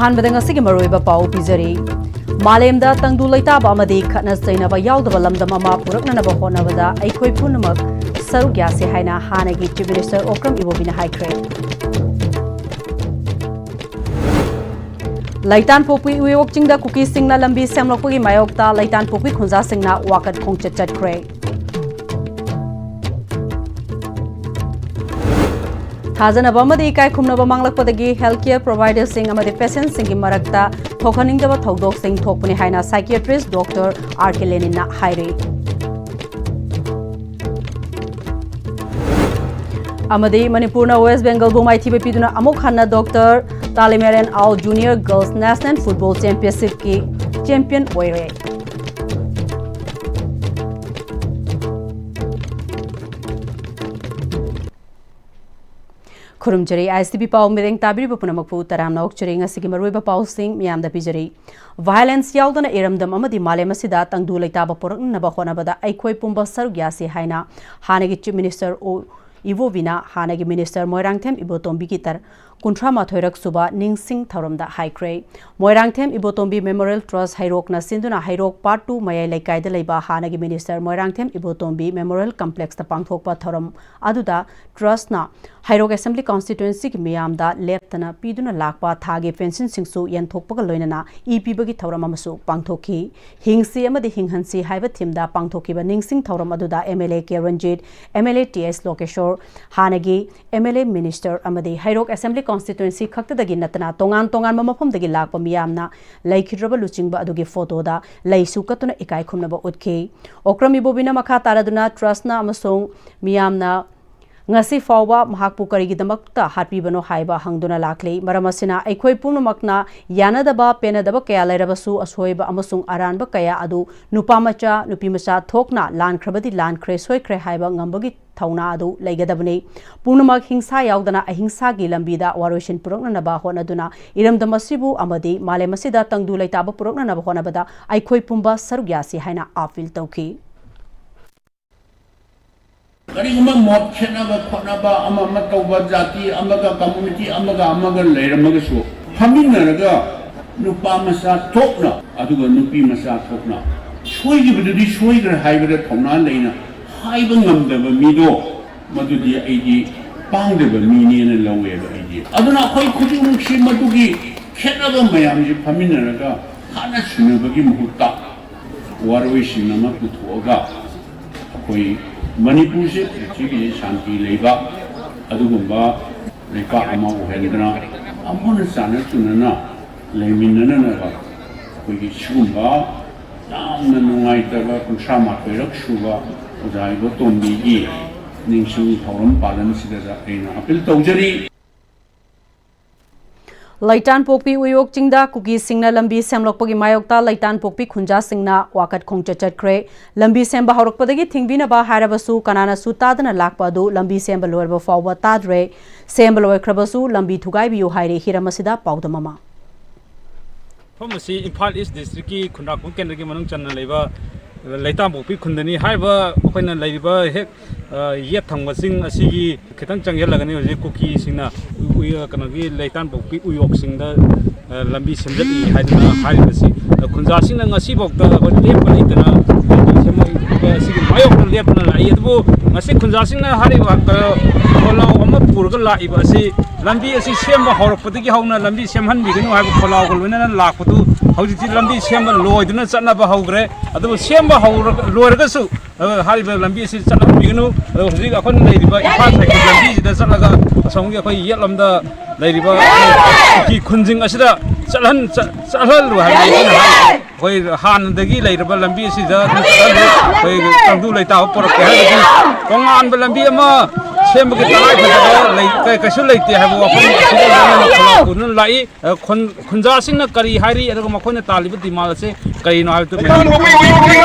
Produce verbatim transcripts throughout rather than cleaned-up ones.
ꯑꯍꯥꯟꯕꯗ ꯉꯁꯤꯒꯤ ꯃꯔꯨꯑꯣꯏꯕ ꯄꯥꯎ ꯄꯤꯖꯔꯤ꯫ ꯃꯥꯂꯦꯝꯗ ꯇꯪꯗꯨ ꯂꯩꯇꯥꯕ ꯑꯃꯗꯤ ꯈꯠꯅ ꯆꯩꯅꯕ ꯌꯥꯎꯗꯕ ꯂꯝꯗꯝ ꯑꯃ ꯄꯨꯔꯛꯅꯅꯕ ꯍꯣꯠꯅꯕꯗ ꯑꯩꯈꯣꯏ ꯄꯨꯝꯅꯃꯛ ꯁꯔꯨꯛ ꯌꯥꯁꯤ ꯍꯥꯏꯅ ꯍꯥꯟꯅꯒꯤ Chief Minister ꯑꯣꯀ꯭ꯔꯝ ꯏꯕꯣꯕꯤꯅ ꯍꯥꯏꯈ꯭ꯔꯦ꯫ ꯂꯩꯇꯥꯟꯄꯣꯛꯄꯤ ꯎꯌꯣꯛ ꯆꯤꯡꯗ ꯀꯨꯀꯤꯁꯤꯡꯅ ꯂꯝꯕꯤ ꯁꯦꯝꯂꯛꯄꯒꯤ ꯃꯥꯌꯣꯛꯇ ꯂꯩꯇꯥꯟꯄꯣꯛꯄꯤ ꯈꯨꯟꯖꯥꯁꯤꯡꯅ ꯋꯥꯀꯠ ꯈꯣꯡꯆꯠ ꯆꯠꯈ꯭ꯔꯦ꯫ ꯊꯥꯖꯅꯕ ꯑꯃꯗꯤ ꯏꯀꯥꯏ ꯈꯨꯝꯅꯕ ꯃꯥꯡꯂꯛꯄꯗꯒꯤ health care providerꯁꯤꯡ ꯑꯃꯗꯤ patientꯁꯤꯡꯒꯤ ꯃꯔꯛꯇ ꯊꯣꯛꯍꯟꯅꯤꯡꯗꯕ ꯊꯧꯗꯣꯛꯁꯤꯡ ꯊꯣꯛꯄꯅꯤ ꯍꯥꯏꯅ psychiatrist Doctor R K Leninꯅ ꯍꯥꯏꯔꯤ꯫ ꯑꯃꯗꯤ ꯃꯅꯤꯄꯨꯔꯅ West Bengalꯕꯨ ꯃꯥꯏꯊꯤꯕ ꯄꯤꯗꯨꯅ ꯑꯃꯨꯛ ꯍꯟꯅ Doctor Talimeran Ao Junior Girls National Football Championshipꯀꯤ champion ꯑꯣꯏꯔꯦ꯫ ꯈꯨꯔꯨꯝꯖꯔꯤ, ISTV ꯄꯥꯎ ꯃꯤꯠꯌꯦꯡ ꯇꯥꯕꯤꯔꯤꯕ ꯄꯨꯝꯅꯃꯛꯄꯨ ꯇꯔꯥꯝꯅ ꯑꯣꯛꯆꯔꯤ꯫ ꯉꯁꯤꯒꯤ ꯃꯔꯨꯑꯣꯏꯕ ꯄꯥꯎꯁꯤꯡ ꯃꯤꯌꯥꯝꯗ ꯄꯤꯖꯔꯤ꯫ Violence ꯌꯥꯎꯗꯅ ꯏꯔꯝꯗꯝ ꯑꯃꯗꯤ ꯃꯥꯂꯦꯝ ꯑꯁꯤꯗ ꯇꯪꯗꯨ ꯂꯩꯇꯥꯕ ꯄꯨꯔꯛꯅꯅꯕ ꯍꯣꯠꯅꯕꯗ ꯑꯩꯈꯣꯏ ꯄꯨꯝꯕ ꯁꯔꯨꯛ ꯌꯥꯁꯤ ꯍꯥꯏꯅ ꯍꯥꯟꯅꯒꯤ Chief Minister ꯑꯣ ꯏꯕꯣꯕꯤꯅ ꯍꯥꯟꯅꯒꯤ Minister ꯃꯣꯏꯔꯥꯡꯊꯦꯝ ꯏꯕꯣꯇꯣꯝꯕꯤꯒꯤ ꯇꯔ ꯀꯨꯟꯊ꯭ꯔꯥ ꯃꯥꯊꯣꯏꯔꯛ ꯁꯨꯕ ꯅꯤꯡꯁꯤꯡ ꯊꯧꯔꯝꯗ ꯍꯥꯏꯈ꯭ꯔꯦ꯫ ꯃꯣꯏꯔꯥꯡꯊꯦꯝ ꯏꯕꯣꯇꯣꯝꯕꯤ Memorial Trust ꯍꯩꯔꯣꯛꯅ ꯁꯤꯟꯗꯨꯅ ꯍꯩꯔꯣꯛ Part two ꯃꯌꯥꯏ ꯂꯩꯀꯥꯏꯗ ꯂꯩꯕ ꯍꯥꯟꯅꯒꯤ Minister ꯃꯣꯏꯔꯥꯡꯊꯦꯝ ꯏꯕꯣꯇꯣꯝꯕꯤ Memorial Complexꯇ ꯄꯥꯡꯊꯣꯛꯄ ꯊꯧꯔꯝ ꯑꯗꯨꯗ Trustꯅ ꯍꯩꯔꯣꯛ Assembly Constituencyꯒꯤ ꯃꯤꯌꯥꯝꯗ ꯂꯦꯞꯇꯅ ꯄꯤꯗꯨꯅ ꯂꯥꯛꯄ ꯊꯥꯒꯤ pensionꯁꯤꯡꯁꯨ ꯌꯦꯟꯊꯣꯛꯄꯒ ꯂꯣꯏꯅꯅ ꯏ ꯄꯤꯕꯒꯤ ꯊꯧꯔꯝ ꯑꯃꯁꯨ ꯄꯥꯡꯊꯣꯛꯈꯤ꯫ ꯍꯤꯡꯁꯤ ꯑꯃꯗꯤ ꯍꯤꯡꯍꯟꯁꯤ ꯍꯥꯏꯕ themeꯗ ꯄꯥꯡꯊꯣꯛꯈꯤꯕ ꯅꯤꯡꯁꯤꯡ ꯊꯧꯔꯝ ꯑꯗꯨꯗ MLA ꯀꯦ ꯔꯟꯖꯤꯠ, MLA ꯇꯤ ꯑꯦꯁ ꯂꯣꯀꯦꯁꯣꯔ, ꯍꯥꯟꯅꯒꯤ MLA, Minister ꯑꯃꯗꯤ ꯍꯩꯔꯣꯛ Assembly Constituency ꯈꯛꯇꯗꯒꯤ ꯅꯠꯇꯅ ꯇꯣꯉꯥꯟ ꯇꯣꯉꯥꯟꯕ ꯃꯐꯝꯗꯒꯤ ꯂꯥꯛꯄ ꯃꯤꯌꯥꯝꯅ ꯂꯩꯈꯤꯗ꯭ꯔꯕ ꯂꯨꯆꯤꯡꯕ ꯑꯗꯨꯒꯤ photoꯗ ꯂꯩꯁꯨ ꯀꯠꯇꯨꯅ ꯏꯀꯥꯏ ꯈꯨꯝꯅꯕ ꯎꯠꯈꯤ꯫ ꯑꯣꯀ꯭ꯔꯝ ꯏꯕꯣꯕꯤꯅ ꯃꯈꯥ ꯇꯥꯔꯗꯨꯅ Trustꯅ ꯑꯃꯁꯨꯡ ꯃꯤꯌꯥꯝꯅ ꯉꯁꯤ ꯐꯥꯎꯕ ꯃꯍꯥꯛꯄꯨ ꯀꯔꯤꯒꯤꯗꯃꯛꯇ ꯍꯥꯠꯄꯤꯕꯅꯣ ꯍꯥꯏꯕ ꯍꯪꯗꯨꯅ ꯂꯥꯛꯂꯤ꯫ ꯃꯔꯝ ꯑꯁꯤꯅ ꯑꯩꯈꯣꯏ ꯄꯨꯝꯅꯃꯛꯅ ꯌꯥꯅꯗꯕ, ꯄꯦꯟꯅꯗꯕ ꯀꯌꯥ ꯂꯩꯔꯕꯁꯨ, ꯑꯁꯣꯏꯕ ꯑꯃꯁꯨꯡ ꯑꯔꯥꯟꯕ ꯀꯌꯥ ꯑꯗꯨ ꯅꯨꯄꯥ ꯃꯆꯥ, ꯅꯨꯄꯤ ꯃꯆꯥ ꯊꯣꯛꯅ ꯂꯥꯟꯈ꯭ꯔꯕꯗꯤ ꯂꯥꯟꯈ꯭ꯔꯦ, ꯁꯣꯏꯈ꯭ꯔꯦ ꯍꯥꯏꯕ ꯉꯝꯕꯒꯤ ꯊꯧꯅꯥ ꯑꯗꯨ ꯂꯩꯒꯗꯕꯅꯤ꯫ ꯄꯨꯝꯅꯃꯛ ꯍꯤꯡꯁꯥ ꯌꯥꯎꯗꯅ ꯑꯍꯤꯡꯁꯥꯒꯤ ꯂꯝꯕꯤꯗ ꯋꯥꯔꯣꯏꯁꯤꯟ ꯄꯨꯔꯛꯅꯅꯕ ꯍꯣꯠꯅꯗꯨꯅ ꯏꯔꯝꯗꯝ ꯑꯁꯤꯕꯨ ꯑꯃꯗꯤ ꯃꯥꯂꯦꯝ ꯑꯁꯤꯗ ꯇꯪꯗꯨ ꯂꯩꯇꯥꯕ ꯄꯨꯔꯛꯅꯅꯕ ꯍꯣꯠꯅꯕꯗ ꯑꯩꯈꯣꯏ ꯄꯨꯝꯕ ꯁꯔꯨꯛ ꯌꯥꯁꯤ ꯍꯥꯏꯅ appeal ꯇꯧꯈꯤ꯫ ꯀꯔꯤꯒꯨꯝꯕ ꯃꯣꯠ ꯈꯦꯠꯅꯕ ꯈꯣꯠꯅꯕ ꯑꯃ ꯑꯃ ꯇꯧꯕ, ꯖꯥꯇꯤ ꯑꯃꯒ, community ꯑꯃꯒ ꯑꯃꯒ ꯂꯩꯔꯝꯃꯒꯁꯨ, ꯐꯝꯃꯤꯟꯅꯔꯒ ꯅꯨꯄꯥ ꯃꯆꯥ ꯊꯣꯛꯅ ꯑꯗꯨꯒ ꯅꯨꯄꯤ ꯃꯆꯥ ꯊꯣꯛꯅ ꯁꯣꯏꯈꯤꯕꯗꯨꯗꯤ ꯁꯣꯏꯈ꯭ꯔꯦ ꯍꯥꯏꯕꯗ ꯊꯧꯅꯥ ꯂꯩꯅ ꯍꯥꯏꯕ ꯉꯝꯗꯕ ꯃꯤꯗꯣ, ꯃꯗꯨꯗꯤ ꯑꯩꯗꯤ ꯄꯥꯡꯗꯕ ꯃꯤꯅꯦꯅ ꯂꯧꯋꯦꯕ ꯑꯩꯗꯤ꯫ ꯑꯗꯨꯅ ꯑꯩꯈꯣꯏ ꯈꯨꯗꯤꯡꯃꯛꯁꯤ ꯃꯗꯨꯒꯤ ꯈꯦꯠꯅꯕ ꯃꯌꯥꯝꯁꯤ ꯐꯝꯃꯤꯟꯅꯔꯒ ꯍꯥꯠꯅ ꯁꯨꯅꯕꯒꯤ ꯃꯍꯨꯠꯇ ꯋꯥꯔꯣꯏꯁꯤꯟ ꯑꯃ ꯄꯨꯊꯣꯛꯑꯒ ꯑꯩꯈꯣꯏ ꯃꯅꯤꯄꯨꯔꯁꯦ ꯄ꯭ꯔꯤꯊꯤꯕꯤꯁꯦ ꯁꯥꯟꯇꯤ ꯂꯩꯕ ꯑꯗꯨꯒꯨꯝꯕ ꯂꯩꯄꯥꯛ ꯑꯃ ꯑꯣꯏꯍꯟꯗꯅ ꯑꯃꯨꯛ ꯍꯟꯅ ꯆꯥꯟꯅ ꯆꯨꯅꯅ ꯂꯩꯃꯤꯟꯅꯅꯅꯕ ꯑꯩꯈꯣꯏꯒꯤ ꯁꯤꯒꯨꯝꯕ ꯌꯥꯝꯅ ꯅꯨꯡꯉꯥꯏꯇꯕ ꯀꯨꯟꯊ꯭ꯔꯥ ꯃꯥꯊꯣꯏꯔꯛ ꯁꯨꯕ ꯑꯣꯖꯥ ꯏꯕꯣꯇꯣꯝꯕꯤꯒꯤ ꯅꯤꯡꯁꯤꯡ ꯊꯧꯔꯝ ꯄꯥꯂꯟꯁꯤꯗ ꯑꯩꯅ ꯑꯄꯤꯜ ꯇꯧꯖꯔꯤ꯫ ꯂꯩꯇꯥꯟꯄꯣꯛꯄꯤ ꯎꯌꯣꯛ ꯆꯤꯡꯗ ꯀꯨꯀꯤꯁꯤꯡꯅ ꯂꯝꯕꯤ ꯁꯦꯝꯂꯛꯄꯒꯤ ꯃꯥꯌꯣꯛꯇ ꯂꯩꯇꯥꯟꯄꯣꯛꯄꯤ ꯈꯨꯟꯖꯥꯁꯤꯡꯅ ꯋꯥꯀꯠ ꯈꯣꯡꯆꯠ ꯆꯠꯈ꯭ꯔꯦ꯫ ꯂꯝꯕꯤ ꯁꯦꯝꯕ ꯍꯧꯔꯛꯄꯗꯒꯤ ꯊꯤꯡꯕꯤꯅꯕ ꯍꯥꯏꯔꯕꯁꯨ ꯀꯅꯥꯅꯁꯨ ꯇꯥꯗꯅ ꯂꯥꯛꯄ ꯑꯗꯨ ꯂꯝꯕꯤ ꯁꯦꯝꯕ ꯂꯣꯏꯔꯕ ꯐꯥꯎꯕ ꯇꯥꯗ꯭ꯔꯦ꯫ ꯁꯦꯝꯕ ꯂꯣꯏꯈ꯭ꯔꯕꯁꯨ ꯂꯝꯕꯤ ꯊꯨꯒꯥꯏꯕꯤꯌꯨ ꯍꯥꯏꯔꯦ꯫ ꯍꯤꯔꯝ ꯑꯁꯤꯗ ꯄꯥꯎꯗꯝ ꯑꯃ꯫ ꯃꯐꯝ ꯑꯁꯤ ꯏꯝꯐꯥꯜ ꯏꯁ ꯗꯤꯁꯇ꯭ꯔꯤꯛꯀꯤ ꯈꯨꯟꯗ꯭ꯔꯥꯛꯄꯝ ꯀꯦꯟꯗ꯭ꯔꯒꯤ ꯃꯅꯨꯡ ꯆꯟꯅ ꯂꯩꯕ ꯂꯩꯇꯥꯝꯄꯣꯛꯄꯤ ꯈꯨꯟꯗꯅꯤ꯫ ꯍꯥꯏꯔꯤꯕ ꯑꯩꯈꯣꯏꯅ ꯂꯩꯔꯤꯕ ꯍꯦꯛ ꯌꯦꯠ ꯊꯪꯕ ꯆꯤꯡ ꯑꯁꯤꯒꯤ ꯈꯤꯇꯪ ꯆꯪꯁꯤꯜꯂꯒꯅꯤ ꯍꯧꯖꯤꯛ ꯀꯨꯀꯤꯁꯤꯡꯅ ꯀꯩꯅꯣꯒꯤ ꯂꯩꯇꯥꯟꯄꯣꯛꯄꯤ ꯎꯌꯣꯛꯁꯤꯡꯗ ꯂꯝꯕꯤ ꯁꯦꯝꯖꯤꯜꯂꯤ ꯍꯥꯏꯗꯅ ꯍꯥꯏꯔꯤꯕꯁꯤ꯫ ꯈꯨꯟꯖꯥꯁꯤꯡꯅ ꯉꯁꯤꯐꯥꯎꯗ ꯑꯩꯈꯣꯏ ꯂꯦꯞꯄ ꯂꯩꯇꯅ ꯂꯝꯕꯤ ꯁꯦꯝꯃꯛꯏꯕ ꯑꯁꯤꯒꯤ ꯃꯥꯌꯣꯛꯇ ꯂꯦꯞꯇꯨꯅ ꯂꯥꯛꯏ꯫ ꯑꯗꯨꯕꯨ ꯉꯁꯤ ꯈꯨꯟꯖꯥꯁꯤꯡꯅ ꯍꯥꯏꯔꯤꯕ ꯈꯣꯜꯂꯥꯎ ꯑꯃ ꯄꯨꯔꯒ ꯂꯥꯛꯏꯕ ꯑꯁꯤ ꯂꯝꯕꯤ ꯑꯁꯤ ꯁꯦꯝꯕ ꯍꯧꯔꯛꯄꯗꯒꯤ ꯍꯧꯅ ꯂꯝꯕꯤ ꯁꯦꯝꯍꯟꯕꯤꯒꯅꯨ ꯍꯥꯏꯕ ꯈꯣꯜꯂꯥꯎꯒ ꯂꯣꯏꯅꯅ ꯂꯥꯛꯄꯗꯨ ꯍꯧꯖꯤꯛꯇꯤ ꯂꯝꯕꯤ ꯁꯦꯝꯕ ꯂꯣꯏꯗꯨꯅ ꯆꯠꯅꯕ ꯍꯧꯈ꯭ꯔꯦ꯫ ꯑꯗꯨꯕꯨ ꯁꯦꯝꯕ ꯍꯧꯔ-, ꯂꯣꯏꯔꯒꯁꯨ, ꯑ, ꯍꯥꯏꯔꯤꯕ ꯂꯝꯕꯤ ꯑꯁꯤ ꯆꯠꯍꯟꯕꯤꯒꯅꯨ꯫ ꯑꯗꯣ ꯍꯧꯖꯤꯛ ꯑꯩꯈꯣꯏꯅ ꯂꯩꯔꯤꯕ ꯏꯝꯐꯥꯜ ꯁꯥꯏꯀꯜ ꯂꯝꯕꯤꯁꯤꯗ ꯆꯠꯂꯒ ꯑꯁꯣꯝꯒꯤ ꯑꯩꯈꯣꯏ ꯌꯦꯠꯂꯣꯝꯗ ꯂꯩꯔꯤꯕ ꯀꯨꯀꯤ ꯈꯨꯟꯁꯤꯡ ꯑꯁꯤꯗ ꯆꯠꯍꯟ-, ꯆꯠ-, ꯆꯠꯍꯜꯂꯨ ꯍꯥꯏꯕ ꯑꯩꯈꯣꯏꯅ ꯍꯥꯏ꯫ ꯑꯩꯈꯣꯏ ꯍꯥꯟꯅꯗꯒꯤ ꯂꯩꯔꯕ ꯂꯝꯕꯤ ꯑꯁꯤꯗ ꯑꯗꯨꯝ ꯆꯠꯍꯜꯂꯨ꯫ ꯑꯩꯈꯣꯏ ꯇꯪꯗꯨ ꯂꯩꯇꯥꯕ ꯄꯨꯔꯛꯀꯦ ꯍꯥꯏꯔꯒꯗꯤ ꯇꯣꯉꯥꯟꯕ ꯂꯝꯕꯤ ꯑꯃ ꯁꯦꯝꯕꯒꯤ ꯇꯉꯥꯏꯐꯗꯕ ꯂꯩ-, ꯀꯩ-, ꯀꯩꯁꯨ ꯂꯩꯇꯦ ꯍꯥꯏꯕ ꯋꯥꯐꯝ ꯑꯁꯤꯗ ꯂꯣꯏꯅꯅ ꯈꯣꯜꯂꯥꯎ ꯄꯨꯗꯨꯅ ꯂꯥꯛꯏ꯫ ꯑ, ꯈꯨꯟ-, ꯈꯨꯟꯖꯥꯁꯤꯡꯅ ꯀꯔꯤ ꯍꯥꯏꯔꯤ ꯑꯗꯨꯒ ꯃꯈꯣꯏꯅ ꯇꯥꯜꯂꯤꯕ demand ꯑꯁꯤ ꯀꯔꯤꯅꯣ ꯍꯥꯏꯕꯗꯨ ꯃꯌꯥꯝ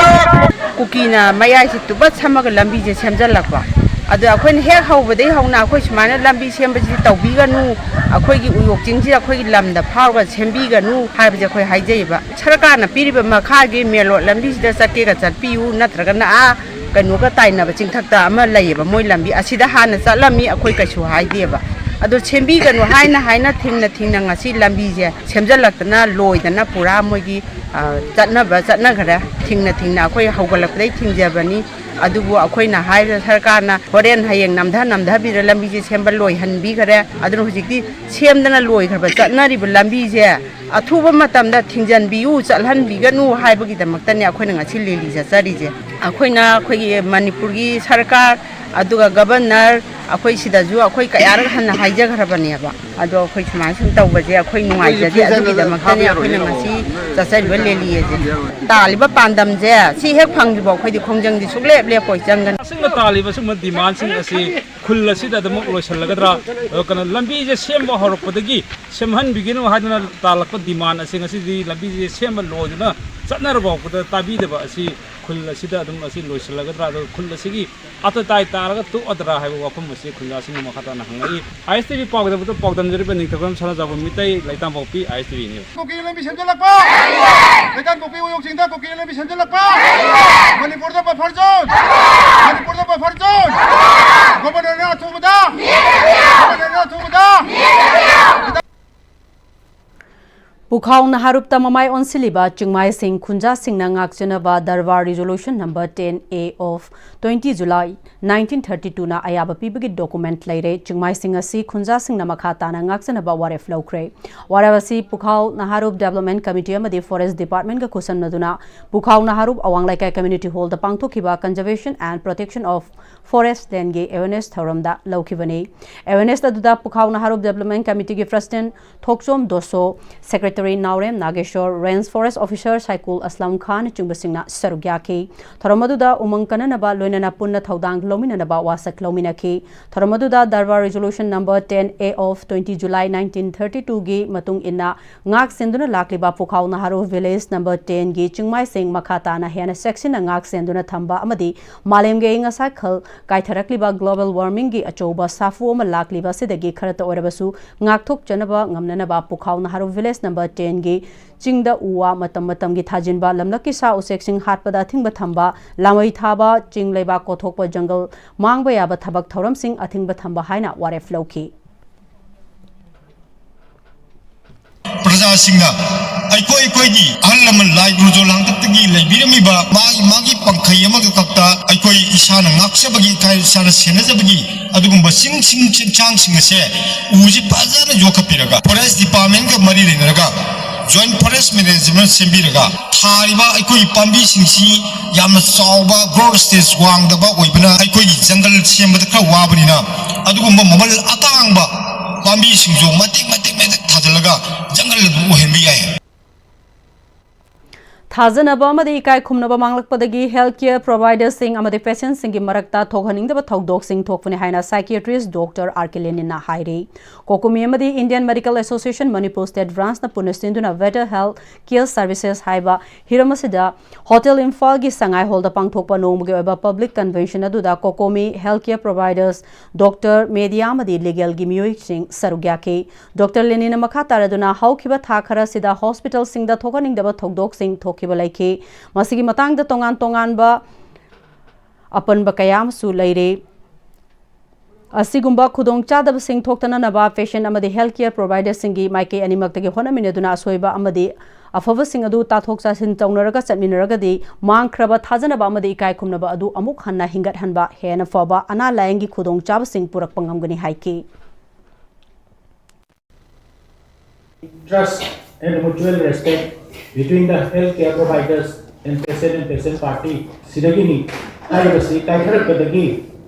ꯀꯨꯀꯤꯅ ꯃꯌꯥꯏꯁꯤ ꯇꯨꯕꯠ ꯁꯝꯃꯒ ꯂꯝꯕꯤꯁꯦ ꯁꯦꯝꯖꯤꯜꯂꯛꯄ꯫ ꯑꯗꯣ ꯑꯩꯈꯣꯏꯅ ꯍꯦꯛ ꯍꯧꯕꯗꯒꯤ ꯍꯧꯅ ꯑꯩꯈꯣꯏ ꯁꯨꯃꯥꯏꯅ ꯂꯝꯕꯤ ꯁꯦꯝꯕꯁꯤ ꯇꯧꯕꯤꯒꯅꯨ, ꯑꯩꯈꯣꯏꯒꯤ ꯎꯌꯣꯛ ꯆꯤꯡꯁꯤ ꯑꯩꯈꯣꯏꯒꯤ ꯂꯝꯗ ꯐꯥꯎꯔꯒ ꯁꯦꯝꯕꯤꯒꯅꯨ ꯍꯥꯏꯕꯁꯦ ꯑꯩꯈꯣꯏ ꯍꯥꯏꯖꯩꯕ꯫ ꯁꯔꯀꯥꯔꯅ ꯄꯤꯔꯤꯕ ꯃꯈꯥꯒꯤ main road ꯂꯝꯕꯤꯁꯤꯗ ꯆꯠꯀꯦꯒ ꯆꯠꯄꯤꯌꯨ, ꯅꯠꯇ꯭ꯔꯒꯅ ꯑꯥ ꯀꯩꯅꯣꯒ ꯇꯥꯏꯅꯕ ꯆꯤꯡꯊꯛꯇ ꯑꯃ ꯂꯩꯌꯦꯕ, ꯃꯣꯏ ꯂꯝꯕꯤ ꯑꯁꯤꯗ ꯍꯥꯟꯅ ꯆꯠꯂꯝꯃꯤ, ꯑꯩꯈꯣꯏ ꯀꯩꯁꯨ ꯍꯥꯏꯗꯦꯕ꯫ ꯑꯗꯣ ꯁꯦꯝꯕꯤꯒꯅꯨ ꯍꯥꯏꯅ ꯍꯥꯏꯅ ꯊꯤꯡꯅ ꯊꯤꯡꯅ ꯉꯁꯤ ꯂꯝꯕꯤꯁꯦ ꯁꯦꯝꯖꯤꯜꯂꯛꯇꯅ ꯂꯣꯏꯗꯅ ꯄꯨꯔꯥ ꯃꯣꯏꯒꯤ, ꯑ, ꯆꯠꯅꯕ ꯆꯠꯅꯈ꯭ꯔꯦ꯫ ꯊꯤꯡꯅ ꯊꯤꯡꯅ ꯑꯩꯈꯣꯏ ꯍꯧꯒꯠꯂꯛꯄꯗꯩ ꯊꯤꯡꯖꯕꯅꯤ꯫ ꯑꯗꯨꯕꯨ ꯑꯩꯈꯣꯏꯅ ꯍꯥꯏꯔꯤꯕ ꯁꯔꯀꯥꯔꯅ ꯍꯣꯔꯦꯟ ꯍꯌꯦꯡ ꯅꯝꯊ ꯅꯝꯊꯕꯤꯔ ꯂꯝꯕꯤꯁꯦ ꯁꯦꯝꯕ ꯂꯣꯏꯍꯟꯕꯤꯈ꯭ꯔꯦ꯫ ꯑꯗꯨꯅ ꯍꯧꯖꯤꯛꯇꯤ ꯁꯦꯝꯗꯅ ꯂꯣꯏꯈ꯭ꯔꯕ ꯆꯠꯅꯔꯤꯕ ꯂꯝꯕꯤꯁꯦ ꯑꯊꯨꯕ ꯃꯇꯝꯗ ꯊꯤꯡꯖꯤꯟꯕꯤꯌꯨ, ꯆꯠꯍꯟꯕꯤꯒꯅꯨ ꯍꯥꯏꯕꯒꯤꯗꯃꯛꯇꯅꯦ ꯑꯩꯈꯣꯏꯅ ꯉꯁꯤ ꯂꯦꯂꯤ ꯆꯠꯆꯔꯤꯁꯦ꯫ ꯑꯩꯈꯣꯏꯅ ꯑꯩꯈꯣꯏꯒꯤ ꯃꯅꯤꯄꯨꯔꯒꯤ ꯁꯔꯀꯥꯔ, ꯑꯗꯨꯒ ꯒꯕꯔꯅꯔ, ꯑꯩꯈꯣꯏ ꯁꯤꯗꯁꯨ ꯑꯩꯈꯣꯏ ꯀꯌꯥꯔꯛ ꯍꯟꯅ ꯍꯥꯏꯖꯈ꯭ꯔꯕꯅꯦꯕ꯫ ꯑꯗꯣ ꯑꯩꯈꯣꯏ ꯁꯨꯃꯥꯏꯅ ꯁꯨꯝ ꯇꯧꯕꯁꯦ ꯑꯩꯈꯣꯏ ꯅꯨꯡꯉꯥꯏꯖꯗꯦ꯫ ꯑꯗꯨꯒꯤꯗꯃꯛꯇꯅꯦ ꯑꯩꯈꯣꯏꯅ ꯉꯁꯤ ꯆꯠꯆꯔꯤꯕ ꯂꯦꯂꯤ ꯑꯁꯦ꯫ ꯇꯥꯜꯂꯤꯕ ꯄꯥꯟꯗꯝꯁꯦ ꯁꯤ ꯍꯦꯛ ꯐꯪꯗ꯭ꯔꯤꯐꯥꯎ ꯑꯩꯈꯣꯏꯗꯤ ꯈꯣꯡꯖꯪꯗꯤ ꯁꯨꯡꯂꯦꯞ ꯂꯦꯞꯄꯣꯏ, ꯆꯪꯒꯅꯤ꯫ ꯑꯁꯤꯅ ꯇꯥꯜꯂꯤꯕ ꯁꯤꯒꯨꯝꯕ ꯗꯤꯃꯥꯟꯁꯤꯡ ꯑꯁꯤ ꯈꯨꯜ ꯑꯁꯤꯗ ꯑꯗꯨꯃꯛ ꯂꯣꯏꯁꯤꯜꯂꯒꯗ꯭ꯔꯥ? ꯑꯗꯣ ꯀꯩꯅꯣ, ꯂꯝꯕꯤꯁꯦ ꯁꯦꯝꯕ ꯍꯧꯔꯛꯄꯗꯒꯤ ꯁꯦꯝꯍꯟꯕꯤꯒꯅꯨ ꯍꯥꯏꯗꯅ ꯇꯥꯜꯂꯛꯄ ꯗꯤꯃꯥꯟ ꯑꯁꯤ ꯉꯁꯤꯗꯤ ꯂꯝꯕꯤꯁꯦ ꯁꯦꯝꯕ ꯂꯣꯏꯗꯨꯅ ꯆꯠꯅꯔꯕ ꯐꯥꯎꯕꯗ ꯇꯥꯕꯤꯗꯕ ꯑꯁꯤ ꯈꯨꯜ ꯑꯁꯤꯗ ꯑꯗꯨꯝ ꯑꯁꯤ ꯂꯣꯏꯁꯤꯜꯂꯒꯗ꯭ꯔꯥ? ꯑꯗꯣ ꯈꯨꯜ ꯑꯁꯤꯒꯤ ꯑꯇ ꯇꯥꯏ ꯇꯥꯔꯒ ꯇꯣꯛꯑꯗ꯭ꯔꯥ ꯍꯥꯏꯕ ꯋꯥꯐꯝ ꯑꯁꯤ ꯈꯨꯟꯖꯥꯁꯤꯡꯅ ꯃꯈꯥ ꯇꯥꯅ ꯍꯪꯂꯛꯏ꯫ ꯑꯥꯏ ꯑꯦꯁ ꯇꯤ ꯚꯤ ꯄꯥꯎꯗꯝꯗ ꯄꯥꯎꯗꯝꯖꯔꯤꯕ ꯅꯤꯡꯊꯧꯖꯝ ꯁꯅꯥꯖꯥꯎꯕ ꯃꯤꯇꯩ, ꯂꯩꯇꯥꯝꯄꯣꯛꯄꯤ, ꯑꯥꯏ ꯑꯦꯁ ꯇꯤ ꯚꯤ ꯅ꯭ꯌꯨꯁ꯫ ꯀꯨꯀꯤ ꯂꯝꯕꯤ ꯁꯦꯝꯖꯤꯜꯂꯛꯄ, ꯂꯩꯇꯥꯝꯄꯣꯛꯄꯤ ꯎꯌꯣꯛ ꯆꯤꯡꯗ ꯀꯨꯀꯤ ꯂꯝꯕꯤ ꯁꯦꯝꯖꯤꯜꯂꯛꯄ, ꯃꯅꯤꯄꯨꯔꯗ ꯕꯐꯔ ꯖꯣꯟ, ꯃꯅꯤꯄꯨꯔꯗ ꯕꯐꯔ ꯖꯣꯟ, ꯒꯣꯕꯔꯅꯔꯅ ꯑꯊꯨꯕꯗ, ꯒꯣꯕꯔꯅꯔꯅ ꯑꯊꯨꯕꯗ꯫ ꯄꯨꯈꯥꯎ ꯅꯍꯥꯔꯨꯞꯇ ꯃꯃꯥꯏ ꯑꯣꯟꯁꯤꯜꯂꯤꯕ ꯆꯤꯡꯃꯥꯏꯁꯤꯡ ꯈꯨꯟꯖꯥꯁꯤꯡꯅ ꯉꯥꯛꯆꯅꯕ darbar Resolution Number ten A of twenty July nineteen thirty two ꯅ ꯑꯌꯥꯕ ꯄꯤꯕꯒꯤ document ꯂꯩꯔꯦ꯫ ꯆꯤꯡꯃꯥꯏꯁꯤꯡ ꯑꯁꯤ ꯈꯨꯟꯖꯥꯁꯤꯡꯅ ꯃꯈꯥ ꯇꯥꯅ ꯉꯥꯛꯆꯅꯕ ꯋꯥꯔꯦꯞ ꯂꯧꯈ꯭ꯔꯦ꯫ ꯋꯥꯔꯦꯞ ꯑꯁꯤ ꯄꯨꯈꯥꯎ ꯅꯍꯥꯔꯨꯞ Development Committee ꯑꯃꯗꯤ Forest Department ꯒ ꯈꯨꯠꯁꯝꯅꯗꯨꯅ ꯄꯨꯈꯥꯎ ꯅꯍꯥꯔꯨꯞ ꯑꯋꯥꯡ ꯂꯩꯀꯥꯏ Community Hall ꯗ ꯄꯥꯡꯊꯣꯛꯈꯤꯕ Conservation and Protection of Forest Land ꯒꯤ awareness ꯊꯧꯔꯝꯗ ꯂꯧꯈꯤꯕꯅꯤ꯫ Awareness ꯑꯗꯨꯗ ꯄꯨꯈꯥꯎ ꯅꯍꯥꯔꯨꯞ Development Committee ꯒꯤ President ꯊꯣꯛꯆꯣꯝ ꯗꯣꯁꯣ, Secretary ꯅꯥꯎꯔꯦꯝ ꯅꯥꯒꯦꯁꯣꯔ, Range Forest Officer ꯁꯥꯏꯀꯨꯜ ꯑꯁꯂꯝ ꯈꯥꯟꯅꯆꯤꯡꯕꯁꯤꯡꯅ ꯁꯔꯨꯛ ꯌꯥꯈꯤ꯫ ꯊꯧꯔꯝ ꯑꯗꯨꯗ ꯎꯃꯪ ꯀꯟꯅꯅꯕ ꯂꯣꯏꯅꯅ ꯄꯨꯟꯅ ꯊꯧꯗꯥꯡ ꯂꯧꯃꯤꯟꯅꯅꯕ ꯋꯥꯁꯛ ꯂꯧꯃꯤꯟꯅꯈꯤ꯫ ꯊꯧꯔꯝ ꯑꯗꯨꯗ darbar Resolution Number ten A of twenty July nineteen thirty two ꯒꯤ ꯃꯇꯨꯡ ꯏꯟꯅ ꯉꯥꯛ ꯁꯦꯟꯗꯨꯅ ꯂꯥꯛꯂꯤꯕ ꯄꯨꯈꯥꯎ ꯅꯍꯥꯔꯨ Village Number ten ꯒꯤ ꯆꯤꯡꯃꯥꯏꯁꯤꯡ ꯃꯈꯥ ꯇꯥꯅ ꯍꯦꯟꯅ ꯆꯦꯛꯁꯤꯟꯅ ꯉꯥꯛ ꯁꯦꯟꯗꯨꯅ ꯊꯝꯕ ꯑꯃꯗꯤ ꯃꯥꯂꯦꯝꯒꯤ ꯑꯏꯪ ꯑꯁꯥ ꯈꯜ ꯀꯥꯏꯊꯔꯛꯂꯤꯕ global warming ꯒꯤ ꯑꯆꯧꯕ ꯁꯥꯐꯨ ꯑꯃ ꯂꯥꯛꯂꯤꯕ ꯑꯁꯤꯗꯒꯤ ꯈꯔꯇ ꯑꯣꯏꯔꯕꯁꯨ ꯉꯥꯛꯊꯣꯛꯆꯅꯕ ꯉꯝꯅꯅꯕ ꯄꯨꯈꯥꯎ ꯅꯍꯥꯔꯨ Village Number ten ꯒꯤ ꯆꯤꯡꯗ ꯎ ꯋꯥ ꯃꯇꯝ ꯃꯇꯝꯒꯤ ꯊꯥꯖꯤꯟꯕ, ꯂꯝꯂꯛꯀꯤ ꯁꯥ ꯎꯆꯦꯛꯁꯤꯡ ꯍꯥꯠꯄꯗ ꯑꯊꯤꯡꯕ ꯊꯝꯕ, ꯂꯥꯃꯩ ꯊꯥꯕ, ꯆꯤꯡ ꯂꯩꯕꯥꯛ ꯀꯣꯊꯣꯛꯄ, ꯖꯪꯒꯜ ꯃꯥꯡꯕ ꯌꯥꯕ ꯊꯕꯛ ꯊꯧꯔꯝꯁꯤꯡ ꯑꯊꯤꯡꯕ ꯊꯝꯕ ꯍꯥꯏꯅ ꯋꯥꯔꯦꯞ ꯂꯧꯈꯤ꯫ ꯁꯤꯡꯅ ꯑꯩꯈꯣꯏ ꯑꯩꯈꯣꯏꯒꯤ ꯑꯍꯜ ꯂꯃꯟ ꯂꯥꯏ ꯒꯨꯔꯨꯖꯣꯜ ꯍꯥꯛꯇꯛꯇꯒꯤ ꯂꯩꯕꯤꯔꯝꯃꯤꯕ ꯃꯥꯒꯤ ꯃꯥꯒꯤ ꯄꯪꯈꯩ ꯑꯃꯈꯛꯇ ꯑꯩꯈꯣꯏ ꯏꯁꯥꯅ ꯉꯥꯛꯆꯕꯒꯤ, ꯏꯁꯥ ꯏꯁꯥꯅ ꯁꯦꯟꯅꯖꯕꯒꯤ ꯑꯗꯨꯒꯨꯝꯕ ꯆꯤꯡꯁꯤꯡ ꯆꯤꯡꯁꯥꯡꯁꯤꯡ ꯑꯁꯦ ꯎꯁꯤ ꯐꯖꯅ ꯌꯣꯛꯈꯠꯄꯤꯔꯒ forest departmentꯒ ꯃꯔꯤ ꯂꯩꯅꯔꯒ joint forest management ꯁꯦꯝꯕꯤꯔꯒ ꯊꯥꯔꯤꯕ ꯑꯩꯈꯣꯏꯒꯤ ꯄꯥꯝꯕꯤꯁꯤꯡꯁꯤ ꯌꯥꯝꯅ ꯆꯥꯎꯕ growth stage ꯋꯥꯡꯗꯕ ꯑꯣꯏꯕꯅ ꯑꯩꯈꯣꯏꯒꯤ ꯖꯪꯒꯜ ꯁꯦꯝꯕꯗ ꯈꯔ ꯋꯥꯕꯅꯤꯅ ꯑꯗꯨꯒꯨꯝꯕ ꯃꯃꯜ ꯑꯇꯥꯡꯕ ꯄꯥꯝꯕꯤꯁꯤꯡꯁꯨ ꯃꯇꯤꯛ ꯃꯇꯤꯛ ꯃꯇꯤꯛ ꯊꯥꯖꯤꯜꯂꯒ ꯖꯪꯒꯜ ꯑꯗꯨꯝ ꯑꯣꯏꯍꯟꯕ ꯌꯥꯏ꯫ ꯊꯥꯖꯅꯕ ꯑꯃꯗꯤ ꯏꯀꯥꯏ ꯈꯨꯝꯅꯕ ꯃꯥꯡꯂꯛꯄꯗꯒꯤ health care providerꯁꯤꯡ ꯑꯃꯗꯤ patientꯁꯤꯡꯒꯤ ꯃꯔꯛꯇ ꯊꯣꯛꯍꯟꯅꯤꯡꯗꯕ ꯊꯧꯗꯣꯛꯁꯤꯡ ꯊꯣꯛꯄꯅꯤ ꯍꯥꯏꯅ psychiatrist Doctor R K Leninꯅ ꯍꯥꯏꯔꯤ꯫ COCOMI ꯑꯃꯗꯤ Indian Medical Association Manipur State Branchꯅ ꯄꯨꯟꯅ ꯁꯤꯟꯗꯨꯅ Better Health Care Services ꯍꯥꯏꯕ ꯍꯤꯔꯝ ꯑꯁꯤꯗ Hotel ꯏꯝꯐꯥꯜꯒꯤ ꯁꯉꯥꯏ ꯍꯣꯜꯗ ꯄꯥꯡꯊꯣꯛꯄ ꯅꯣꯡꯃꯒꯤ ꯑꯣꯏꯕ public convention ꯑꯗꯨꯗ COCOMI health care providers, doctor, media ꯑꯃꯗꯤ legalꯒꯤ ꯃꯤꯑꯣꯏꯁꯤꯡ ꯁꯔꯨꯛ ꯌꯥꯈꯤ꯫ ꯗꯣꯛꯇꯔ ꯂꯦꯅꯤꯟꯅ ꯃꯈꯥ ꯇꯥꯔꯗꯨꯅ ꯍꯧꯈꯤꯕ ꯊꯥ ꯈꯔꯁꯤꯗ hospitalꯁꯤꯡꯗ ꯊꯣꯛꯍꯟꯅꯤꯡꯗꯕ ꯊꯧꯗꯣꯛꯁꯤꯡ ꯊꯣꯛꯈꯤꯕ ꯂꯩꯈꯤ꯫ ꯃꯁꯤꯒꯤ ꯃꯇꯥꯡꯗ ꯇꯣꯉꯥꯟ ꯇꯣꯉꯥꯟꯕ ꯑꯄꯟꯕ ꯀꯌꯥ ꯑꯃꯁꯨ ꯂꯩꯔꯦ꯫ ꯑꯁꯤꯒꯨꯝꯕ ꯈꯨꯗꯣꯡꯆꯥꯗꯕꯁꯤꯡ ꯊꯣꯛꯇꯅꯅꯕ patient ꯑꯃꯗꯤ health care providerꯁꯤꯡꯒꯤ ꯃꯥꯏꯀꯩ ꯑꯅꯤꯃꯛꯇꯒꯤ ꯍꯣꯠꯅꯃꯤꯟꯅꯗꯨꯅ ꯑꯁꯣꯏꯕ ꯑꯃꯗꯤ ꯑꯐꯕꯁꯤꯡ ꯑꯗꯨ ꯇꯥꯊꯣꯛ ꯇꯥꯁꯤꯟ ꯇꯧꯅꯔꯒ ꯆꯠꯃꯤꯟꯅꯔꯒꯗꯤ ꯃꯥꯡꯈ꯭ꯔꯕ ꯊꯥꯖꯅꯕ ꯑꯃꯗꯤ ꯏꯀꯥꯏ ꯈꯨꯝꯅꯕ ꯑꯗꯨ ꯑꯃꯨꯛ ꯍꯟꯅ ꯍꯤꯡꯒꯠꯍꯟꯕ, ꯍꯦꯟꯅ ꯐꯕ ꯑꯅꯥ ꯂꯥꯏꯌꯦꯡꯒꯤ ꯈꯨꯗꯣꯡꯆꯥꯕꯁꯤꯡ ꯄꯨꯔꯛꯄ ꯉꯝꯒꯅꯤ ꯍꯥꯏꯈꯤ꯫ Trust and mutual respect between the health care providers and patient and patient party ꯁꯤꯗꯒꯤꯅꯤ꯫ ꯍꯥꯏꯔꯤꯕꯁꯤ ꯀꯥꯏꯊꯔꯛꯄꯗꯒꯤ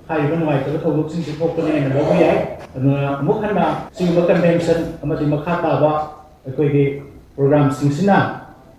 ꯍꯥꯏꯔꯤꯕ ꯅꯨꯡꯉꯥꯏꯇꯕ ꯊꯧꯗꯣꯛꯁꯤꯡꯁꯤ ꯊꯣꯛꯄꯅꯦꯅ ꯂꯧꯕ ꯌꯥꯏ꯫ ꯑꯗꯨꯅ ꯑꯃꯨꯛ ꯍꯟꯅ ꯁꯤꯒꯨꯝꯕ convention ꯑꯃꯗꯤ ꯃꯈꯥ ꯇꯥꯕ ꯑꯩꯈꯣꯏꯒꯤ programꯁꯤꯡꯁꯤꯅ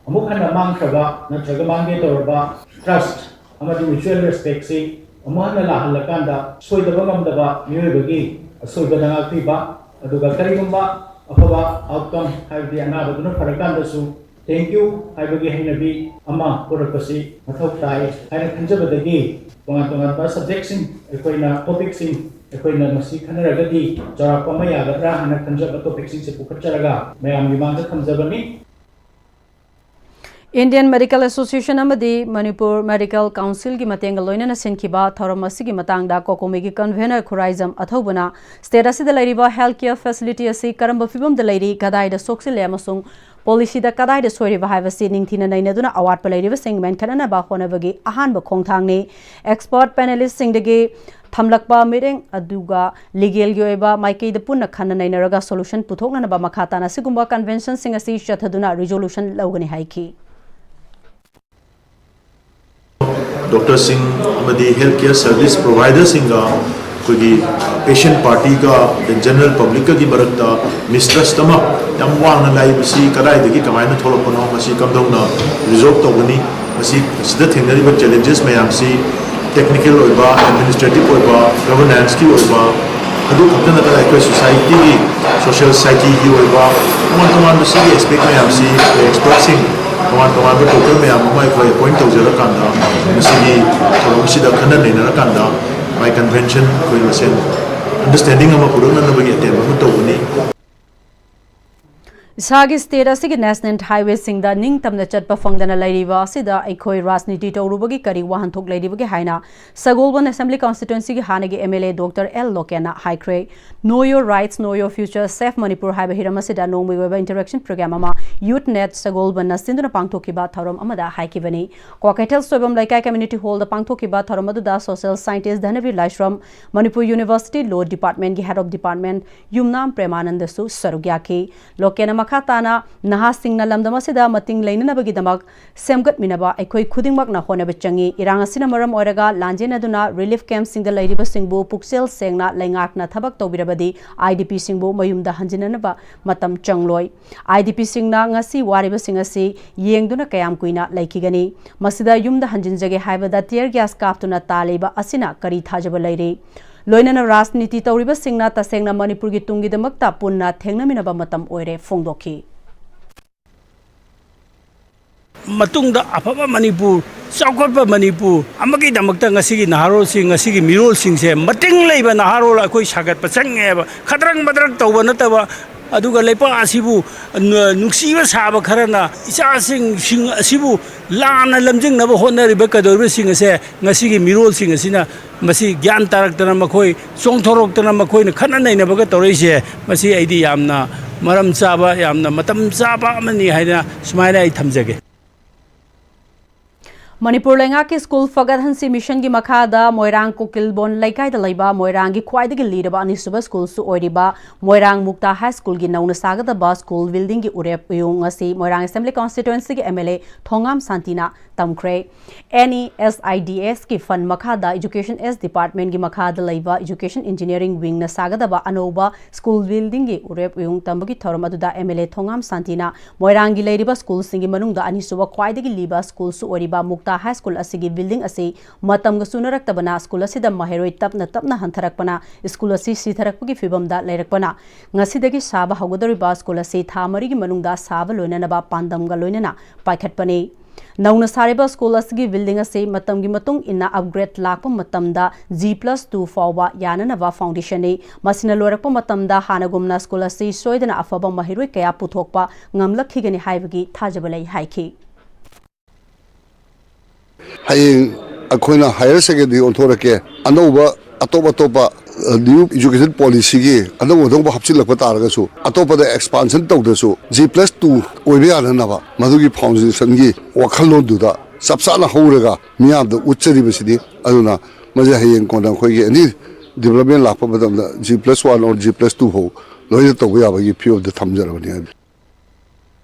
ꯑꯃꯨꯛ ꯍꯟꯅ ꯃꯥꯡꯈ꯭ꯔꯕ ꯅꯠꯇ꯭ꯔꯒ ꯃꯥꯡꯒꯦ ꯇꯧꯔꯕ trust ꯑꯃꯗꯤ mutual respectꯁꯤ ꯑꯃꯨꯛ ꯍꯟꯅ ꯂꯥꯛꯍꯜꯂꯀꯥꯟꯗ ꯁꯣꯏꯗꯕ ꯉꯝꯗꯕ ꯃꯤꯑꯣꯏꯕꯒꯤ ꯑꯁꯣꯏꯕꯗ ꯉꯥꯛꯄꯤꯕ, ꯑꯗꯨꯒ ꯀꯔꯤꯒꯨꯝꯕ ꯑꯐꯕ outcome, ꯍꯥꯏꯕꯗꯤ ꯑꯅꯥꯕꯗꯨꯅ ꯐꯔꯀꯥꯟꯗꯁꯨ thank you ꯍꯥꯏꯕꯒꯤ ꯍꯩꯅꯕꯤ ꯑꯃ ꯄꯨꯔꯛꯄꯁꯤ ꯃꯊꯧ ꯇꯥꯏ ꯍꯥꯏꯅ ꯈꯟꯖꯕꯗꯒꯤ ꯇꯣꯉꯥꯟ ꯇꯣꯉꯥꯟꯕ subjectꯁꯤꯡ, ꯑꯩꯈꯣꯏꯅ topicꯁꯤꯡ ꯑꯩꯈꯣꯏꯅ ꯃꯁꯤ ꯈꯟꯅꯔꯒꯗꯤ ꯆꯥꯎꯔꯥꯛꯄ ꯑꯃ ꯌꯥꯒꯗ꯭ꯔꯥ ꯍꯥꯏꯅ ꯈꯟꯖꯕ topicꯁꯤꯡꯁꯦ ꯄꯨꯈꯠꯆꯔꯒ ꯃꯌꯥꯝꯒꯤ ꯃꯥꯡꯗ ꯊꯝꯖꯕꯅꯤ꯫ Indian Medical Association ꯑꯃꯗꯤ Manipur Medical Councilꯒꯤ ꯃꯇꯦꯡꯒ ꯂꯣꯏꯅꯅ ꯁꯤꯟꯈꯤꯕ ꯊꯧꯔꯝ ꯑꯁꯤꯒꯤ ꯃꯇꯥꯡꯗ COCOMIꯒꯤ convener ꯈꯨꯔꯥꯏꯖꯝ ꯑꯊꯧꯕꯅ state ꯑꯁꯤꯗ ꯂꯩꯔꯤꯕ health care facility ꯑꯁꯤ ꯀꯔꯝꯕ ꯐꯤꯕꯝꯗ ꯂꯩꯔꯤ, ꯀꯗꯥꯏꯗ ꯁꯣꯛꯆꯤꯜꯂꯦ ꯑꯃꯁꯨꯡ policyꯗ ꯀꯗꯥꯏꯗ ꯁꯣꯏꯔꯤꯕ ꯍꯥꯏꯕꯁꯤ ꯅꯤꯡꯊꯤꯅ ꯅꯩꯅꯗꯨꯅ ꯑꯋꯥꯠꯄ ꯂꯩꯔꯤꯕꯁꯤꯡ ꯃꯦꯟꯈꯠꯅꯅꯕ ꯍꯣꯠꯅꯕꯒꯤ ꯑꯍꯥꯟꯕ ꯈꯣꯡꯊꯥꯡꯅꯤ꯫ Expert panelistꯁꯤꯡꯗꯒꯤ ꯊꯝꯂꯛꯄ ꯃꯤꯠꯌꯦꯡ ꯑꯗꯨꯒ legalꯒꯤ ꯑꯣꯏꯕ ꯃꯥꯏꯀꯩꯗ ꯄꯨꯟꯅ ꯈꯟꯅ ꯅꯩꯅꯔꯒ solution ꯄꯨꯊꯣꯛꯅꯅꯕ ꯃꯈꯥ ꯇꯥꯅ ꯑꯁꯤꯒꯨꯝꯕ conventionꯁꯤꯡ ꯑꯁꯤ ꯆꯠꯊꯗꯨꯅ resolution ꯂꯧꯒꯅꯤ ꯍꯥꯏꯈꯤ꯫ ꯗꯣꯛꯇꯔꯁꯤꯡ ꯑꯃꯗꯤ health care service providerꯁꯤꯡꯒ ꯑꯩꯈꯣꯏꯒꯤ patient partyꯒ general publicꯀꯒꯤ ꯃꯔꯛꯇ mistrust ꯑꯃ ꯌꯥꯝ ꯋꯥꯡꯅ ꯂꯥꯛꯏꯕꯁꯤ ꯀꯗꯥꯏꯗꯒꯤ ꯀꯃꯥꯏꯅ ꯊꯣꯛꯂꯛꯄꯅꯣ, ꯃꯁꯤ ꯀꯝꯗꯧꯅ resolve ꯇꯧꯒꯅꯤ, ꯃꯁꯤ ꯁꯤꯗ ꯊꯦꯡꯅꯔꯤꯕ challenges ꯃꯌꯥꯝꯁꯤ technical ꯑꯣꯏꯕ, administrative ꯑꯣꯏꯕ, governanceꯀꯤ ꯑꯣꯏꯕ, ꯑꯗꯨ ꯈꯛꯇ ꯅꯠꯇꯅ ꯑꯩꯈꯣꯏ societyꯒꯤ social psycheꯒꯤ ꯑꯣꯏꯕ ꯇꯣꯉꯥꯟ ꯇꯣꯉꯥꯟꯕ ꯁꯤꯒꯤ aspect ꯃꯌꯥꯝꯁꯤ ꯑꯩꯈꯣꯏ expertꯁꯤꯡ ꯇꯣꯉꯥꯟ ꯇꯣꯉꯥꯟꯕ doctor ꯃꯌꯥꯝ ꯑꯃ ꯑꯩꯈꯣꯏ appoint ꯇꯧꯖꯔꯀꯥꯟꯗ ꯃꯁꯤꯒꯤ ꯊꯧꯔꯝ ꯑꯁꯤꯗ ꯈꯟꯅ ꯅꯩꯅꯔꯀꯥꯟꯗ ꯃꯥꯏ convention ꯑꯩꯈꯣꯏ ꯃꯁꯦꯟ understanding ꯑꯃ ꯄꯨꯔꯛꯅꯅꯕꯒꯤ attempt ꯑꯃ ꯇꯧꯒꯅꯤ꯫ ꯏꯁꯥꯒꯤ state ꯑꯁꯤꯒꯤ national highwayꯁꯤꯡꯗ ꯅꯤꯡꯇꯝꯅ ꯆꯠꯄ ꯐꯪꯗꯅ ꯂꯩꯔꯤꯕ ꯑꯁꯤꯗ ꯑꯩꯈꯣꯏ ꯔꯥꯖꯅꯤꯇꯤ ꯇꯧꯔꯨꯕꯒꯤ ꯀꯔꯤ ꯋꯥꯍꯟꯊꯣꯛ ꯂꯩꯔꯤꯕꯒꯦ ꯍꯥꯏꯅ ꯁꯒꯣꯜꯕꯟ Assembly Constituencyꯒꯤ ꯍꯥꯟꯅꯒꯤ MLA Doctor L ꯂꯣꯀꯦꯟꯅ ꯍꯥꯏꯈ꯭ꯔꯦ꯫ Know Your Rights, Know Your Future, Save Manipur ꯍꯥꯏꯕ ꯍꯤꯔꯝ ꯑꯁꯤꯗ ꯅꯣꯡꯃꯒꯤ ꯑꯣꯏꯕ interaction program ꯑꯃ Youth Net ꯁꯒꯣꯜꯕꯟꯅ ꯁꯤꯟꯗꯨꯅ ꯄꯥꯡꯊꯣꯛꯈꯤꯕ ꯊꯧꯔꯝ ꯑꯃꯗ ꯍꯥꯏꯈꯤꯕꯅꯤ꯫ ꯀ꯭ꯋꯥꯀꯩꯊꯦꯜ ꯁꯣꯏꯕꯝ ꯂꯩꯀꯥꯏ community hallꯗ ꯄꯥꯡꯊꯣꯛꯈꯤꯕ ꯊꯧꯔꯝ ꯑꯗꯨꯗ social scientist ꯙꯅꯕꯤꯔ Laishram, Manipur University Law Departmentꯀꯤ head of department ꯌꯨꯝꯅꯥꯝ ꯄ꯭ꯔꯦꯃꯥꯅꯟꯗꯁꯨ ꯁꯔꯨꯛ ꯌꯥꯈꯤ꯫ ꯂꯣꯀꯦꯟꯅ ꯃꯈꯥ ꯇꯥꯅ ꯅꯍꯥꯁꯤꯡꯅ ꯂꯝꯗꯝ ꯑꯁꯤꯗ ꯃꯇꯤꯡ ꯂꯩꯅꯅꯕꯒꯤꯗꯃꯛ ꯁꯦꯝꯒꯠꯃꯤꯟꯅꯕ ꯑꯩꯈꯣꯏ ꯈꯨꯗꯤꯡꯃꯛꯅ ꯍꯣꯠꯅꯕ ꯆꯪꯏ꯫ ꯏꯔꯥꯡ ꯑꯁꯤꯅ ꯃꯔꯝ ꯑꯣꯏꯔꯒ ꯂꯥꯟꯖꯦꯟꯅꯗꯨꯅ relief campꯁꯤꯡꯗ ꯂꯩꯔꯤꯕꯁꯤꯡꯕꯨ ꯄꯨꯛꯆꯦꯜ ꯁꯦꯡꯅ ꯂꯩꯉꯥꯛꯅ ꯊꯕꯛ ꯇꯧꯕꯤꯔꯕꯗꯤ IDPꯁꯤꯡꯕꯨ ꯃꯌꯨꯝꯗ ꯍꯟꯖꯤꯟꯅꯅꯕ ꯃꯇꯝ ꯆꯪꯂꯣꯏ꯫ IDPꯁꯤꯡꯅ ꯉꯁꯤ ꯋꯥꯔꯤꯕꯁꯤꯡ ꯑꯁꯤ ꯌꯦꯡꯗꯨꯅ ꯀꯌꯥꯝ ꯀꯨꯏꯅ ꯂꯩꯈꯤꯒꯅꯤ? ꯃꯁꯤꯗ ꯌꯨꯝꯗ ꯍꯟꯖꯤꯟꯖꯒꯦ ꯍꯥꯏꯕꯗ tear gas ꯀꯥꯞꯇꯨꯅ ꯇꯥꯜꯂꯤꯕ ꯑꯁꯤꯅ ꯀꯔꯤ ꯊꯥꯖꯕ ꯂꯩꯔꯤ? ꯂꯣꯏꯅꯅ ꯔꯥꯖꯅꯤꯇꯤ ꯇꯧꯔꯤꯕꯁꯤꯡꯅ ꯇꯁꯦꯡꯅ ꯃꯅꯤꯄꯨꯔꯒꯤ ꯇꯨꯡꯒꯤꯗꯃꯛꯇ ꯄꯨꯟꯅ ꯊꯦꯡꯅꯃꯤꯟꯅꯕ ꯃꯇꯝ ꯑꯣꯏꯔꯦ ꯐꯣꯡꯗꯣꯛꯈꯤ꯫ ꯃꯇꯨꯡꯗ ꯑꯐꯕ ꯃꯅꯤꯄꯨꯔ, ꯆꯥꯎꯈꯠꯄ ꯃꯅꯤꯄꯨꯔ ꯑꯃꯒꯤꯗꯃꯛꯇ ꯉꯁꯤꯒꯤ ꯅꯍꯥꯔꯣꯜꯁꯤꯡ, ꯉꯁꯤꯒꯤ ꯃꯤꯔꯣꯜꯁꯤꯡꯁꯦ, ꯃꯇꯤꯡ ꯂꯩꯕ ꯅꯍꯥꯔꯣꯜ ꯑꯩꯈꯣꯏ ꯁꯥꯒꯠꯄ ꯆꯪꯉꯦꯕ꯫ ꯈꯗ꯭ꯔꯛ ꯃꯗ꯭ꯔꯛ ꯇꯧꯕ ꯅꯠꯇꯕ, ꯑꯗꯨꯒ ꯂꯩꯄꯥꯛ ꯑꯁꯤꯕꯨ ꯅꯨꯡꯁꯤꯕ ꯁꯥꯕ ꯈꯔꯅ ꯏꯆꯥꯁꯤꯡꯁꯤꯡ ꯑꯁꯤꯕꯨ ꯂꯥꯟꯅ ꯂꯝꯖꯤꯡꯅꯕ ꯍꯣꯠꯅꯔꯤꯕ ꯀꯩꯗꯧꯔꯤꯕꯁꯤꯡ ꯑꯁꯦ ꯉꯁꯤꯒꯤ ꯃꯤꯔꯣꯜꯁꯤꯡ ꯑꯁꯤꯅ ꯃꯁꯤ ꯒ꯭ꯌꯥꯟ ꯇꯥꯔꯛꯇꯅ ꯃꯈꯣꯏ ꯆꯣꯡꯊꯣꯔꯛꯇꯅ ꯃꯈꯣꯏꯅ ꯈꯠꯅ ꯅꯩꯅꯕꯒ ꯇꯧꯔꯛꯏꯁꯦ, ꯃꯁꯤ ꯑꯩꯗꯤ ꯌꯥꯝꯅ ꯃꯔꯝ ꯆꯥꯕ, ꯌꯥꯝꯅ ꯃꯇꯝ ꯆꯥꯕ ꯑꯃꯅꯤ ꯍꯥꯏꯅ ꯁꯨꯃꯥꯏꯅ ꯑꯩ ꯊꯝꯖꯒꯦ꯫ ꯃꯅꯤꯄꯨꯔ ꯂꯩꯉꯥꯛꯀꯤ ꯁ꯭ꯀꯨꯜ ꯐꯒꯠꯍꯟꯁꯤ ꯃꯤꯁꯟꯒꯤ ꯃꯈꯥꯗ ꯃꯣꯏꯔꯥꯡ ꯀꯨꯀꯤꯜꯕꯣꯟ ꯂꯩꯀꯥꯏꯗ ꯂꯩꯕ ꯃꯣꯏꯔꯥꯡꯒꯤ ꯈ꯭ꯋꯥꯏꯗꯒꯤ ꯂꯤꯔꯕ ꯑꯅꯤꯁꯨꯕ ꯁ꯭ꯀꯨꯜꯁꯨ ꯑꯣꯏꯔꯤꯕ ꯃꯣꯏꯔꯥꯡ ꯃꯨꯛꯇꯥ ꯍꯥꯏ ꯁ꯭ꯀꯨꯜꯒꯤ ꯅꯧꯅ ꯁꯥꯒꯗꯕ ꯁ꯭ꯀꯨꯜ ꯕꯤꯜꯗꯤꯡꯒꯤ ꯎꯔꯦꯞ ꯎꯌꯨꯡ ꯉꯁꯤ ꯃꯣꯏꯔꯥꯡ ꯑꯦꯁꯦꯝꯕ꯭ꯂꯤ ꯀꯣꯟꯁꯇꯤꯇ꯭ꯋꯦꯟꯁꯤꯒꯤ ꯑꯦꯝ ꯑꯦꯜ ꯑꯦ ꯊꯣꯉꯥꯝ ꯁꯥꯟꯇꯤꯅ ꯇꯝꯈ꯭ꯔꯦ꯫ N E S I D ꯑꯦꯁꯀꯤ ꯐꯟ ꯃꯈꯥꯗ ꯏꯖꯨꯀꯦꯁꯟ ꯑꯦꯁ ꯗꯤꯄꯥꯔꯠꯃꯦꯟꯒꯤ ꯃꯈꯥꯗ ꯂꯩꯕ ꯏꯖꯨꯀꯦꯁꯟ ꯏꯟꯖꯤꯅꯤꯌꯥꯔꯤꯡ ꯋꯤꯡꯅ ꯁꯥꯒꯗꯕ ꯑꯅꯧꯕ ꯁ꯭ꯀꯨꯜ ꯕꯤꯜꯗꯤꯡꯒꯤ ꯎꯔꯦꯞ ꯎꯌꯨꯡ ꯇꯝꯕꯒꯤ ꯊꯧꯔꯝ ꯑꯗꯨꯗ ꯑꯦꯝ ꯑꯦꯜ ꯑꯦ ꯊꯣꯉꯥꯝ ꯁꯥꯟꯇꯤꯅ ꯃꯣꯏꯔꯥꯡꯒꯤ ꯂꯩꯔꯤꯕ ꯁ꯭ꯀꯨꯜꯁꯤꯡꯒꯤ ꯃꯅꯨꯡꯗ ꯑꯅꯤꯁꯨꯕ ꯈ꯭ꯋꯥꯏꯗꯒꯤ ꯂꯤꯕ ꯁ꯭ꯀꯨꯜꯁꯨ ꯑꯣꯏꯔꯤꯕ ꯃꯨꯛꯇꯥ ꯍꯥꯏ ꯁ꯭ꯀꯨꯜ ꯑꯁꯤꯒꯤ ꯕꯤꯜꯗꯤꯡ ꯑꯁꯤ ꯃꯇꯝꯒ ꯆꯨꯅꯔꯛꯇꯕꯅ ꯁ꯭ꯀꯨꯜ ꯑꯁꯤꯗ ꯃꯍꯩꯔꯣꯏ ꯇꯞꯅ ꯇꯞꯅ ꯍꯟꯊꯔꯛꯄꯅ ꯁ꯭ꯀꯨꯜ ꯑꯁꯤ ꯁꯤꯊꯔꯛꯄꯒꯤ ꯐꯤꯕꯝꯗ ꯂꯩꯔꯛꯄꯅ ꯉꯁꯤꯗꯒꯤ ꯁꯥꯕ ꯍꯧꯒꯗꯧꯔꯤꯕ ꯁ꯭ꯀꯨꯜ ꯑꯁꯤ ꯊꯥ ꯃꯔꯤꯒꯤ ꯃꯅꯨꯡꯗ ꯁꯥꯕ ꯂꯣꯏꯅꯅꯕ ꯄꯥꯟꯗꯝꯒ ꯂꯣꯏꯅꯅ ꯄꯥꯏꯈꯠꯄꯅꯤ꯫ ꯅꯧꯅ ꯁꯥꯔꯤꯕ ꯁ꯭ꯀꯨꯜ ꯑꯁꯤꯒꯤ ꯕꯤꯜꯗꯤꯡ ꯑꯁꯤ ꯃꯇꯝꯒꯤ ꯃꯇꯨꯡ ꯏꯟꯅ ꯑꯞꯒ꯭ꯔꯦꯗ ꯂꯥꯛꯄ ꯃꯇꯝꯗ ꯖꯤ ꯄ꯭ꯂꯁ ꯇꯨ ꯐꯥꯎꯕ ꯌꯥꯅꯅꯕ ꯐꯥꯎꯟꯗꯦꯁꯟꯅꯤ꯫ ꯃꯁꯤꯅ ꯂꯣꯏꯔꯛꯄ ꯃꯇꯝꯗ ꯍꯥꯟꯅꯒꯨꯝꯅ ꯁ꯭ꯀꯨꯜ ꯑꯁꯤ ꯁꯣꯏꯗꯅ ꯑꯐꯕ ꯃꯍꯩꯔꯣꯏ ꯀꯌꯥ ꯄꯨꯊꯣꯛꯄ ꯉꯝꯂꯛꯈꯤꯒꯅꯤ ꯍꯥꯏꯕꯒꯤ ꯊꯥꯖꯕ ꯂꯩ ꯍꯥꯏꯈꯤ꯫ ꯍꯌꯦꯡ ꯑꯩꯈꯣꯏꯅ ꯍꯥꯌꯔ ꯁꯦꯀꯦꯟꯗꯔꯤ ꯑꯣꯟꯊꯣꯔꯛꯀꯦ, ꯑꯅꯧꯕ ꯑꯇꯣꯞ ꯑꯇꯣꯞꯄ ꯅ꯭ꯌꯨ ꯏꯖꯨꯀꯦꯁꯟ ꯄꯣꯂꯤꯁꯤꯒꯤ ꯑꯅꯧ ꯑꯅꯧꯕ ꯍꯥꯞꯆꯤꯜꯂꯛꯄ ꯇꯥꯔꯒꯁꯨ, ꯑꯇꯣꯞꯄꯗ ꯑꯦꯛꯁꯄꯥꯟꯁꯟ ꯇꯧꯗ꯭ꯔꯁꯨ, ꯖꯤ ꯄ꯭ꯂꯁ ꯇꯨ ꯑꯣꯏꯕ ꯌꯥꯅꯅꯕ ꯃꯗꯨꯒꯤ ꯐꯥꯎꯟꯗꯦꯁꯟꯒꯤ ꯋꯥꯈꯜꯂꯣꯟꯗꯨꯗ ꯆꯞ ꯆꯥꯅ ꯍꯧꯔꯒ ꯃꯤꯌꯥꯝꯗ ꯎꯠꯆꯔꯤꯕꯁꯤꯅꯤ꯫ ꯑꯗꯨꯅ ꯃꯁꯤ ꯍꯌꯦꯡ ꯀꯣꯟꯅ ꯑꯩꯈꯣꯏꯒꯤ ꯑꯦꯅꯤ ꯗꯤꯕ꯭ꯂꯞꯃꯦꯟ ꯂꯥꯛꯄ ꯃꯇꯝꯗ G plus one or G plus two ꯐꯥꯎ ꯂꯣꯏꯅ ꯇꯧꯕ ꯌꯥꯕꯒꯤ ꯐꯤꯕꯝꯗ ꯊꯝꯖꯔꯕꯅꯤ ꯍꯥꯏꯕꯅꯤ꯫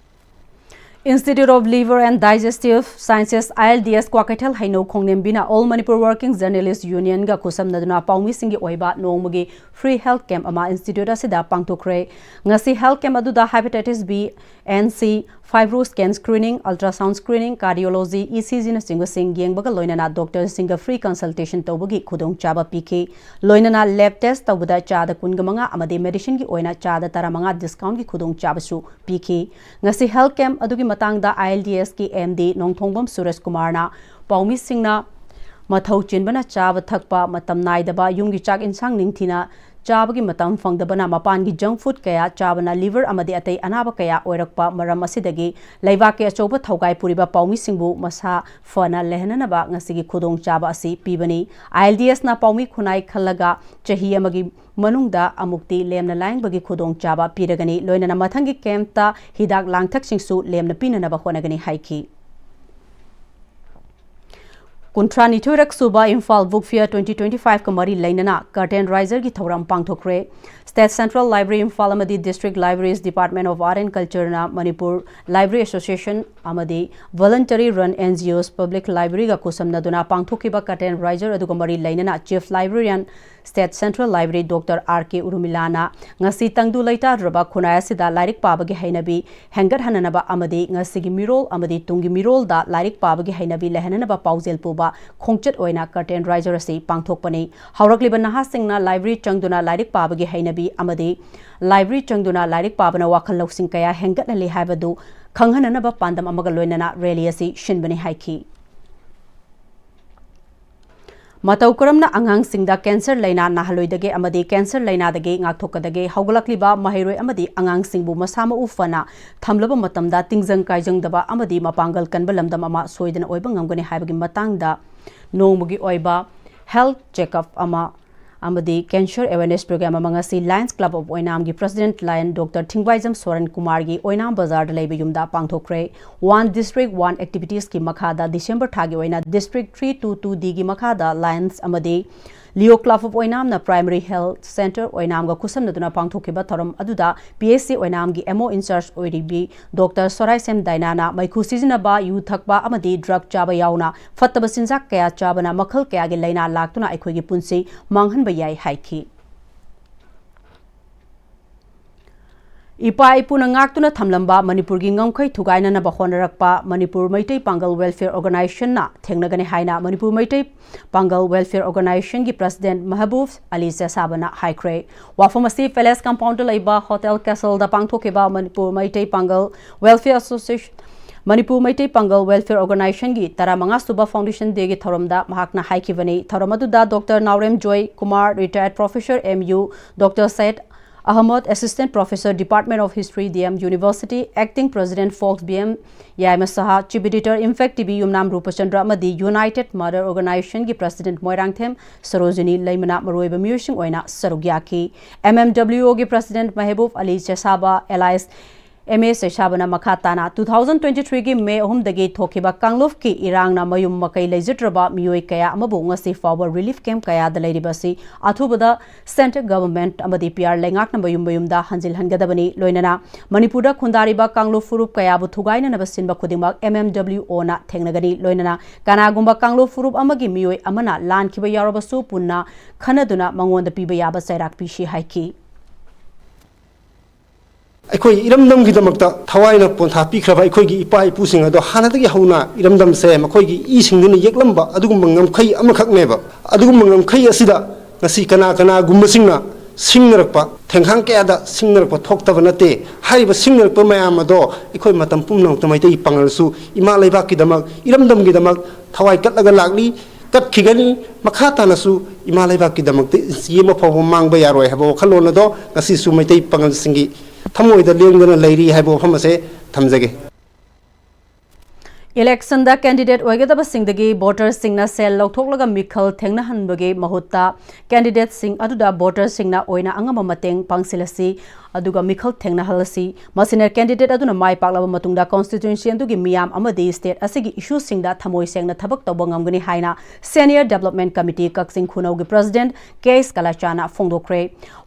Institute of Liver and Digestive Sciences, I L D S, Kwakeithel ꯍꯩꯅꯧ ꯈꯣꯡꯅꯦꯝꯕꯤꯅ All Manipur Working Journalist Unionꯒ ꯈꯨꯠꯁꯝꯅꯗꯨꯅ ꯄꯥꯎꯃꯤꯁꯤꯡꯒꯤ ꯑꯣꯏꯕ ꯅꯣꯡꯃꯒꯤ free health camp ꯑꯃ institute ꯑꯁꯤꯗ ꯄꯥꯡꯊꯣꯛꯈ꯭ꯔꯦ꯫ ꯉꯁꯤ health camp ꯑꯗꯨꯗ hepatitis B and C, fibro scan screening, ultrasound screening, cardiology, E C G ꯅꯆꯤꯡꯕꯁꯤꯡ ꯌꯦꯡꯕꯒ ꯂꯣꯏꯅꯅ doctorꯁꯤꯡꯒ free consultation ꯇꯧꯕꯒꯤ ꯈꯨꯗꯣꯡꯆꯥꯕ ꯄꯤꯈꯤ꯫ ꯂꯣꯏꯅꯅ lab test ꯇꯧꯕꯗ ꯆꯥꯗ ꯀꯨꯟꯒ ꯃꯉꯥ ꯑꯃꯗꯤ medicineꯒꯤ ꯑꯣꯏꯅ ꯆꯥꯗ ꯇꯔꯥꯃꯉꯥ discountꯀꯤ ꯈꯨꯗꯣꯡꯆꯥꯕꯁꯨ ꯄꯤꯈꯤ꯫ ꯉꯁꯤ health camp ꯑꯗꯨꯒꯤ ꯃꯇꯥꯡꯗ I L D Sꯀꯤ M D ꯅꯣꯡꯊꯣꯡꯕꯝ ꯁꯨꯔꯖ ꯀꯨꯃꯥꯔꯅ ꯄꯥꯎꯃꯤꯁꯤꯡꯅ ꯃꯊꯧ ꯆꯤꯟꯕꯅ ꯆꯥꯕ ꯊꯛꯄ ꯃꯇꯝ ꯅꯥꯏꯗꯕ, ꯌꯨꯝꯒꯤ ꯆꯥꯛ ꯏꯟꯁꯥꯡ ꯅꯤꯡꯊꯤꯅ ꯆꯥꯕꯒꯤ ꯃꯇꯝ ꯐꯪꯗꯕꯅ ꯃꯄꯥꯟꯒꯤ junk food ꯀꯌꯥ ꯆꯥꯕꯅ liver ꯑꯃꯗꯤ ꯑꯇꯩ ꯑꯅꯥꯕ ꯀꯌꯥ ꯑꯣꯏꯔꯛꯄ ꯃꯔꯝ ꯑꯁꯤꯗꯒꯤ ꯂꯩꯕꯥꯛꯀꯤ ꯑꯆꯧꯕ ꯊꯧꯒꯥꯏ ꯄꯨꯔꯤꯕ ꯄꯥꯎꯃꯤꯁꯤꯡꯕꯨ ꯃꯁꯥ ꯐꯅ ꯂꯩꯍꯟꯅꯅꯕ ꯉꯁꯤꯒꯤ ꯈꯨꯗꯣꯡꯆꯥꯕ ꯑꯁꯤ ꯄꯤꯕꯅꯤ꯫ ILDSꯅ ꯄꯥꯎꯃꯤ ꯈꯨꯟꯅꯥꯏ ꯈꯜꯂꯒ ꯆꯍꯤ ꯑꯃꯒꯤ ꯃꯅꯨꯡꯗ ꯑꯃꯨꯛꯇꯤ ꯂꯦꯝꯅ ꯂꯥꯌꯦꯡꯕꯒꯤ ꯈꯨꯗꯣꯡꯆꯥꯕ ꯄꯤꯔꯒꯅꯤ꯫ ꯂꯣꯏꯅꯅ ꯃꯊꯪꯒꯤ campꯇ ꯍꯤꯗꯥꯛ ꯂꯥꯡꯊꯛꯁꯤꯡꯁꯨ ꯂꯦꯝꯅ ꯄꯤꯅꯅꯕ ꯍꯣꯠꯅꯒꯅꯤ ꯍꯥꯏꯈꯤ꯫ ꯀꯨꯟꯊ꯭ꯔꯥꯅꯤꯊꯣꯏꯔꯛ ꯁꯨꯕ Imphal Book Fair twenty twenty-fiveꯀ ꯃꯔꯤ ꯂꯩꯅꯅ curtain raiserꯒꯤ ꯊꯧꯔꯝ ꯄꯥꯡꯊꯣꯛꯈ꯭ꯔꯦ꯫ State Central Library Imphal ꯑꯃꯗꯤ District Libraries Department of Art and Cultureꯅ Manipur Library Association ꯑꯃꯗꯤ Voluntary Run NGOs Public Libraryꯒ ꯈꯨꯠꯁꯝꯅꯗꯨꯅ ꯄꯥꯡꯊꯣꯛꯈꯤꯕ curtain raiser ꯑꯗꯨꯒ ꯃꯔꯤ ꯂꯩꯅꯅ Chief Librarian State Central Library Doctor R K ꯎꯔꯃꯤꯂꯥꯅ ꯉꯁꯤ ꯇꯪꯗꯨ ꯂꯩꯇꯥꯗ꯭ꯔꯕ ꯈꯨꯟꯅꯥꯏ ꯑꯁꯤꯗ ꯂꯥꯏꯔꯤꯛ ꯄꯥꯕꯒꯤ ꯍꯩꯅꯕꯤ ꯍꯦꯟꯒꯠꯍꯟꯅꯅꯕ ꯑꯃꯗꯤ ꯉꯁꯤꯒꯤ ꯃꯤꯔꯣꯜ ꯑꯃꯗꯤ ꯇꯨꯡꯒꯤ ꯃꯤꯔꯣꯜꯗ ꯂꯥꯏꯔꯤꯛ ꯄꯥꯕꯒꯤ ꯍꯩꯅꯕꯤ ꯂꯩꯍꯟꯅꯅꯕ ꯄꯥꯎꯖꯦꯜ ꯄꯨꯕ ꯈꯣꯡꯆꯠ ꯑꯣꯏꯅ curtain raiser ꯑꯁꯤ ꯄꯥꯡꯊꯣꯛꯄꯅꯤ꯫ ꯍꯧꯔꯛꯂꯤꯕ ꯅꯍꯥꯁꯤꯡꯅ library ꯆꯪꯗꯨꯅ ꯂꯥꯏꯔꯤꯛ ꯄꯥꯕꯒꯤ ꯍꯩꯅꯕꯤ ꯑꯃꯗꯤ library ꯆꯪꯗꯨꯅ ꯂꯥꯏꯔꯤꯛ ꯄꯥꯕꯅ ꯋꯥꯈꯜ ꯂꯧꯁꯤꯡ ꯀꯌꯥ ꯍꯦꯟꯒꯠꯍꯜꯂꯤ ꯍꯥꯏꯕꯗꯨ ꯈꯪꯍꯟꯅꯅꯕ ꯄꯥꯟꯗꯝ ꯑꯃꯒ ꯂꯣꯏꯅꯅ rally ꯑꯁꯤ ꯁꯤꯟꯕꯅꯤ ꯍꯥꯏꯈꯤ꯫ ꯃꯇꯧ ꯀꯔꯝꯅ ꯑꯉꯥꯡꯁꯤꯡꯗ cancer ꯂꯥꯏꯅꯥ ꯅꯥꯍꯜꯂꯣꯏꯗꯒꯦ ꯑꯃꯗꯤ cancer ꯂꯥꯏꯅꯥꯗꯒꯤ ꯉꯥꯛꯊꯣꯛꯀꯗꯒꯦ? ꯍꯧꯒꯠꯂꯛꯂꯤꯕ ꯃꯍꯩꯔꯣꯏ ꯑꯃꯗꯤ ꯑꯉꯥꯡꯁꯤꯡꯕꯨ ꯃꯁꯥ ꯃꯎ ꯐꯅ ꯊꯝꯂꯕ ꯃꯇꯝꯗ ꯇꯤꯡꯖꯪ ꯀꯥꯏꯖꯪꯗꯕ ꯑꯃꯗꯤ ꯃꯄꯥꯡꯒꯜ ꯀꯟꯕ ꯂꯝꯗꯝ ꯑꯃ ꯁꯣꯏꯗꯅ ꯑꯣꯏꯕ ꯉꯝꯒꯅꯤ ꯍꯥꯏꯕꯒꯤ ꯃꯇꯥꯡꯗ ꯅꯣꯡꯃꯒꯤ ꯑꯣꯏꯕ health checkup ꯑꯃ ꯑꯃꯗꯤ cancer awareness program ꯑꯃ ꯉꯁꯤ Lions Club of ꯑꯣꯏꯅꯥꯝꯒꯤ President Lion Doctor ꯊꯤꯡꯕꯥꯏꯖꯝ ꯁꯣꯔꯟ ꯀꯨꯃꯥꯔꯒꯤ ꯑꯣꯏꯅꯥꯝ ꯕꯖꯥꯔꯗ ꯂꯩꯕ ꯌꯨꯝꯗ ꯄꯥꯡꯊꯣꯛꯈ꯭ꯔꯦ꯫ One District One Activitiesꯀꯤ ꯃꯈꯥꯗ December ꯊꯥꯒꯤ ꯑꯣꯏꯅ District three two two Dꯒꯤ ꯃꯈꯥꯗ Lions ꯑꯃꯗꯤ Leo Club of ꯑꯣꯏꯅꯥꯝꯅ Primary Health Centre ꯑꯣꯏꯅꯥꯝꯒ ꯈꯨꯠꯁꯝꯅꯗꯨꯅ ꯄꯥꯡꯊꯣꯛꯈꯤꯕ ꯊꯧꯔꯝ ꯑꯗꯨꯗ PHC ꯑꯣꯏꯅꯥꯝꯒꯤ MO in charge ꯑꯣꯏꯔꯤꯕꯤ Doctor ꯁꯣꯔꯥꯏꯁꯦꯝ ꯗꯥꯏꯅꯥꯅ ꯃꯩꯈꯨ ꯁꯤꯖꯤꯟꯅꯕ, ꯌꯨ ꯊꯛꯄ ꯑꯃꯗꯤ drug ꯆꯥꯕ ꯌꯥꯎꯅ ꯐꯠꯇꯕ ꯆꯤꯟꯖꯥꯛ ꯀꯌꯥ ꯆꯥꯕꯅ ꯃꯈꯜ ꯀꯌꯥꯒꯤ ꯂꯥꯏꯅꯥ ꯂꯥꯛꯇꯨꯅ ꯑꯩꯈꯣꯏꯒꯤ ꯄꯨꯟꯁꯤ ꯃꯥꯡꯍꯟꯕ ꯌꯥꯏ ꯍꯥꯏꯈꯤ꯫ ꯏꯄꯥ ꯏꯄꯨꯅ ꯉꯥꯛꯇꯨꯅ ꯊꯝꯂꯝꯕ ꯃꯅꯤꯄꯨꯔꯒꯤ ꯉꯝꯈꯩ ꯊꯨꯒꯥꯏꯅꯅꯕ ꯍꯣꯠꯅꯔꯛꯄ ꯃꯅꯤꯄꯨꯔ ꯃꯩꯇꯩ ꯄꯥꯡꯒꯜ Welfare Organisationꯅ ꯊꯦꯡꯅꯒꯅꯤ ꯍꯥꯏꯅ ꯃꯅꯤꯄꯨꯔ ꯃꯩꯇꯩ ꯄꯥꯡꯒꯜ Welfare Organisationꯒꯤ President ꯃꯍꯕꯨꯕ ꯑꯂꯤ ꯆꯦꯁꯥꯕꯅ ꯍꯥꯏꯈ꯭ꯔꯦ꯫ ꯋꯥꯐꯝ ꯑꯁꯤ Palace Compoundꯗ ꯂꯩꯕ Hotel Castleꯗ ꯄꯥꯡꯊꯣꯛꯈꯤꯕ ꯃꯅꯤꯄꯨꯔ ꯃꯩꯇꯩ ꯄꯥꯡꯒꯜ Welfare Association ꯃꯅꯤꯄꯨꯔ ꯃꯩꯇꯩ ꯄꯥꯡꯒꯜ ꯋꯦꯜꯐꯤꯌꯔ ꯑꯣꯔꯒꯅꯥꯏꯖꯦꯁꯟꯒꯤ ꯇꯔꯥꯃꯉꯥ ꯁꯨꯕ ꯐꯥꯎꯟꯗꯦꯁꯟ ꯗꯦꯒꯤ ꯊꯧꯔꯝꯗ ꯃꯍꯥꯛꯅ ꯍꯥꯏꯈꯤꯕꯅꯤ꯫ ꯊꯧꯔꯝ ꯑꯗꯨꯗ doctor Naorem Joy Kumar, retired professor, M U, doctor Syed Ahmad, assistant professor, department of history, D M university, acting president, ꯐꯣꯛꯁ, B M Yaima Saha, chief editor, impact T V, Yumnam Rupachandra ꯑꯃꯗꯤ ꯌꯨꯅꯥꯏꯇꯦꯗ ꯃꯗꯔ ꯑꯣꯔꯒꯅꯥꯏꯖꯦꯁꯟꯒꯤ ꯄ꯭ꯔꯦꯁꯤꯗꯦꯟꯠ ꯃꯣꯏꯔꯥꯡꯊꯦꯝ ꯁꯔꯣꯖꯤꯅꯤ ꯂꯩꯃꯅ ꯃꯔꯨꯑꯣꯏꯕ ꯃꯤꯑꯣꯏꯁꯤꯡ ꯑꯣꯏꯅ ꯁꯔꯨꯛ ꯌꯥꯈꯤ꯫ ꯑꯦꯝ ꯑꯦꯝ ꯗꯕ꯭ꯂꯤꯌꯨ ꯑꯣꯒꯤ president Mahebub Ali Chesaba, alias M A ꯆꯦꯁꯥꯕꯅ ꯃꯈꯥ ꯇꯥꯅ two thousand twenty three ꯒꯤ ꯃꯦ ꯑꯍꯨꯝꯗꯒꯤ ꯊꯣꯛꯈꯤꯕ ꯀꯥꯡꯂꯨꯞꯀꯤ ꯏꯔꯥꯡꯅ ꯃꯌꯨꯝ ꯃꯀꯩ ꯂꯩꯖꯗ꯭ꯔꯕ ꯃꯤꯑꯣꯏ ꯀꯌꯥ ꯑꯃꯕꯨ ꯉꯁꯤ ꯐꯥꯎꯕ ꯔꯤꯂꯤꯐ ꯀꯦꯝꯞ ꯀꯌꯥꯗ ꯂꯩꯔꯤꯕ ꯑꯁꯤ ꯑꯊꯨꯕꯗ ꯁꯦꯟꯇ꯭ꯔꯦꯜ ꯒꯚꯔꯟꯃꯦꯟꯠ ꯑꯃꯗꯤ ꯄꯤ ꯑꯥꯔ ꯂꯩꯉꯥꯛꯅ ꯃꯌꯨꯝ ꯃꯌꯨꯝꯗ ꯍꯟꯖꯤꯜꯍꯟꯒꯗꯕꯅꯤ꯫ ꯂꯣꯏꯅꯅ ꯃꯅꯤꯄꯨꯔꯗ ꯈꯨꯟꯗꯥꯔꯤꯕ ꯀꯥꯡꯂꯨꯞ ꯐꯨꯔꯨꯞ ꯀꯌꯥꯕꯨ ꯊꯨꯒꯥꯏꯅꯅꯕ ꯁꯤꯟꯕ ꯈꯨꯗꯤꯡꯃꯛ ꯑꯦꯝ ꯑꯦꯝ ꯗꯕ꯭ꯂꯤꯌꯨ ꯑꯣꯅ ꯊꯦꯡꯅꯒꯅꯤ꯫ ꯂꯣꯏꯅꯅ ꯀꯅꯥꯒꯨꯝꯕ ꯀꯥꯡꯂꯨꯞ ꯐꯨꯔꯨꯞ ꯑꯃꯒꯤ ꯃꯤꯑꯣꯏ ꯑꯃꯅ ꯂꯥꯟꯈꯤꯕ ꯌꯥꯎꯔꯕꯁꯨ ꯄꯨꯟꯅ ꯈꯟꯅꯗꯨꯅ ꯃꯉꯣꯟꯗ ꯄꯤꯕ ꯌꯥꯕ ꯆꯩꯔꯥꯛ ꯄꯤꯁꯤ ꯍꯥꯏꯈꯤ꯫ ꯑꯩꯈꯣꯏ ꯏꯔꯝꯗꯝꯒꯤꯗꯃꯛꯇ ꯊꯋꯥꯏꯅ ꯄꯣꯟꯊꯥ ꯄꯤꯈ꯭ꯔꯕ ꯑꯩꯈꯣꯏꯒꯤ ꯏꯄꯥ ꯏꯄꯨꯁꯤꯡ ꯑꯗꯣ ꯍꯥꯟꯅꯗꯒꯤ ꯍꯧꯅ ꯏꯔꯝꯗꯝꯁꯦ ꯃꯈꯣꯏꯒꯤ ꯏꯁꯤꯡꯗꯨꯅ ꯌꯦꯛꯂꯝꯕ ꯑꯗꯨꯒꯨꯝꯕ ꯉꯝꯈꯩ ꯑꯃꯈꯛꯅꯦꯕ꯫ ꯑꯗꯨꯒꯨꯝꯕ ꯉꯝꯈꯩ ꯑꯁꯤꯗ ꯉꯁꯤ ꯀꯅꯥ ꯀꯅꯥꯒꯨꯝꯕꯁꯤꯡꯅ ꯁꯤꯡꯅꯔꯛꯄ, ꯊꯦꯡꯈꯥꯡ ꯀꯌꯥꯗ ꯁꯤꯡꯅꯔꯛꯄ ꯊꯣꯛꯇꯕ ꯅꯠꯇꯦ꯫ ꯍꯥꯏꯔꯤꯕ ꯁꯤꯡꯅꯔꯛꯄ ꯃꯌꯥꯝ ꯑꯗꯣ ꯑꯩꯈꯣꯏ ꯃꯇꯝ ꯄꯨꯝꯅꯃꯛꯇ ꯃꯩꯇꯩ ꯄꯥꯉꯜꯁꯨ ꯏꯃꯥ ꯂꯩꯕꯥꯛꯀꯤꯗꯃꯛ, ꯏꯔꯝꯗꯝꯒꯤꯗꯃꯛ ꯊꯋꯥꯏ ꯀꯠꯂꯒ ꯂꯥꯛꯂꯤ, ꯀꯠꯈꯤꯒꯅꯤ꯫ ꯃꯈꯥ ꯇꯥꯅꯁꯨ ꯏꯃꯥ ꯂꯩꯕꯥꯛꯀꯤꯗꯃꯛꯇ ꯏꯟꯆꯤ ꯑꯃ ꯐꯥꯎꯕ ꯃꯥꯡꯕ ꯌꯥꯔꯣꯏ ꯍꯥꯏꯕ ꯋꯥꯈꯜꯂꯣꯟ ꯑꯗꯣ ꯉꯁꯤꯁꯨ ꯃꯩꯇꯩ ꯄꯥꯉꯜꯁꯤꯡꯒꯤ ꯊꯃꯣꯏꯗ ꯂꯦꯡꯗꯅ ꯂꯩꯔꯤ ꯍꯥꯏꯕ ꯋꯥꯐꯝ ꯑꯁꯦ ꯊꯝꯖꯒꯦ꯫ ꯏꯂꯦꯛꯁꯟꯗ ꯀꯦꯟꯗꯤꯗꯦꯠ ꯑꯣꯏꯒꯗꯕꯁꯤꯡꯗꯒꯤ ꯚꯣꯇꯔꯁꯤꯡꯅ ꯁꯦꯜ ꯂꯧꯊꯣꯛꯂꯒ ꯃꯤꯈꯜ ꯊꯦꯡꯅꯍꯟꯕꯒꯤ ꯃꯍꯨꯠꯇ, ꯀꯦꯟꯗꯤꯗꯦꯠꯁꯤꯡ ꯑꯗꯨꯗ ꯚꯣꯇꯔꯁꯤꯡꯅ ꯑꯣꯏꯅ ꯑꯉꯝꯕ ꯃꯇꯦꯡ ꯄꯥꯡꯁꯤꯜꯂꯁꯤ, ꯑꯗꯨꯒ ꯃꯤꯈꯜ ꯊꯦꯡꯅꯍꯜꯂꯁꯤ꯫ ꯃꯁꯤꯅ ꯀꯦꯟꯗꯤꯗꯦꯠ ꯑꯗꯨꯅ ꯃꯥꯏ ꯄꯥꯛꯂꯕ ꯃꯇꯨꯡꯗ ꯀꯣꯟꯁꯇꯤꯇ꯭ꯌꯨꯟꯁꯤ ꯑꯗꯨꯒꯤ ꯃꯤꯌꯥꯝ ꯑꯃꯗꯤ ꯁ꯭ꯇꯦꯠ ꯑꯁꯤꯒꯤ ꯏꯁꯨꯁꯤꯡꯗ ꯊꯃꯣꯏ ꯁꯦꯡꯅ ꯊꯕꯛ ꯇꯧꯕ ꯉꯝꯒꯅꯤ ꯍꯥꯏꯅ ꯁꯦꯅꯤꯌꯔ ꯗꯤꯕꯦꯂꯞꯃꯦꯟꯠ ꯀꯃꯤꯇꯤ ꯀꯛꯆꯤꯡ ꯈꯨꯅꯧꯒꯤ ꯄ꯭ꯔꯦꯁꯤꯗꯦꯟꯠ ꯀꯦ ꯑꯦꯁ ꯀꯂꯥꯆꯥꯅ ꯐꯣꯡꯗꯣꯛꯈ꯭ꯔꯦ꯫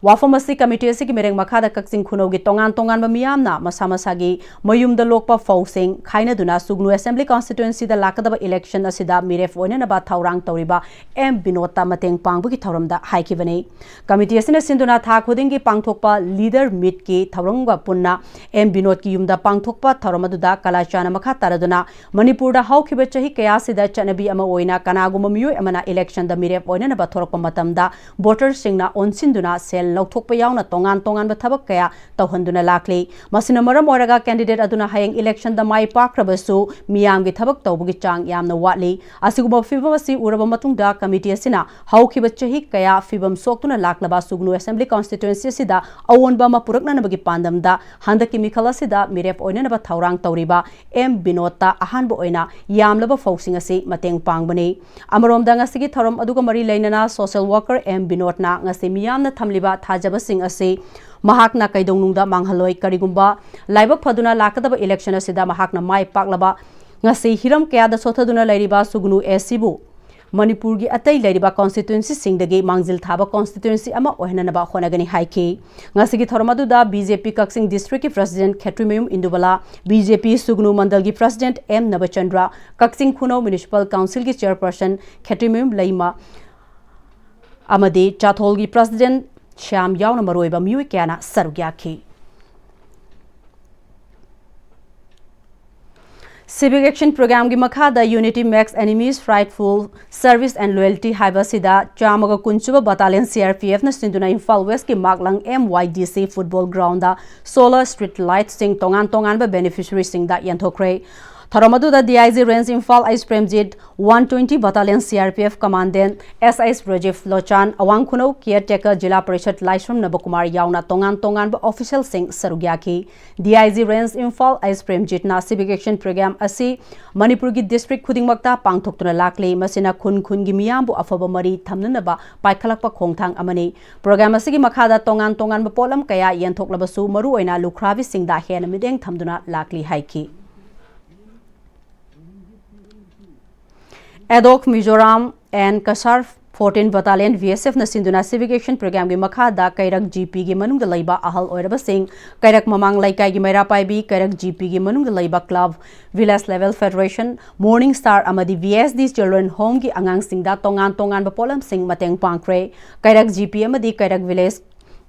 ꯋꯥꯐꯝ ꯑꯁꯤ ꯀꯃꯤꯇꯤ ꯑꯁꯤꯒꯤ ꯃꯤꯔꯦꯡ ꯃꯈꯥꯗ ꯀꯛꯆꯤꯡ ꯈꯨꯅꯧꯒꯤ ꯇꯣꯉꯥꯟ ꯇꯣꯉꯥꯟꯕ ꯃꯤꯌꯥꯝꯅ ꯃꯁꯥ ꯃꯁꯥꯒꯤ ꯃꯌꯨꯝꯗ ꯂꯣꯛꯄ ꯐꯧꯁꯤꯡ ꯈꯥꯏꯅꯗꯨꯅ ꯁꯨꯒꯅꯨ ꯑꯦꯁꯦꯝꯕ꯭ꯂꯤ ꯀꯣꯟꯁꯇꯤꯇ꯭ꯌꯨꯑꯦꯟꯁꯤꯗ ꯂꯥꯛꯀꯗꯕ ꯏꯂꯦꯛꯁꯟ ꯑꯁꯤꯗ ꯃꯤꯔꯦꯞ ꯑꯣꯏꯅꯅꯕ ꯊꯧꯔꯥꯡ ꯇꯧꯔꯤꯕ ꯑꯦꯝ ꯕꯤꯅꯣꯗꯇ ꯃꯇꯦꯡ ꯄꯥꯡꯕꯒꯤ ꯊꯧꯔꯝꯗ ꯍꯥꯏꯈꯤꯕꯅꯤ꯫ ꯀꯃꯤꯇꯤ ꯑꯁꯤꯅ ꯁꯤꯟꯗꯨꯅ ꯊꯥ ꯈꯨꯗꯤꯡꯒꯤ ꯄꯥꯡꯊꯣꯛꯄ ꯂꯤꯗꯔ ꯃꯤꯠꯀꯤ ꯊꯧꯔꯝꯒ ꯄꯨꯟꯅ ꯑꯦꯝ ꯕꯤꯅꯣꯗꯀꯤ ꯌꯨꯝꯗ ꯄꯥꯡꯊꯣꯛꯄ ꯊꯧꯔꯝ ꯑꯗꯨꯗ ꯀꯂꯥꯆꯥꯟꯅ ꯃꯈꯥ ꯇꯥꯔꯗꯨꯅ ꯃꯅꯤꯄꯨꯔꯗ ꯍꯧꯈꯤꯕ ꯆꯍꯤ ꯀꯌꯥꯁꯤꯗ ꯆꯠꯅꯕꯤ ꯑꯃ ꯑꯣꯏꯅ ꯀꯅꯥꯒꯨꯝꯕ ꯃꯤꯑꯣꯏ ꯑꯃꯅ ꯏꯂꯦꯛꯁꯟꯗ ꯃꯤꯔꯦꯞ ꯑꯣꯏꯅꯅꯕ ꯊꯣꯔꯛꯄ ꯃꯇꯝꯗ ꯚꯣꯇꯔꯁꯤꯡꯅ ꯑꯣꯟꯁꯤꯟꯗꯨꯅ ꯁꯦꯜ ꯂꯧꯊꯣꯛꯄ ꯌꯥꯎꯅ ꯇꯣꯉꯥꯟ ꯇꯣꯉꯥꯟꯕ ꯊꯕꯛ ꯀꯌꯥ ꯇꯧꯍꯟꯗꯨꯅ ꯂꯥꯛꯂꯤ꯫ ꯃꯁꯤꯅ ꯃꯔꯝ ꯑꯣꯏꯔꯒ ꯀꯦꯟꯗꯤꯗꯦꯠ ꯑꯗꯨꯅ ꯍꯌꯦꯡ ꯏꯂꯦꯛꯁꯟꯗ ꯃꯥꯏ ꯄꯥꯛꯈ꯭ꯔꯕꯁꯨ ꯃꯤꯌꯥꯝꯒꯤ ꯊꯕꯛ ꯇꯧꯕꯒꯤ ꯆꯥꯡ ꯌꯥꯝꯅ ꯋꯥꯠꯂꯤ꯫ ꯑꯁꯤꯒꯨꯝꯕ ꯐꯤꯕꯝ ꯑꯁꯤ ꯎꯔꯕ ꯃꯇꯨꯡꯗ ꯀꯃꯤꯇꯤ ꯑꯁꯤꯅ ꯍꯧꯈꯤꯕ ꯆꯍꯤ ꯀꯌꯥ ꯐꯤꯕꯝ ꯁꯣꯛꯇꯨꯅ ꯂꯥꯛꯂꯕ ꯁꯨꯒꯅꯨ ꯑꯦꯁꯦꯝꯕ꯭ꯂꯤ ꯀꯣꯟꯁꯇꯤꯇ꯭ꯋꯦꯟꯁꯤ ꯑꯁꯤꯗ ꯑꯑꯣꯟꯕ ꯑꯃ ꯄꯨꯔꯛꯅꯅꯕꯒꯤ ꯄꯥꯟꯗꯝꯗ ꯍꯟꯗꯛꯀꯤ ꯃꯤꯈꯜ ꯑꯁꯤꯗ ꯃꯤꯔꯦꯞ ꯑꯣꯏꯅꯅꯕ ꯊꯧꯔꯥꯡ ꯇꯧꯔꯤꯕ ꯑꯦꯝ ꯕꯤꯅꯣꯗꯇ ꯑꯍꯥꯟꯕ ꯑꯣꯏꯅ ꯌꯥꯝꯂꯕ ꯐꯧꯁꯤꯡ ꯑꯁꯤ ꯃꯇꯦꯡ ꯄꯥꯡꯕꯅꯤ꯫ ꯑꯃꯔꯣꯝꯗ ꯉꯁꯤꯒꯤ ꯊꯧꯔꯝ ꯑꯗꯨꯒ ꯃꯔꯤ ꯂꯩꯅꯅ ꯁꯣꯁꯤꯌꯦꯜ ꯋꯥꯔꯀꯔ ꯑꯦꯝ ꯕꯤꯅꯣꯗꯅ ꯉꯁꯤ ꯃꯤꯌꯥꯝꯅ ꯊꯝꯂꯤꯕ ꯊꯥꯖꯕꯁꯤꯡ ꯑꯁꯤ ꯃꯍꯥꯛꯅ ꯀꯩꯗꯧꯅꯨꯡꯗ ꯃꯥꯡꯍꯜꯂꯣꯏ꯫ ꯀꯔꯤꯒꯨꯝꯕ ꯂꯥꯏꯕꯛ ꯐꯗꯨꯅ ꯂꯥꯛꯀꯗꯕ ꯏꯂꯦꯛꯁꯟ ꯑꯁꯤꯗ ꯃꯍꯥꯛꯅ ꯃꯥꯏ ꯄꯥꯛꯂꯕ ꯉꯁꯤ ꯍꯤꯔꯝ ꯀꯌꯥꯗ ꯁꯣꯊꯗꯨꯅ ꯂꯩꯔꯤꯕ ꯁꯨꯒꯅꯨ ꯑꯦꯁꯤꯕꯨ ꯃꯅꯤꯄꯨꯔꯒꯤ ꯑꯇꯩ ꯂꯩꯔꯤꯕ ꯀꯣꯟꯁꯇꯤꯇ꯭ꯋꯦꯟꯁꯤꯁꯤꯡꯗꯒꯤ ꯃꯥꯡꯖꯤꯜ ꯊꯥꯕ ꯀꯣꯟꯁꯇꯤꯇ꯭ꯋꯦꯟꯁꯤ ꯑꯃ ꯑꯣꯏꯍꯟꯅꯅꯕ ꯍꯣꯠꯅꯒꯅꯤ ꯍꯥꯏꯈꯤ꯫ ꯉꯁꯤꯒꯤ ꯊꯧꯔꯝ ꯑꯗꯨꯗ ꯕꯤ ꯖꯦ ꯄꯤ ꯀꯛꯆꯤꯡ ꯗꯤꯁꯇ꯭ꯔꯤꯛꯀꯤ ꯄ꯭ꯔꯁꯤꯗꯦꯟꯠ ꯈꯦꯇ꯭ꯔꯤꯃꯌꯨꯝ ꯏꯟꯗꯨꯕꯂꯥ, ꯕꯤ ꯖꯦ ꯄꯤ ꯁꯨꯒꯅꯨ ꯃꯟꯗꯜꯒꯤ ꯄ꯭ꯔꯁꯤꯗꯦꯟꯠ ꯑꯦꯝ ꯅꯕꯆꯟꯗ꯭ꯔ, ꯀꯛꯆꯤꯡ ꯈꯨꯅꯧ ꯃ꯭ꯌꯨꯅꯤꯁꯤꯄꯥꯜ ꯀꯥꯎꯟꯁꯤꯜꯒꯤ ꯆꯦꯌꯔꯄꯔꯁꯟ ꯈꯦꯇ꯭ꯔꯤꯃꯌꯨꯝ ꯂꯩꯃ ꯑꯃꯗꯤ ꯆꯥꯊꯣꯜꯒꯤ ꯄ꯭ꯔꯁꯤꯗꯦꯟꯠ ꯁ꯭ꯌꯥꯝ ꯌꯥꯎꯅ ꯃꯔꯨꯑꯣꯏꯕ ꯃꯤꯑꯣꯏ ꯀꯌꯥꯅ ꯁꯔꯨꯛ ꯌꯥꯈꯤ꯫ Civic Action Programmeꯒꯤ ꯃꯈꯥꯗ Unity Makes Enemies Frightful, Service and Loyalty ꯍꯥꯏꯕ ꯑꯁꯤꯗ ꯆꯥꯝꯃꯒ ꯀꯨꯟ ꯁꯨꯕ Battalion C R P Fꯅ ꯁꯤꯟꯗꯨꯅ ꯏꯝꯐꯥꯜ ꯋꯦꯁꯀꯤ ꯃꯥꯛꯂꯪ M Y D C football groundꯗ solar street lightꯁꯤꯡ ꯇꯣꯉꯥꯟ ꯇꯣꯉꯥꯟꯕ beneficiaryꯁꯤꯡꯗ ꯌꯦꯟꯊꯣꯛꯈ꯭ꯔꯦ꯫ ꯊꯧꯔꯝ ꯑꯗꯨꯗ D I G Range Imphal H Premjit, one twenty Battalion C R P F Commandant S S Rajiv ꯂꯣꯆꯥꯟ, ꯑꯋꯥꯡ ꯈꯨꯅꯧ caretaker ꯖꯤꯂꯥ ꯄꯔꯤꯁꯗ ꯂꯥꯏꯁ꯭ꯔꯝ ꯅꯕꯀꯨꯃꯥꯔ ꯌꯥꯎꯅ ꯇꯣꯉꯥꯟ ꯇꯣꯉꯥꯟꯕ officialꯁꯤꯡ ꯁꯔꯨꯛ ꯌꯥꯈꯤ꯫ D I G Range Imphal H ꯄ꯭ꯔꯦꯝꯖꯤꯠꯅ Civic Action Programme ꯑꯁꯤ ꯃꯅꯤꯄꯨꯔꯒꯤ district ꯈꯨꯗꯤꯡꯃꯛꯇ ꯄꯥꯡꯊꯣꯛꯇꯨꯅ ꯂꯥꯛꯂꯤ꯫ ꯃꯁꯤꯅ ꯈꯨꯟ ꯈꯨꯟꯒꯤ ꯃꯤꯌꯥꯝꯕꯨ ꯑꯐꯕ ꯃꯔꯤ ꯊꯝꯅꯅꯕ ꯄꯥꯏꯈꯠꯂꯛꯄ ꯈꯣꯡꯊꯥꯡ ꯑꯃꯅꯤ꯫ Programme ꯑꯁꯤꯒꯤ ꯃꯈꯥꯗ ꯇꯣꯉꯥꯟ ꯇꯣꯉꯥꯟꯕ ꯄꯣꯠꯂꯝ ꯀꯌꯥ ꯌꯦꯟꯊꯣꯛꯂꯕꯁꯨ ꯃꯔꯨꯑꯣꯏꯅ ꯂꯨꯈ꯭ꯔꯥꯕꯤꯁꯤꯡꯗ ꯍꯦꯟꯅ ꯃꯤꯠꯌꯦꯡ ꯊꯝꯗꯨꯅ ꯂꯥꯛꯂꯤ ꯍꯥꯏꯈꯤ꯫ ADOC Mizoram and Cachar fourteen Battalion V S Fꯅ ꯁꯤꯟꯗꯨꯅ Civic Action Programmeꯒꯤ ꯃꯈꯥꯗ ꯀꯩꯔꯛ G Pꯒꯤ ꯃꯅꯨꯡꯗ ꯂꯩꯕ ꯑꯍꯜ ꯑꯣꯏꯔꯕꯁꯤꯡ, ꯀꯩꯔꯛ ꯃꯃꯥꯡ ꯂꯩꯀꯥꯏꯒꯤ ꯃꯩꯔꯥ ꯄꯥꯏꯕꯤ, ꯀꯩꯔꯛ G Pꯒꯤ ꯃꯅꯨꯡꯗ ꯂꯩꯕ club, village level federation, Morning Star ꯑꯃꯗꯤ V S D Children Homeꯒꯤ ꯑꯉꯥꯡꯁꯤꯡꯗ ꯇꯣꯉꯥꯟ ꯇꯣꯉꯥꯟꯕ ꯄꯣꯠꯂꯝꯁꯤꯡ ꯃꯇꯦꯡ ꯄꯥꯡꯈ꯭ꯔꯦ꯫ ꯀꯩꯔꯛ G P ꯑꯃꯗꯤ ꯀꯩꯔꯛ village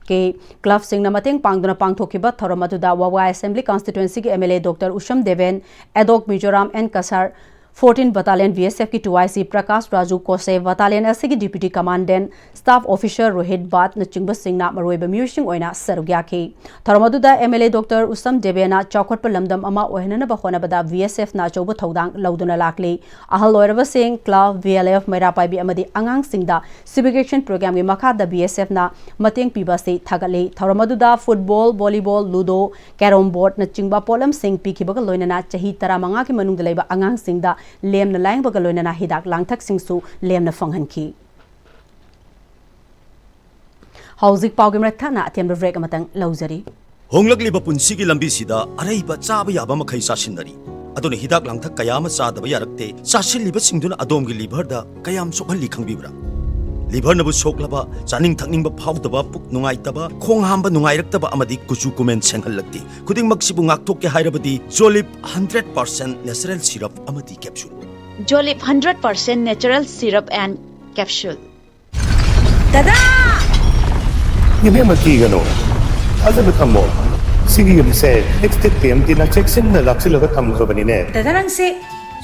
ꯀꯦ ꯀ꯭ꯂꯕꯁꯤꯡꯅ ꯃꯇꯦꯡ ꯄꯥꯡꯗꯨꯅ ꯄꯥꯡꯊꯣꯛꯈꯤꯕ ꯊꯧꯔꯝ ꯑꯗꯨꯗ ꯋꯥꯋꯥꯏ ꯑꯦꯁꯦꯝꯕ꯭ꯂꯤ ꯀꯟꯁꯇꯤꯇ꯭ꯋꯦꯟꯁꯤꯒꯤ M L A doctor Usham Deben, ꯑꯦꯗꯣꯛ Mizoram and Cachar, fourteen battalion B S ꯑꯦꯐꯀꯤ two I C Prakash Raju Koshe, battalion ꯑꯁꯤꯒꯤ deputy commandant, staff officer Rohit ꯚꯥꯠꯅꯆꯤꯡꯕꯁꯤꯡꯅ ꯃꯔꯨꯑꯣꯏꯕ ꯃꯤꯑꯣꯏꯁꯤꯡ ꯑꯣꯏꯅ ꯁꯔꯨꯛ ꯌꯥꯈꯤ꯫ ꯊꯧꯔꯝ ꯑꯗꯨꯗ M L A doctor Usham ꯗꯦꯕꯦꯅ ꯆꯥꯎꯈꯠꯄ ꯂꯝꯗꯝ ꯑꯃ ꯑꯣꯏꯍꯟꯅꯕ ꯍꯣꯠꯅꯕꯗ ꯕꯤ ꯑꯦꯁ ꯑꯦꯐꯅ ꯑꯆꯧꯕ ꯊꯧꯗꯥꯡ ꯂꯧꯗꯨꯅ ꯂꯥꯛꯂꯤ꯫ ꯑꯍꯜ ꯑꯣꯏꯔꯕꯁꯤꯡ, ꯀ꯭ꯂꯕ, ꯚꯤ ꯑꯦꯜ ꯑꯦꯐ, ꯃꯩꯔꯥ ꯄꯥꯏꯕꯤ ꯑꯃꯗꯤ ꯑꯉꯥꯡꯁꯤꯡꯗ ꯁꯤꯚꯤꯛ ꯑꯦꯛꯁꯟ ꯄ꯭ꯔꯣꯒ꯭ꯔꯥꯝꯒꯤ ꯃꯈꯥꯗ ꯕꯤ ꯑꯦꯁ ꯑꯦꯐꯅ ꯃꯇꯦꯡ ꯄꯤꯕ ꯑꯁꯤ ꯊꯥꯒꯠꯂꯤ꯫ ꯊꯧꯔꯝ ꯑꯗꯨꯗ ꯐꯨꯠꯕꯣꯜ, ꯚꯣꯂꯤꯕꯣꯜ, ꯂꯨꯗꯣ, ꯀꯦꯔꯣꯝ ꯕꯣꯔꯗꯅꯆꯤꯡꯕ ꯄꯣꯠꯂꯝꯁꯤꯡ ꯄꯤꯈꯤꯕꯒ ꯂꯣꯏꯅꯅ ꯆꯍꯤ ꯇꯔꯥꯃꯉꯥꯒꯤ ꯃꯅꯨꯡꯗ ꯂꯩꯕ ꯑꯉꯥꯡꯁꯤꯡꯗ ꯂꯦꯝꯅ ꯂꯥꯌꯦꯡꯕꯒ ꯂꯣꯏꯅꯅ ꯍꯤꯗꯥꯛ ꯂꯥꯡꯊꯛꯁꯤꯡꯁꯨ ꯂꯦꯝꯅ ꯐꯪꯍꯟꯈꯤ꯫ ꯍꯧꯖꯤꯛ ꯄꯥꯎꯒꯤ ꯃꯔꯛ ꯊꯠꯅ ꯑꯇꯦꯟꯕ ꯕ꯭ꯔꯦꯛ ꯑꯃꯇꯪ ꯂꯧꯖꯔꯤ꯫ ꯍꯣꯡꯂꯛꯂꯤꯕ ꯄꯨꯟꯁꯤꯒꯤ ꯂꯝꯕꯤꯁꯤꯗ ꯑꯔꯩꯕ ꯆꯥꯕ ꯌꯥꯕ ꯃꯈꯩ ꯆꯥꯁꯤꯟꯅꯔꯤ꯫ ꯑꯗꯨꯅ ꯍꯤꯗꯥꯛ ꯂꯥꯡꯊꯛ ꯀꯌꯥ ꯑꯃ ꯆꯥꯗꯕ ꯌꯥꯔꯛꯇꯦ꯫ ꯆꯥꯁꯤꯜꯂꯤꯕꯁꯤꯡꯗꯨꯅ ꯑꯗꯣꯝꯒꯤ ꯂꯤꯚꯔꯗ ꯀꯌꯥꯝ ꯁꯣꯛꯍꯜꯂꯤ ꯈꯪꯕꯤꯕ꯭ꯔꯥ? ꯂꯤꯚꯔꯅꯕꯨ ꯁꯣꯛꯂꯕ, ꯆꯥꯅꯤꯡ ꯊꯛꯅꯤꯡꯕ ꯐꯥꯎꯗꯕ, ꯄꯨꯛ ꯅꯨꯡꯉꯥꯏꯇꯕ, ꯈꯣꯡ ꯍꯥꯝꯕ ꯅꯨꯡꯉꯥꯏꯔꯛꯇꯕ ꯑꯃꯗꯤ ꯀꯨꯆꯨ ꯀꯨꯃꯦꯟ ꯁꯦꯡꯍꯜꯂꯛꯇꯦ꯫ ꯈꯨꯗꯤꯡꯃꯛꯁꯤꯕꯨ ꯉꯥꯛꯊꯣꯛꯀꯦ ꯍꯥꯏꯔꯕꯗꯤ ꯖꯣꯂꯤꯞ ꯍꯟꯗ꯭ꯔꯦꯠ ꯄꯥꯔꯁꯦꯟ ꯅꯦꯆꯔꯦꯜ ꯁꯤꯔꯞ ꯑꯃꯗꯤ capsule. Jolip hundred percent natural syrup and capsule. ꯗꯗꯥ! ꯏꯕꯦꯝꯃ, ꯀꯤꯒꯅꯨ꯫ ꯊꯥꯖꯕ ꯊꯝꯃꯣ꯫ ꯁꯤꯒꯤ ꯌꯨꯝꯁꯦ ꯑꯦꯛꯁꯇꯦꯛ ꯇꯤ ꯑꯦꯝ ꯇꯤꯅ ꯆꯦꯛꯁꯤꯟꯅ ꯂꯥꯛꯁꯤꯜꯂꯒ ꯊꯝꯈ꯭ꯔꯕꯅꯤꯅꯦ꯫ ꯗꯗꯥ, ꯅꯪꯁꯦ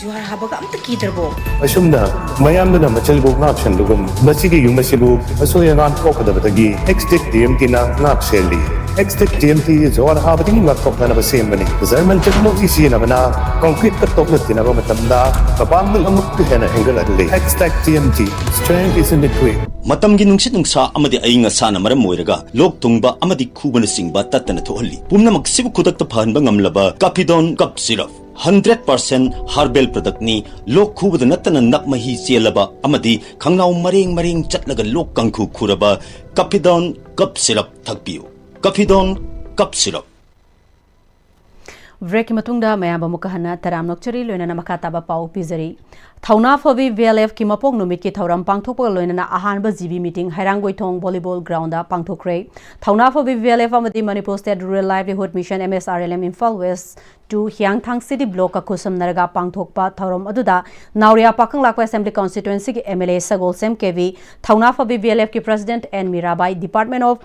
ꯖꯨꯍꯥꯔ ꯍꯥꯕꯒ ꯑꯝꯇ ꯀꯤꯗ꯭ꯔꯕꯣ? ꯑꯁꯨꯝꯅ ꯃꯌꯥꯝꯗꯨꯅ ꯃꯆꯜꯕꯨ ꯉꯥꯛꯁꯦꯟꯕꯒꯨꯝ, ꯃꯁꯤꯒꯤ ꯌꯨꯝ ꯑꯁꯤꯕꯨ ꯑꯁꯣꯏ ꯑꯉꯥꯝ ꯊꯣꯛꯀꯗꯕꯗꯒꯤ ꯑꯦꯛꯁꯇꯦꯛ ꯇꯤ ꯑꯦꯝ ꯇꯤꯅ ꯉꯥꯛ ꯁꯦꯜꯂꯤ꯫ ꯑꯦꯛꯁꯇꯦꯛ ꯇꯤ ꯑꯦꯝ ꯇꯤ ꯖꯨꯍꯥꯔ ꯍꯥꯕꯗꯒꯤ ꯉꯥꯛꯊꯣꯛꯅꯅꯕ ꯁꯦꯝꯕꯅꯤ꯫ ꯖꯔꯃꯟ ꯇꯦꯛꯅꯣꯂꯣꯖꯤ ꯁꯤꯖꯤꯟꯅꯕꯅ ꯀꯪꯀ꯭ꯔꯤꯠꯀ ꯇꯣꯛꯅ ꯇꯤꯟꯅꯕ ꯃꯇꯝꯗ ꯃꯄꯥꯡꯒꯜ ꯑꯃꯨꯛꯀ ꯍꯦꯟꯅ ꯍꯦꯟꯒꯠꯍꯜꯂꯤ꯫ ꯑꯦꯛꯁꯇꯦꯛ T M T, strength is in the grip. ꯃꯇꯝꯒꯤ ꯅꯨꯡꯁꯤꯠ ꯅꯨꯡꯁꯥ ꯑꯃꯗꯤ ꯑꯏꯪ ꯑꯁꯥꯅ ꯃꯔꯝ ꯑꯣꯏꯔꯒ ꯂꯣꯛ ꯊꯨꯡꯕ ꯑꯃꯗꯤ ꯈꯨꯕꯅꯆꯤꯡꯕ ꯇꯠꯇꯅ ꯊꯣꯛꯍꯜꯂꯤ꯫ ꯄꯨꯝꯅꯃꯛꯁꯤꯕꯨ ꯈꯨꯗꯛꯇ ꯐꯍꯟꯕ ꯉꯝꯂꯕ ꯀꯥꯐꯤꯗꯣꯟ cough syrup. Hundred percent herbal ꯄ꯭ꯔꯗꯛꯅꯤ꯫ ꯂꯣꯛ ꯈꯨꯕꯗ ꯅꯠꯇꯅ ꯅꯞ ꯃꯍꯤ ꯆꯦꯜꯂꯕ ꯑꯃꯗꯤ ꯈꯪꯅꯥꯎ ꯃꯔꯦꯡ ꯃꯔꯦꯡ ꯆꯠꯂꯒ ꯂꯣꯛ ꯀꯥꯡꯈꯨ ꯈꯨꯔꯕ ꯀꯥꯐꯤꯗꯣꯟ ꯀꯞ ꯁꯤꯔꯞ ꯊꯛꯄꯤꯌꯨ꯫ ꯀꯥꯐꯤꯗꯣꯟ cough syrup. ꯕ꯭ꯔꯦꯛꯀꯤ ꯃꯇꯨꯡꯗ ꯃꯌꯥꯝꯕꯨ ꯑꯃꯨꯛꯀ ꯍꯟꯅ ꯇꯔꯥꯝ ꯅꯣꯛꯆꯔꯤ, ꯂꯣꯏꯅꯅ ꯃꯈꯥ ꯇꯥꯕ ꯄꯥꯎ ꯄꯤꯖꯔꯤ꯫ ꯊꯧꯅꯥ ꯐꯕꯤ ꯚꯤ ꯑꯦꯜ ꯑꯦꯐꯀꯤ ꯃꯄꯣꯛ ꯅꯨꯃꯤꯠꯀꯤ ꯊꯧꯔꯝ ꯄꯥꯡꯊꯣꯛꯄꯒ ꯂꯣꯏꯅꯅ ꯑꯍꯥꯟꯕ G B meeting Heirangoithong volleyball ground ꯄꯥꯡꯊꯣꯛꯈ꯭ꯔꯦ꯫ Thouna Phabi V L F ꯑꯃꯗꯤ Manipur state rural livelihood mission, M S R L M, Imphal west two Hiyangthang city ꯕ꯭ꯂꯣꯛꯀ ꯈꯨꯠꯁꯝꯅꯔꯒ ꯄꯥꯡꯊꯣꯛꯄ ꯊꯧꯔꯝ ꯑꯗꯨꯗ ꯅꯥꯎꯔꯤꯌꯥ ꯄꯥꯈꯪꯂꯥꯛꯄ ꯑꯦꯁꯦꯝꯕ꯭ꯂꯤ ꯀꯟꯁꯇꯤꯇ꯭ꯋꯦꯟꯁꯤꯒꯤ M L A Sagolsem K B, Thouna Phabi V L ꯑꯦꯐꯀꯤ president N Mirabai, department of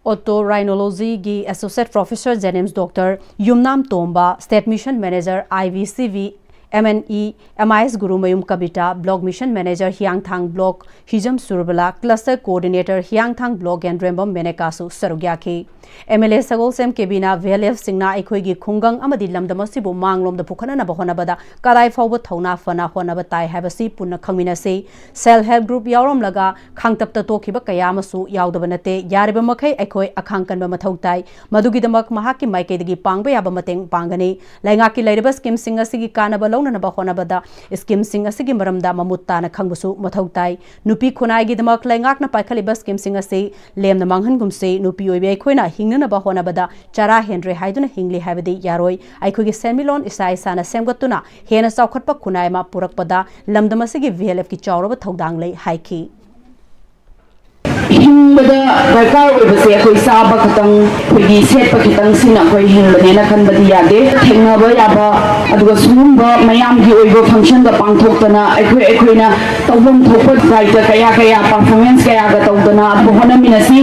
Otorhinology ꯒꯤ Associate Professor JNIMS Doctor Yumnam Tomba, State Mission Manager IVCV MNE MIS Gurumayum ꯀꯕꯤꯇꯥ, Block Mission Manager ꯍꯤꯌꯥꯡꯊꯥꯡ Block ꯍꯤꯖꯝ Surbala, Cluster Coordinator ꯍꯤꯌꯥꯡꯊꯥꯡ Block ꯒꯦꯟꯗ꯭ꯔꯦꯝꯕꯝ ꯃꯦꯅꯦꯀꯥꯁꯨ ꯁꯔꯨꯛ ꯌꯥꯈꯤ꯫ MLA ꯁꯒꯣꯜꯁꯦꯝ ꯀꯦꯕꯤꯅ VLFꯁꯤꯡꯅ ꯑꯩꯈꯣꯏꯒꯤ ꯈꯨꯡꯒꯪ ꯑꯃꯗꯤ ꯂꯝꯗꯝ ꯑꯁꯤꯕꯨ ꯃꯥꯡꯂꯣꯝꯗ ꯄꯨꯈꯠꯅꯅꯕ ꯍꯣꯠꯅꯕꯗ ꯀꯗꯥꯏ ꯐꯥꯎꯕ ꯊꯧꯅꯥ ꯐꯅ ꯍꯣꯠꯅꯕ ꯇꯥꯏ ꯍꯥꯏꯕꯁꯤ ꯄꯨꯟꯅ ꯈꯪꯃꯤꯟꯅꯁꯤ꯫ Self Help Group ꯌꯥꯎꯔꯝꯂꯒ ꯈꯥꯡꯇꯞꯇ ꯇꯣꯛꯈꯤꯕ ꯀꯌꯥ ꯑꯃꯁꯨ ꯌꯥꯎꯗꯕ ꯅꯠꯇꯦ꯫ ꯌꯥꯔꯤꯕ ꯃꯈꯩ ꯑꯩꯈꯣꯏ ꯑꯈꯥꯡ ꯀꯟꯕ ꯃꯊꯧ ꯇꯥꯏ꯫ ꯃꯗꯨꯒꯤꯗꯃꯛ ꯃꯍꯥꯛꯀꯤ ꯃꯥꯏꯀꯩꯗꯒꯤ ꯄꯥꯡꯕ ꯌꯥꯕ ꯃꯇꯦꯡ ꯄꯥꯡꯒꯅꯤ꯫ ꯂꯩꯉꯥꯛꯀꯤ ꯂꯩꯔꯤꯕ schemeꯁꯤꯡ ꯑꯁꯤꯒꯤ ꯀꯥꯟꯅꯕ ꯂꯧꯅꯅꯕ ꯍꯣꯠꯅꯕꯗ schemeꯁꯤꯡ ꯑꯁꯤꯒꯤ ꯃꯔꯝꯗ ꯃꯃꯨꯠ ꯇꯥꯅ ꯈꯪꯕꯁꯨ ꯃꯊꯧ ꯇꯥꯏ꯫ ꯅꯨꯄꯤ ꯈꯨꯟꯅꯥꯏꯒꯤꯗꯃꯛ ꯂꯩꯉꯥꯛꯅ ꯄꯥꯏꯈꯠꯂꯤꯕ schemeꯁꯤꯡ ꯑꯁꯤ ꯂꯦꯝꯅ ꯃꯥꯡꯍꯟꯒꯨꯝꯁꯤ꯫ ꯅꯨꯄꯤ ꯑꯣꯏꯕꯤ ꯑꯩꯈꯣꯏꯅ ꯍꯤꯡꯅꯅꯕ ꯍꯣꯠꯅꯕꯗ ꯆꯔꯥ ꯍꯦꯟꯗ꯭ꯔꯦ ꯍꯥꯏꯗꯨꯅ ꯍꯤꯡꯂꯤ ꯍꯥꯏꯕꯗꯤ ꯌꯥꯔꯣꯏ꯫ ꯑꯩꯈꯣꯏꯒꯤ ꯁꯦꯟꯃꯤꯠꯂꯣꯟ ꯏꯁꯥ ꯏꯁꯥꯅ ꯁꯦꯝꯒꯠꯇꯨꯅ ꯍꯦꯟꯅ ꯆꯥꯎꯈꯠꯄ ꯈꯨꯟꯅꯥꯏ ꯑꯃ ꯄꯨꯔꯛꯄꯗ ꯂꯝꯗꯝ ꯑꯁꯤꯒꯤ VLFꯀꯤ ꯆꯥꯎꯔꯕ ꯊꯧꯗꯥꯡ ꯂꯩ ꯍꯥꯏꯈꯤ꯫ ꯍꯤꯡꯕꯗ ꯗꯔꯀꯥꯔ ꯑꯣꯏꯕꯁꯦ ꯑꯩꯈꯣꯏ ꯆꯥꯕ ꯈꯛꯇꯪ, ꯑꯩꯈꯣꯏꯒꯤ ꯁꯦꯠꯄ ꯈꯛꯇꯪ ꯁꯤꯅ ꯑꯩꯈꯣꯏ ꯍꯤꯡꯕꯅꯦꯅ ꯈꯟꯕꯗꯤ ꯌꯥꯗꯦ꯫ ꯊꯦꯡꯅꯕ ꯌꯥꯕ, ꯑꯗꯨꯒ ꯁꯤꯒꯨꯝꯕ ꯃꯌꯥꯝꯒꯤ ꯑꯣꯏꯕ functionꯒ ꯄꯥꯡꯊꯣꯛꯇꯅ ꯑꯩꯈꯣꯏ ꯑꯩꯈꯣꯏꯅ ꯇꯧꯐꯝ ꯊꯣꯛꯄ ꯁꯥꯏꯠꯇ ꯀꯌꯥ ꯀꯌꯥ performance ꯀꯌꯥꯒ ꯇꯧꯗꯅ ꯑꯗꯨ ꯍꯣꯠꯅꯃꯤꯟꯅꯁꯤ꯫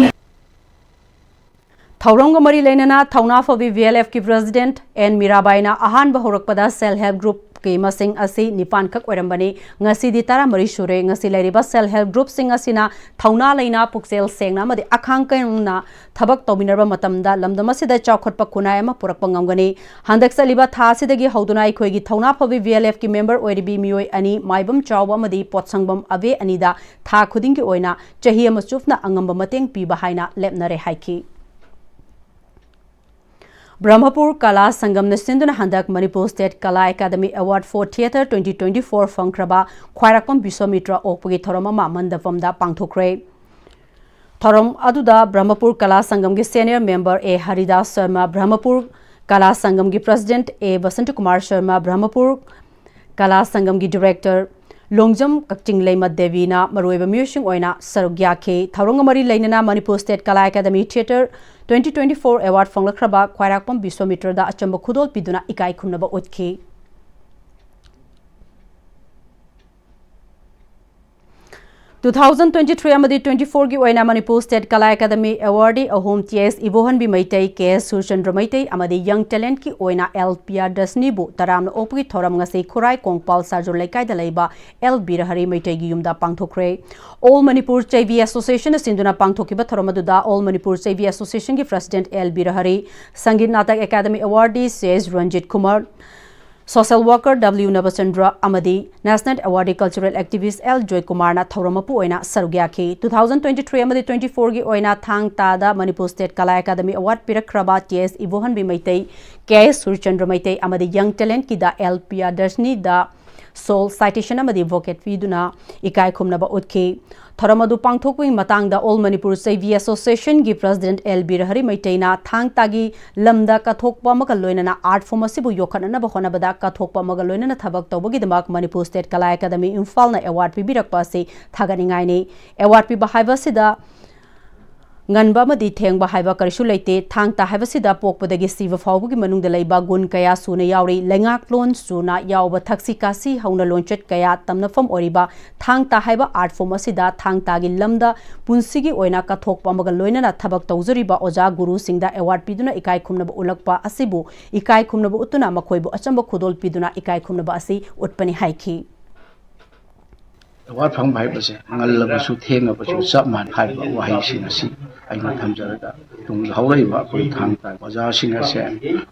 ꯊꯧꯔꯝꯒ ꯃꯔꯤ ꯂꯩꯅꯅ ꯊꯧꯅꯥ ꯐꯕꯤ VLFꯀꯤ President N ꯃꯤꯔꯥꯕꯥꯏꯅ ꯑꯍꯥꯟꯕ ꯍꯧꯔꯛꯄꯗ Self Help Groupꯀꯤ ꯃꯁꯤꯡ ꯑꯁꯤ ꯅꯤꯄꯥꯟ ꯈꯛ ꯑꯣꯏꯔꯝꯕꯅꯤ꯫ ꯉꯁꯤꯗꯤ ꯇꯔꯥꯃꯔꯤ ꯁꯨꯔꯦ꯫ ꯉꯁꯤ ꯂꯩꯔꯤꯕ Self Help Groupꯁꯤꯡ ꯑꯁꯤꯅ ꯊꯧꯅꯥ ꯂꯩꯅ, ꯄꯨꯛꯆꯦꯜ ꯁꯦꯡꯅ ꯑꯃꯗꯤ ꯑꯈꯥꯡ ꯀꯟꯅ ꯊꯕꯛ ꯇꯧꯃꯤꯟꯅꯔꯕ ꯃꯇꯝꯗ ꯂꯝꯗꯝ ꯑꯁꯤꯗ ꯆꯥꯎꯈꯠꯄ ꯈꯨꯟꯅꯥꯏ ꯑꯃ ꯄꯨꯔꯛꯄ ꯉꯝꯒꯅꯤ꯫ ꯍꯟꯗꯛ ꯆꯠꯂꯤꯕ ꯊꯥ ꯑꯁꯤꯗꯒꯤ ꯍꯧꯗꯨꯅ ꯑꯩꯈꯣꯏꯒꯤ ꯊꯧꯅꯥ ꯐꯕꯤ VLFꯀꯤ member ꯑꯣꯏꯔꯤꯕꯤ ꯃꯤꯑꯣꯏ ꯑꯅꯤ, ꯃꯥꯏꯕꯝ ꯆꯥꯎꯕ ꯑꯃꯗꯤ ꯄꯣꯠꯁꯪꯕꯝ ꯑꯕꯦ ꯑꯅꯤꯗ ꯊꯥ ꯈꯨꯗꯤꯡꯒꯤ ꯑꯣꯏꯅ ꯆꯍꯤ ꯑꯃ ꯆꯨꯞꯅ ꯑꯉꯝꯕ ꯃꯇꯦꯡ ꯄꯤꯕ ꯍꯥꯏꯅ ꯂꯦꯞꯅꯔꯦ ꯍꯥꯏꯈꯤ꯫ ꯕ꯭ꯔꯍꯃꯄꯨꯔ ꯀꯂꯥ ꯁꯪꯒꯝꯅ ꯁꯤꯟꯗꯨꯅ ꯍꯟꯗꯛ Manipur State Kala Academy Award for Theatre twenty twenty-four ꯐꯪꯈ꯭ꯔꯕ ꯈ꯭ꯋꯥꯏꯔꯥꯛꯄꯝ ꯕꯤꯁ꯭ꯋꯥꯃꯤꯇ꯭ꯔ ꯑꯣꯛꯄꯒꯤ ꯊꯧꯔꯝ ꯑꯃ ꯃꯟꯗꯄꯝꯗ ꯄꯥꯡꯊꯣꯛꯈ꯭ꯔꯦ꯫ ꯊꯧꯔꯝ ꯑꯗꯨꯗ ꯕ꯭ꯔꯍꯃꯄꯨꯔ ꯀꯂꯥ ꯁꯪꯒꯝꯒꯤ senior member A Haridas Sharma, Brahmapur ꯀꯂꯥ ꯁꯪꯒꯝꯒꯤ President A ꯕꯁꯟꯇꯀꯨꯃꯥꯔ ꯁꯔꯃ, ꯕ꯭ꯔꯍꯃꯄꯨꯔ ꯀꯂꯥ ꯁꯪꯒꯝꯒꯤ Director ꯂꯣꯡꯖꯝ ꯀꯛꯆꯤꯡ ꯂꯩꯃ ꯗꯦꯕꯤꯅ ꯃꯔꯨꯑꯣꯏꯕ ꯃꯤꯑꯣꯏꯁꯤꯡ ꯑꯣꯏꯅ ꯁꯔꯨꯛ ꯌꯥꯈꯤ꯫ ꯊꯧꯔꯝꯒ ꯃꯔꯤ ꯂꯩꯅꯅ Manipur State Kala Academy Theatre twenty twenty-four award ꯐꯪꯂꯛꯈ꯭ꯔꯕ ꯈ꯭ꯋꯥꯏꯔꯥꯛꯄꯝ ꯕꯤꯁ꯭ꯋꯥꯃꯤꯇ꯭ꯔꯗ ꯑꯆꯝꯕ ꯈꯨꯗꯣꯜ ꯄꯤꯗꯨꯅ ꯏꯀꯥꯏ ꯈꯨꯝꯅꯕ ꯎꯠꯈꯤ꯫ ꯇꯨ ꯊꯥꯎꯖꯟ ꯇ꯭ꯋꯦꯟꯇꯤ ꯊ꯭ꯔꯤ ꯑꯃꯗꯤ ꯇ꯭ꯋꯦꯟꯇꯤ ꯐꯣꯔꯒꯤ ꯑꯣꯏꯅ ꯃꯅꯤꯄꯨꯔ ꯁ꯭ꯇꯦꯠ ꯀꯂꯥ ꯑꯦꯀꯥꯗꯃꯤ ꯑꯦꯋꯥꯔꯗꯤ ꯑꯍꯨꯝ, T S Ibohanbi Meitei, K S Surchandra Meitei ꯑꯃꯗꯤ ꯌꯪ ꯇꯦꯂꯦꯟꯠꯀꯤ ꯑꯣꯏꯅ ꯑꯦꯜ ꯄꯤ ꯑꯥꯔ ꯗꯁꯅꯤꯕꯨ ꯇꯔꯥꯝꯅ ꯑꯣꯛꯄꯒꯤ ꯊꯧꯔꯝ ꯉꯁꯤ ꯈꯨꯔꯥꯏ ꯀꯣꯡꯄꯥꯜ ꯁꯥꯖꯨ ꯂꯩꯀꯥꯏꯗ ꯂꯩꯕ ꯑꯦꯜ ꯕꯤꯔꯍꯔꯤ ꯃꯩꯇꯩꯒꯤ ꯌꯨꯝꯗ ꯄꯥꯡꯊꯣꯛꯈ꯭ꯔꯦ꯫ ꯑꯣꯜ ꯃꯅꯤꯄꯨꯔ ꯆꯩꯕꯤ ꯑꯦꯁꯣꯁꯤꯌꯦꯁꯟꯅ ꯁꯤꯟꯗꯨꯅ ꯄꯥꯡꯊꯣꯛꯈꯤꯕ ꯊꯧꯔꯝ ꯑꯗꯨꯗ ꯑꯣꯜ ꯃꯅꯤꯄꯨꯔ ꯆꯩꯕꯤ ꯑꯦꯁꯣꯁꯤꯌꯦꯁꯟꯒꯤ president L Birahari, Sangeet Natak academy awardee C S Ranjit Kumar, social worker W Nabachandra ꯑꯃꯗꯤ national awardee cultural activist L ꯖꯣꯏꯀꯨꯃꯥꯔꯅ ꯊꯧꯔꯝ ꯃꯄꯨ ꯑꯣꯏꯅ ꯁꯔꯨꯛ ꯌꯥꯈꯤ꯫ ꯇꯨ ꯊꯥꯎꯖꯟ ꯇ꯭ꯋꯦꯟꯇꯤ ꯊ꯭ꯔꯤ ꯑꯃꯗꯤ ꯇ꯭ꯋꯦꯟꯇꯤ ꯐꯣꯔꯒꯤ ꯑꯣꯏꯅ ꯊꯥꯡ ꯇꯥꯗ ꯃꯅꯤꯄꯨꯔ ꯁ꯭ꯇꯦꯠ ꯀꯂꯥ ꯑꯦꯀꯥꯗꯃꯤ ꯑꯦꯋꯥꯔꯗ ꯄꯤꯔꯛꯈ꯭ꯔꯕ T S Ibohanbi Meitei, K S Surchandra Meitei ꯑꯃꯗꯤ ꯌꯪ ꯇꯦꯂꯦꯟꯠꯀꯤꯗ ꯑꯦꯜ ꯄꯤ ꯑꯥꯔ ꯗꯔꯁꯅꯤꯗ ꯁꯣꯜ ꯁꯥꯏꯇꯦꯁꯟ ꯑꯃꯗꯤ ꯕꯣꯀꯦꯠ ꯄꯤꯗꯨꯅ ꯏꯀꯥꯏ ꯈꯨꯝꯅꯕ ꯎꯠꯈꯤ꯫ ꯊꯧꯔꯝ ꯑꯗꯨ ꯄꯥꯡꯊꯣꯛꯄꯒꯤ ꯃꯇꯥꯡꯗ ꯑꯣꯜ ꯃꯅꯤꯄꯨꯔ ꯆꯩꯕꯤ ꯑꯦꯁꯣꯁꯤꯌꯦꯁꯟꯒꯤ ꯄ꯭ꯔꯁꯤꯗꯦꯟꯠ ꯑꯦꯜ ꯕꯤꯔꯍꯔꯤ ꯃꯩꯇꯩꯅ ꯊꯥꯡ ꯇꯥꯒꯤ ꯂꯝꯗ ꯀꯠꯊꯣꯛꯄ ꯑꯃꯒ ꯂꯣꯏꯅꯅ ꯑꯥꯔꯠ ꯐꯣꯔꯝ ꯑꯁꯤꯕꯨ ꯌꯣꯛꯈꯠꯅꯅꯕ ꯍꯣꯠꯅꯕꯗ ꯀꯠꯊꯣꯛꯄ ꯑꯃꯒ ꯂꯣꯏꯅꯅ ꯊꯕꯛ ꯇꯧꯕꯒꯤꯗꯃꯛ Manipur state Kala academy ꯏꯝꯐꯥꯜꯅ award ꯄꯤꯕꯤꯔꯛꯄ ꯑꯁꯤ ꯊꯥꯒꯠꯅꯤꯡꯉꯥꯏꯅꯤ꯫ ꯑꯦꯋꯥꯔꯗ ꯄꯤꯕ ꯍꯥꯏꯕ ꯑꯁꯤꯗ ꯉꯟꯕ ꯑꯃꯗꯤ ꯊꯦꯡꯕ ꯍꯥꯏꯕ ꯀꯔꯤꯁꯨ ꯂꯩꯇꯦ꯫ ꯊꯥꯡ ꯇꯥ ꯍꯥꯏꯕꯁꯤꯗ ꯄꯣꯛꯄꯗꯒꯤ ꯁꯤꯕ ꯐꯥꯎꯕꯒꯤ ꯃꯅꯨꯡꯗ ꯂꯩꯕ ꯒꯨꯟ ꯀꯌꯥ ꯁꯨꯅ ꯌꯥꯎꯔꯤ꯫ ꯂꯩꯉꯥꯛꯂꯣꯟ ꯁꯨꯅ ꯌꯥꯎꯕ ꯊꯛꯁꯤ ꯈꯥꯁꯤ ꯍꯧꯅ ꯂꯣꯟꯆꯠ ꯀꯌꯥ ꯇꯝꯅꯐꯝ ꯑꯣꯏꯔꯤꯕ ꯊꯥꯡ ꯇꯥ ꯍꯥꯏꯕ ꯑꯥꯔꯠ ꯐꯣꯔꯝ ꯑꯁꯤꯗ ꯊꯥꯡ ꯇꯥꯒꯤ ꯂꯝꯗ ꯄꯨꯟꯁꯤꯒꯤ ꯑꯣꯏꯅ ꯀꯠꯊꯣꯛꯄ ꯑꯃꯒ ꯂꯣꯏꯅꯅ ꯊꯕꯛ ꯇꯧꯖꯔꯤꯕ ꯑꯣꯖꯥ ꯒꯨꯔꯨꯁꯤꯡꯗ ꯑꯦꯋꯥꯔꯗ ꯄꯤꯗꯨꯅ ꯏꯀꯥꯏ ꯈꯨꯝꯅꯕ ꯎꯠꯂꯛꯄ ꯑꯁꯤꯕꯨ ꯏꯀꯥꯏ ꯈꯨꯝꯅꯕ ꯎꯠꯇꯨꯅ ꯃꯈꯣꯏꯕꯨ ꯑꯆꯝꯕ ꯈꯨꯗꯣꯜ ꯄꯤꯗꯨꯅ ꯏꯀꯥꯏ ꯈꯨꯝꯅꯕ ꯑꯁꯤ ꯎꯠꯄꯅꯤ ꯍꯥꯏꯈꯤ꯫ ꯑꯦꯋꯥꯔꯗ ꯐꯪꯕ ꯍꯥꯏꯕꯁꯦ ꯉꯜꯂꯕꯁꯨ ꯊꯦꯡꯉꯕꯁꯨ ꯆꯞ ꯃꯥꯟꯅꯩ ꯍꯥꯏꯕ ꯋꯥꯍꯩꯁꯤꯡ ꯑꯁꯤ ꯑꯩꯅ ꯊꯝꯖꯔꯒ, ꯇꯨꯡꯗ ꯍꯧꯔꯛꯏꯕ ꯑꯩꯈꯣꯏ ꯊꯥꯡ ꯇꯥ ꯑꯣꯖꯥꯁꯤꯡ ꯑꯁꯦ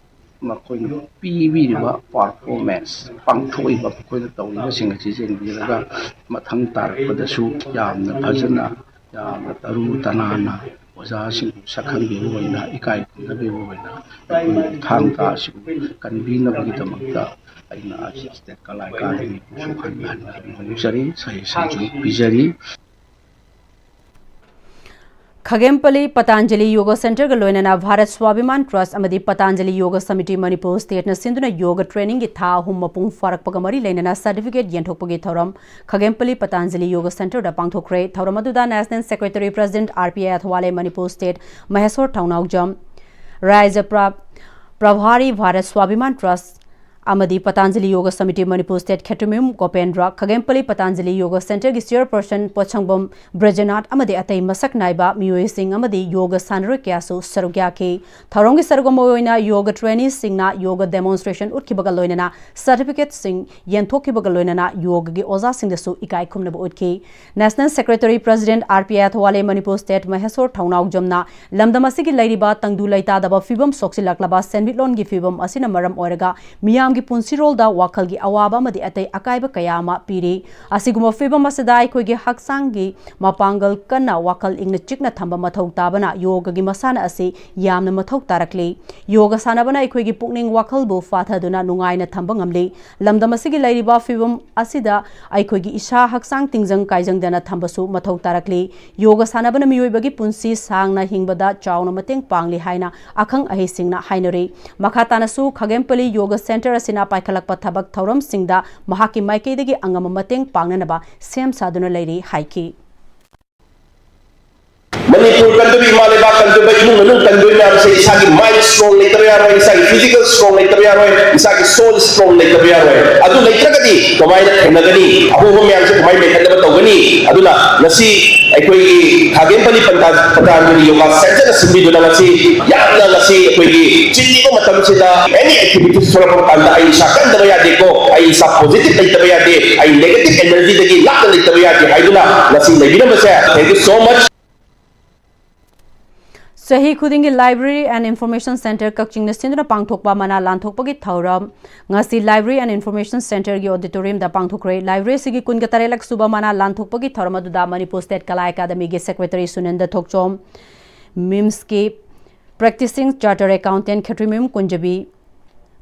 ꯃꯈꯣꯏꯅ ꯄꯤꯕꯤꯔꯤꯕ ꯄꯥꯔꯐꯣꯔꯃꯦꯟꯁ, ꯄꯥꯡꯊꯣꯛꯏꯕ ꯃꯈꯣꯏꯅ ꯇꯧꯔꯤꯕꯁꯤꯡ ꯑꯁꯤ ꯌꯦꯡꯕꯤꯔꯒ ꯃꯊꯪ ꯇꯥꯔꯛꯄꯗꯁꯨ ꯌꯥꯝꯅ ꯐꯖꯅ, ꯌꯥꯝꯅ ꯇꯔꯨ ꯇꯅꯥꯟꯅ ꯑꯣꯖꯥꯁꯤꯡꯕꯨ ꯁꯛꯈꯪꯕꯤꯕ ꯑꯣꯏꯅ, ꯏꯀꯥꯏ ꯈꯨꯝꯅꯕꯤꯕ ꯑꯣꯏꯅ ꯑꯩꯈꯣꯏ ꯊꯥꯡ ꯇꯥ ꯑꯁꯤꯕꯨ ꯀꯟꯕꯤꯅꯕꯒꯤꯗꯃꯛꯇ ꯑꯩꯅ ꯁ꯭ꯇꯦꯠ ꯀꯂꯥ ꯑꯦꯀꯥꯗꯃꯤꯕꯨꯁꯨ ꯍꯟꯅ ꯍꯟꯅ ꯐꯣꯡꯗꯣꯛꯆꯔꯤ, ꯁꯖꯦꯁꯟꯁꯨ ꯄꯤꯖꯔꯤ꯫ ꯈꯥꯒꯦꯝꯄꯜꯂꯤ ꯄꯇꯥꯟꯖꯂꯤ ꯌꯣꯒ ꯁꯦꯟꯇꯔꯒ ꯂꯣꯏꯅꯅ ꯚꯥꯔꯠ ꯁ꯭ꯋꯥꯚꯤꯃꯥꯟ ꯇ꯭ꯔꯁꯠ ꯑꯃꯗꯤ ꯄꯇꯥꯟꯖꯂꯤ ꯌꯣꯒ ꯁꯃꯤꯇꯤ ꯃꯅꯤꯄꯨꯔ ꯁ꯭ꯇꯦꯠꯅ ꯁꯤꯟꯗꯨꯅ ꯌꯣꯒ ꯇ꯭ꯔꯦꯅꯤꯡꯒꯤ ꯊꯥ ꯑꯍꯨꯝ ꯃꯄꯨꯡ ꯐꯥꯔꯛꯄꯒ ꯃꯔꯤ ꯂꯩꯅꯅ ꯁꯥꯔꯇꯤꯐꯤꯀꯦꯠ ꯌꯦꯟꯊꯣꯛꯄꯒꯤ ꯊꯧꯔꯝ ꯈꯥꯒꯦꯝꯄꯜꯂꯤ ꯄꯇꯥꯟꯖꯂꯤ ꯌꯣꯒ ꯁꯦꯟꯇꯔꯗ ꯄꯥꯡꯊꯣꯛꯈ꯭ꯔꯦ꯫ ꯊꯧꯔꯝ ꯑꯗꯨꯗ national secretary president R P I Athawale, Manipur state Maheshwor Thounaojam, ꯔꯥꯖ꯭ꯌ ꯄ꯭ꯔ-, ꯄ꯭ꯔꯚꯥꯔꯤ ꯚꯥꯔꯠ ꯁ꯭ꯋꯥꯚꯤꯃꯥꯟ ꯇ꯭ꯔꯁꯠ ꯑꯃꯗꯤ ꯄꯇꯥꯟꯖꯂꯤ ꯌꯣꯒ ꯁꯃꯤꯇꯤ ꯃꯅꯤꯄꯨꯔ ꯁ꯭ꯇꯦꯠ ꯈꯦꯇ꯭ꯔꯤꯃꯌꯨꯝ ꯒꯣꯄꯦꯟꯗ꯭ꯔ, ꯈꯥꯒꯦꯝꯄꯂꯤ ꯄꯇꯥꯟꯖꯂꯤ ꯌꯣꯒ ꯁꯦꯟꯇꯔꯒꯤ ꯆꯤꯌꯔꯄꯔꯁꯟ ꯄꯣꯠꯁꯪꯕꯝ ꯕ꯭ꯔꯖꯅꯥꯊ ꯑꯃꯗꯤ ꯑꯇꯩ ꯃꯁꯛ ꯅꯥꯏꯕ ꯃꯤꯑꯣꯏꯁꯤꯡ ꯑꯃꯗꯤ ꯌꯣꯒ ꯁꯥꯟꯅꯔꯣꯏ ꯀꯌꯥꯁꯨ ꯁꯔꯨꯛ ꯌꯥꯈꯤ꯫ ꯊꯧꯔꯝꯒꯤ ꯁꯔꯨꯛ ꯑꯃ ꯑꯣꯏꯅ ꯌꯣꯒ ꯇ꯭ꯔꯦꯅꯤꯁꯤꯡꯅ ꯌꯣꯒ ꯗꯦꯃꯣꯟꯁꯇ꯭ꯔꯦꯁꯟ ꯎꯠꯈꯤꯕꯒ ꯂꯣꯏꯅꯅ ꯁꯔꯇꯤꯐꯤꯀꯦꯠꯁꯤꯡ ꯌꯦꯟꯊꯣꯛꯈꯤꯕꯒ ꯂꯣꯏꯅꯅ ꯌꯣꯒꯒꯤ ꯑꯣꯖꯥꯁꯤꯡꯗꯁꯨ ꯏꯀꯥꯏ ꯈꯨꯝꯅꯕ ꯎꯠꯈꯤ꯫ National secretary president R P Athawale Manipur state Maheshwor ꯊꯧꯅꯥꯎꯖꯝꯅ ꯂꯝꯗꯝ ꯑꯁꯤꯒꯤ ꯂꯩꯔꯤꯕ ꯇꯪꯗꯨ ꯂꯩꯇꯥꯗꯕ ꯐꯤꯕꯝ ꯁꯣꯛꯆꯤꯜꯂꯛꯂꯕ ꯁꯦꯟꯃꯤꯠꯂꯣꯟꯒꯤ ꯐꯤꯕꯝ ꯑꯁꯤꯅ ꯃꯔꯝ ꯑꯣꯏꯔꯒ ꯃꯤꯌꯥꯝꯒꯤ ꯄꯨꯟꯁꯤꯔꯣꯜꯗ ꯋꯥꯈꯜꯒꯤ ꯑꯋꯥꯕ ꯑꯃꯗꯤ ꯑꯇꯩ ꯑꯀꯥꯏꯕ ꯀꯌꯥ ꯑꯃ ꯄꯤꯔꯤ꯫ ꯑꯁꯤꯒꯨꯝꯕ ꯐꯤꯕꯝ ꯑꯁꯤꯗ ꯑꯩꯈꯣꯏꯒꯤ ꯍꯛꯆꯥꯡꯒꯤ ꯃꯄꯥꯡꯒꯜ ꯀꯟꯅ ꯋꯥꯈꯜ ꯏꯪꯅ ꯆꯤꯛꯅ ꯊꯝꯕ ꯃꯊꯧ ꯇꯥꯕꯅ ꯌꯣꯒꯒꯤ ꯃꯁꯥꯟꯅ ꯑꯁꯤ ꯌꯥꯝꯅ ꯃꯊꯧ ꯇꯥꯔꯛꯂꯤ꯫ ꯌꯣꯒ ꯁꯥꯟꯅꯕꯅ ꯑꯩꯈꯣꯏꯒꯤ ꯄꯨꯛꯅꯤꯡ ꯋꯥꯈꯜꯕꯨ ꯐꯥꯊꯗꯨꯅ ꯅꯨꯡꯉꯥꯏꯅ ꯊꯝꯕ ꯉꯝꯂꯤ꯫ ꯂꯝꯗꯝ ꯑꯁꯤꯒꯤ ꯂꯩꯔꯤꯕ ꯐꯤꯕꯝ ꯑꯁꯤꯗ ꯑꯩꯈꯣꯏꯒꯤ ꯏꯁꯥ ꯍꯛꯆꯥꯡ ꯇꯤꯡꯖꯪ ꯀꯥꯏꯖꯪꯗꯅ ꯊꯝꯕꯁꯨ ꯃꯊꯧ ꯇꯥꯔꯛꯂꯤ꯫ ꯌꯣꯒ ꯁꯥꯟꯅꯕꯅ ꯃꯤꯑꯣꯏꯕꯒꯤ ꯄꯨꯟꯁꯤ ꯁꯥꯡꯅ ꯍꯤꯡꯕꯗ ꯆꯥꯎꯅ ꯃꯇꯦꯡ ꯄꯥꯡꯂꯤ ꯍꯥꯏꯅ ꯑꯈꯪ ꯑꯍꯩꯁꯤꯡꯅ ꯍꯥꯏꯅꯔꯤ꯫ ꯃꯈꯥ ꯇꯥꯅꯁꯨ ꯈꯥꯒꯦꯝꯄꯂꯤ ꯌꯣꯒ ꯁꯦꯟꯇꯔ ꯑꯁꯤꯅ ꯄꯥꯏꯈꯠꯂꯛꯄ ꯊꯕꯛ ꯊꯧꯔꯝꯁꯤꯡꯗ ꯃꯍꯥꯛꯀꯤ ꯃꯥꯏꯀꯩꯗꯒꯤ ꯑꯉꯝꯕ ꯃꯇꯦꯡ ꯄꯥꯡꯅꯅꯕ ꯁꯦꯝ ꯁꯥꯗꯨꯅ ꯂꯩꯔꯤ ꯍꯥꯏꯈꯤ꯫ ꯃꯅꯤꯄꯨꯔ ꯀꯟꯗꯕ, ꯏꯃꯥ ꯂꯩꯕꯥꯛ ꯀꯟꯗꯕ, ꯏꯃꯨꯡ ꯃꯅꯨꯡ ꯀꯟꯗꯣꯏ ꯃꯌꯥꯝꯁꯦ ꯏꯁꯥꯒꯤ ꯃꯥꯏꯟ ꯁ꯭ꯇꯔꯣꯡ ꯂꯩꯇꯕ ꯌꯥꯔꯣꯏ, ꯏꯁꯥꯒꯤ ꯐꯤꯖꯤꯀꯦꯜ ꯁ꯭ꯇꯔꯣꯡ ꯂꯩꯇꯕ ꯌꯥꯔꯣꯏ, ꯏꯁꯥꯒꯤ ꯁꯣꯜ ꯁ꯭ꯇꯔꯣꯡ ꯂꯩꯇꯕ ꯌꯥꯔꯣꯏ꯫ ꯑꯗꯨ ꯂꯩꯇ꯭ꯔꯒꯗꯤ ꯀꯃꯥꯏꯅ ꯊꯦꯡꯅꯒꯅꯤ? ꯑꯍꯣꯡꯕ ꯃꯌꯥꯝꯁꯦ ꯀꯃꯥꯏꯅ ꯃꯦꯟꯈꯠꯅꯕ ꯇꯧꯒꯅꯤ? ꯑꯗꯨꯅ ꯉꯁꯤ ꯑꯩꯈꯣꯏꯒꯤ ꯈꯥꯒꯦꯝꯄꯂꯤ ꯄꯟꯇꯥ-, ꯄꯇꯥꯟꯖꯂꯤ ꯌꯣꯒꯥ ꯁꯦꯟꯇꯔꯅ ꯁꯤꯟꯕꯤꯗꯨꯅ ꯉꯁꯤ ꯌꯥꯝꯅ ꯉꯁꯤ ꯑꯩꯈꯣꯏꯒꯤ ꯆꯤꯜꯂꯤꯕ ꯃꯇꯝꯁꯤꯗ ꯑꯦꯅꯤ ꯑꯦꯛꯇꯤꯚꯤꯇꯤꯁ ꯊꯣꯛꯂꯛꯄ ꯃꯇꯝꯗ ꯑꯩ ꯏꯁꯥ ꯀꯟꯗꯕ ꯌꯥꯗꯦꯀꯣ, ꯑꯩ ꯏꯁꯥ ꯄꯣꯖꯤꯇꯤꯚ ꯂꯩꯇꯕ ꯌꯥꯗꯦ, ꯑꯩ ꯅꯦꯒꯦꯇꯤꯚ ꯑꯦꯅꯔꯖꯤꯗꯒꯤ ꯂꯥꯞꯅ ꯂꯩꯇꯕ ꯌꯥꯗꯦ ꯍꯥꯏꯗꯨꯅ ꯉꯁꯤ ꯂꯩꯕꯤꯔꯝꯕꯁꯦ, thank you so much꯫ ꯆꯍꯤ ꯈꯨꯗꯤꯡꯒꯤ Library and Information Centre ꯀꯛꯆꯤꯡꯅ ꯁꯤꯟꯗꯨꯅ ꯄꯥꯡꯊꯣꯛꯄ ꯃꯅꯥ ꯂꯥꯟꯊꯣꯛꯄꯒꯤ ꯊꯧꯔꯝ ꯉꯁꯤ Library and Information Centreꯒꯤ auditoriumꯗ ꯄꯥꯡꯊꯣꯛꯈ꯭ꯔꯦ꯫ Library ꯑꯁꯤꯒꯤ ꯀꯨꯟꯒ ꯇꯔꯦꯠꯂꯛ ꯁꯨꯕ ꯃꯅꯥ ꯂꯥꯟꯊꯣꯛꯄꯒꯤ ꯊꯧꯔꯝ ꯑꯗꯨꯗ ꯃꯅꯤꯄꯨꯔ ꯁ꯭ꯇꯦꯠ ꯀꯂꯥ ꯑꯦꯀꯥꯗꯃꯤꯒꯤ ꯁꯦꯀ꯭ꯔꯦꯇꯔꯤ ꯁꯨꯅꯟꯗ ꯊꯣꯛꯆꯣꯝ, ꯃꯤꯝꯁꯀꯤ practicing chartered accountant ꯈꯦꯇ꯭ꯔꯤꯃꯌꯨꯝ ꯀꯨꯟꯖꯕꯤ,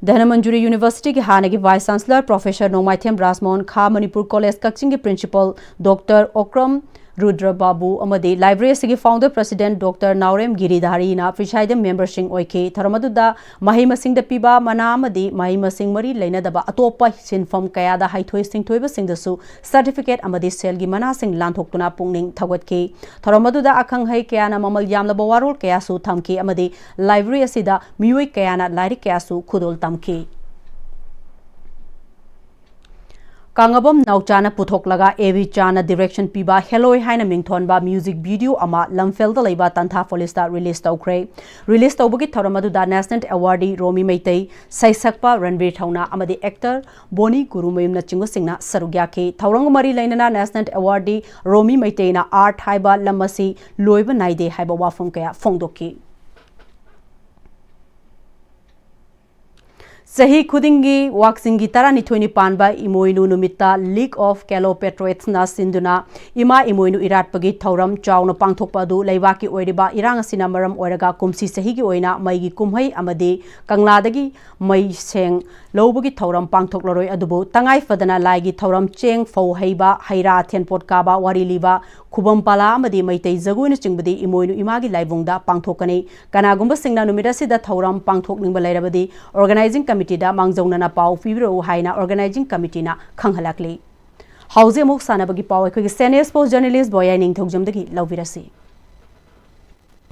ꯙꯅꯃꯟꯖꯨꯔꯤ ꯌꯨꯅꯤꯚꯔꯁꯤꯇꯤꯒꯤ ꯍꯥꯟꯅꯒꯤ vice chancellor professor ꯅꯣꯡꯃꯥꯏꯊꯦꯝ ꯔꯥꯖꯃꯣꯍꯟ, ꯈꯥ ꯃꯅꯤꯄꯨꯔ ꯀꯣꯂꯦꯖ ꯀꯛꯆꯤꯡꯒꯤ principal doctor ꯑꯣꯀ꯭ꯔꯝ ꯔꯨꯗ꯭ꯔ ꯕꯥꯕꯨ ꯑꯃꯗꯤ library ꯑꯁꯤꯒꯤ founder president doctor ꯅꯥꯎꯔꯦꯝ ꯒꯤꯔꯤꯙꯥꯔꯤꯅ presiding memberꯁꯤꯡ ꯑꯣꯏꯈꯤ꯫ ꯊꯧꯔꯝ ꯑꯗꯨꯗ ꯃꯍꯩ ꯃꯁꯤꯡꯗ ꯄꯤꯕ ꯃꯅꯥ ꯑꯃꯗꯤ ꯃꯍꯩ ꯃꯁꯤꯡ ꯃꯔꯤ ꯂꯩꯅꯗꯕ ꯑꯇꯣꯞꯄ ꯁꯤꯟꯐꯝ ꯀꯌꯥꯗ ꯍꯩꯊꯣꯏ ꯁꯤꯡꯊꯣꯏꯕꯁꯤꯡꯗꯁꯨ certificate ꯑꯃꯗꯤ ꯁꯦꯜꯒꯤ ꯃꯅꯥꯁꯤꯡ ꯂꯥꯟꯊꯣꯛꯇꯨꯅ ꯄꯨꯛꯅꯤꯡ ꯊꯧꯒꯠꯈꯤ꯫ ꯊꯧꯔꯝ ꯑꯗꯨꯗ ꯑꯈꯪ ꯑꯍꯩ ꯀꯌꯥꯅ ꯃꯃꯜ ꯌꯥꯝꯂꯕ ꯋꯥꯔꯣꯜ ꯀꯌꯥꯁꯨ ꯊꯝꯈꯤ ꯑꯃꯗꯤ library ꯑꯁꯤꯗ ꯃꯤꯑꯣꯏ ꯀꯌꯥꯅ ꯂꯥꯏꯔꯤꯛ ꯀꯌꯥꯁꯨ ꯈꯨꯗꯣꯜ ꯇꯝꯈꯤ꯫ ꯀꯥꯡꯉꯕꯝ ꯅꯥꯎꯆꯥꯅ ꯄꯨꯊꯣꯛꯂꯒ ꯑꯦ ꯕꯤ ꯆꯥꯅ direction ꯄꯤꯕ ꯍꯦꯂꯣꯏ ꯍꯥꯏꯅ ꯃꯤꯡꯊꯣꯟꯕ music video ꯑꯃ ꯂꯝꯐꯦꯜꯗ ꯂꯩꯕ ꯇꯟꯊꯥ ꯄꯨꯂꯤꯁꯇ release ꯇꯧꯈ꯭ꯔꯦ꯫ Release ꯇꯧꯕꯒꯤ ꯊꯧꯔꯝ ꯑꯗꯨꯗ national awardee ꯔꯣꯃꯤ ꯃꯩꯇꯩ, ꯁꯩꯁꯛꯄ ꯔꯟꯕꯤꯔ ꯊꯧꯅꯥ ꯑꯃꯗꯤ actor ꯕꯣꯅꯤ ꯒꯨꯔꯨꯃꯌꯨꯝꯅꯆꯤꯡꯕꯁꯤꯡꯅ ꯁꯔꯨꯛ ꯌꯥꯈꯤ꯫ ꯊꯧꯔꯝꯒ ꯃꯔꯤ ꯂꯩꯅꯅ national awardee ꯔꯣꯃꯤ ꯃꯩꯇꯩꯅ art ꯍꯥꯏꯕ ꯂꯝ ꯑꯁꯤ ꯂꯣꯏꯕ ꯅꯥꯏꯗꯦ ꯍꯥꯏꯕ ꯋꯥꯐꯝ ꯀꯌꯥ ꯐꯣꯡꯗꯣꯛꯈꯤ꯫ ꯆꯍꯤ ꯈꯨꯗꯤꯡꯒꯤ ꯋꯥꯛꯆꯤꯡꯒꯤ ꯇꯔꯥꯅꯤꯊꯣꯏꯅꯤ ꯄꯥꯟꯕ ꯏꯃꯣꯏꯅꯨ ꯅꯨꯃꯤꯠꯇ League of Kalo Patriotsꯅ ꯁꯤꯟꯗꯨꯅ ꯏꯃꯥ ꯏꯃꯣꯏꯅꯨ ꯏꯔꯥꯠꯄꯒꯤ ꯊꯧꯔꯝ ꯆꯥꯎꯅ ꯄꯥꯡꯊꯣꯛꯄ ꯑꯗꯨ ꯂꯩꯕꯥꯛꯀꯤ ꯑꯣꯏꯔꯤꯕ ꯏꯔꯥꯡ ꯑꯁꯤꯅ ꯃꯔꯝ ꯑꯣꯏꯔꯒ ꯀꯨꯝꯁꯤ ꯆꯍꯤꯒꯤ ꯑꯣꯏꯅ ꯃꯩꯒꯤ ꯀꯨꯝꯍꯩ ꯑꯃꯗꯤ ꯀꯪꯂꯥꯗꯒꯤ ꯃꯩ ꯁꯦꯡ ꯂꯧꯕꯒꯤ ꯊꯧꯔꯝ ꯄꯥꯡꯊꯣꯛꯂꯔꯣꯏ꯫ ꯑꯗꯨꯕꯨ ꯇꯉꯥꯏ ꯐꯗꯅ ꯂꯥꯏꯒꯤ ꯊꯧꯔꯝ, ꯆꯦꯡ, ꯐꯧ ꯍꯩꯕ, ꯍꯩ ꯔꯥ, ꯊꯦꯟꯄꯣꯠ ꯀꯥꯕ, ꯋꯥꯔꯤ ꯂꯤꯕ, ꯈꯨꯕꯝ ꯄꯥꯂꯥ ꯑꯃꯗꯤ ꯃꯩꯇꯩ ꯖꯒꯣꯏꯅꯆꯤꯡꯕꯗꯤ ꯏꯃꯣꯏꯅꯨ ꯏꯃꯥꯒꯤ ꯂꯥꯏꯕꯨꯡꯗ ꯄꯥꯡꯊꯣꯛꯀꯅꯤ꯫ ꯀꯅꯥꯒꯨꯝꯕꯁꯤꯡꯅ ꯅꯨꯃꯤꯠ ꯑꯁꯤꯗ ꯊꯧꯔꯝ ꯄꯥꯡꯊꯣꯛꯅꯤꯡꯕ ꯂꯩꯔꯕꯗꯤ organizing committeeꯗ ꯃꯥꯡꯖꯧꯅꯅ ꯄꯥꯎ ꯄꯤꯕꯤꯔꯛꯎ ꯍꯥꯏꯅ organizing committeeꯅ ꯈꯪꯍꯜꯂꯛꯂꯤ꯫ ꯍꯧꯖꯤꯛ ꯑꯃꯨꯛ ꯁꯥꯟꯅꯕꯒꯤ ꯄꯥꯎ ꯑꯩꯈꯣꯏꯒꯤ senior sports journalist ꯕꯣꯌꯥꯏ ꯅꯤꯡꯊꯧꯖꯝꯗꯒꯤ ꯂꯧꯕꯤꯔꯁꯤ꯫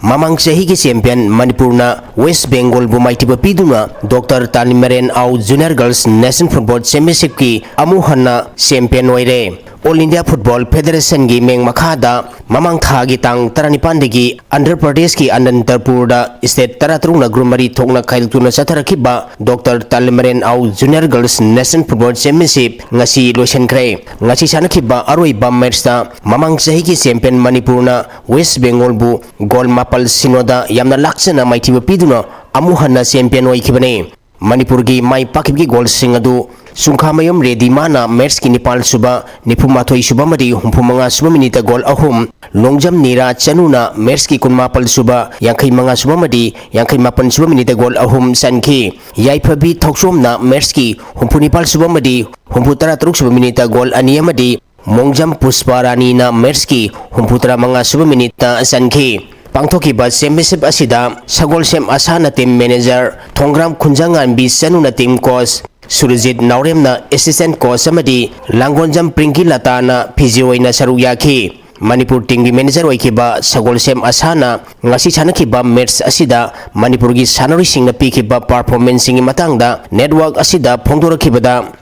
ꯃꯃꯥꯡ ꯆꯍꯤꯒꯤ champion ꯃꯅꯤꯄꯨꯔꯅ West Bengalꯕꯨ ꯃꯥꯏꯊꯤꯕ ꯄꯤꯗꯨꯅ ꯗꯣꯛꯇꯔ ꯇꯥꯂꯤꯃꯔꯦꯟ ꯑꯥꯎ Junior Girls National Football Championshipꯀꯤ ꯑꯃꯨꯛ ꯍꯟꯅ champion ꯑꯣꯏꯔꯦ꯫ All India Football Federationꯒꯤ ꯃꯤꯡ ꯃꯈꯥꯗ ꯃꯃꯥꯡ ꯊꯥꯒꯤ ꯇꯥꯡ ꯇꯔꯥꯅꯤꯄꯥꯟꯗꯒꯤ ꯑꯟꯙ꯭ꯔ ꯄ꯭ꯔꯗꯦꯁꯀꯤ ꯑꯅꯟꯇꯄꯨꯔꯗ state ꯇꯔꯥꯇꯔꯨꯛꯅ group ꯃꯔꯤ ꯊꯣꯛꯅ ꯈꯥꯏꯗꯣꯛꯇꯨꯅ ꯆꯠꯊꯔꯛꯈꯤꯕ ꯗꯣꯛꯇꯔ ꯇꯥꯂꯤꯃꯔꯦꯟ ꯑꯥꯎ Junior Girls National Football Championship ꯉꯁꯤ ꯂꯣꯏꯁꯤꯟꯈ꯭ꯔꯦ꯫ ꯉꯁꯤ ꯁꯥꯟꯅꯈꯤꯕ ꯑꯔꯣꯏꯕ matchꯇ ꯃꯃꯥꯡ ꯆꯍꯤꯒꯤ champion ꯃꯅꯤꯄꯨꯔꯅ West Bengalꯕꯨ goal ꯃꯥꯄꯜ ꯁꯤꯅꯣꯗ ꯌꯥꯝꯅ ꯂꯥꯛꯆꯅ ꯃꯥꯏꯊꯤꯕ ꯄꯤꯗꯨꯅ ꯑꯃꯨꯛ ꯍꯟꯅ champion ꯑꯣꯏꯈꯤꯕꯅꯤ꯫ ꯃꯅꯤꯄꯨꯔꯒꯤ ꯃꯥꯏ ꯄꯥꯛꯈꯤꯕꯒꯤ goalꯁꯤꯡ ꯑꯗꯨ ꯆꯨꯡꯈꯥꯃꯌꯨꯝ ꯔꯦꯗꯤꯃꯥꯅ matchꯀꯤ ꯅꯤꯄꯥꯜ ꯁꯨꯕ, ꯅꯤꯐꯨ ꯃꯥꯊꯣꯏ ꯁꯨꯕ ꯑꯃꯗꯤ ꯍꯨꯝꯐꯨ ꯃꯉꯥ ꯁꯨꯕ minuteꯇ goal ꯑꯍꯨꯝ, ꯂꯣꯡꯖꯝ ꯅꯤꯔꯥ ꯆꯅꯨꯅ matchꯀꯤ ꯀꯨꯟꯃꯥꯄꯜ ꯁꯨꯕ, ꯌꯥꯡꯈꯩ ꯃꯉꯥ ꯁꯨꯕ ꯑꯃꯗꯤ ꯌꯥꯡꯈꯩ ꯃꯥꯄꯜ ꯁꯨꯕ minuteꯇ goal ꯑꯍꯨꯝ ꯆꯟꯈꯤ꯫ ꯌꯥꯏꯐꯕꯤ ꯊꯧꯆꯣꯝꯅ matchꯀꯤ ꯍꯨꯝꯐꯨ ꯅꯤꯄꯥꯜ ꯁꯨꯕ ꯑꯃꯗꯤ ꯍꯨꯝꯐꯨ ꯇꯔꯥ ꯇꯔꯨꯛ ꯁꯨꯕ minuteꯇ goal ꯑꯅꯤ ꯑꯃꯗꯤ ꯃꯣꯡꯖꯝ ꯄꯨꯁꯄꯥ ꯔꯥꯅꯤꯅ matchꯀꯤ ꯍꯨꯝꯐꯨ ꯇꯔꯥ ꯃꯉꯥ ꯁꯨꯕ minuteꯇ ꯆꯟꯈꯤ꯫ ꯄꯥꯡꯊꯣꯛꯈꯤꯕ championship ꯑꯁꯤꯗ ꯁꯒꯣꯜꯁꯦꯝ ꯑꯁꯥꯅ team manager, ꯊꯣꯡꯒ꯭ꯔꯥꯝ ꯈꯨꯟꯖꯉꯥꯟꯕꯤ ꯆꯅꯨꯅ team coach, Surjit ꯅꯥꯎꯔꯦꯝꯅ assistant coach ꯑꯃꯗꯤ ꯂꯥꯡꯒꯣꯟꯖꯝ ꯄ꯭ꯔꯤꯡꯀꯤ ꯂꯇꯥꯅ physio ꯑꯣꯏꯅ ꯁꯔꯨꯛ ꯌꯥꯈꯤ꯫ ꯃꯅꯤꯄꯨꯔ teamꯒꯤ manager ꯑꯣꯏꯈꯤꯕ ꯁꯒꯣꯜꯁꯦꯝ ꯑꯁꯥꯅ ꯉꯁꯤ ꯁꯥꯟꯅꯈꯤꯕ match ꯑꯁꯤꯗ ꯃꯅꯤꯄꯨꯔꯒꯤ ꯁꯥꯟꯅꯔꯣꯏꯁꯤꯡꯅ ꯄꯤꯈꯤꯕ performanceꯁꯤꯡꯒꯤ ꯃꯇꯥꯡꯗ network ꯑꯁꯤꯗ ꯐꯣꯡꯗꯣꯔꯛꯈꯤꯕꯗ,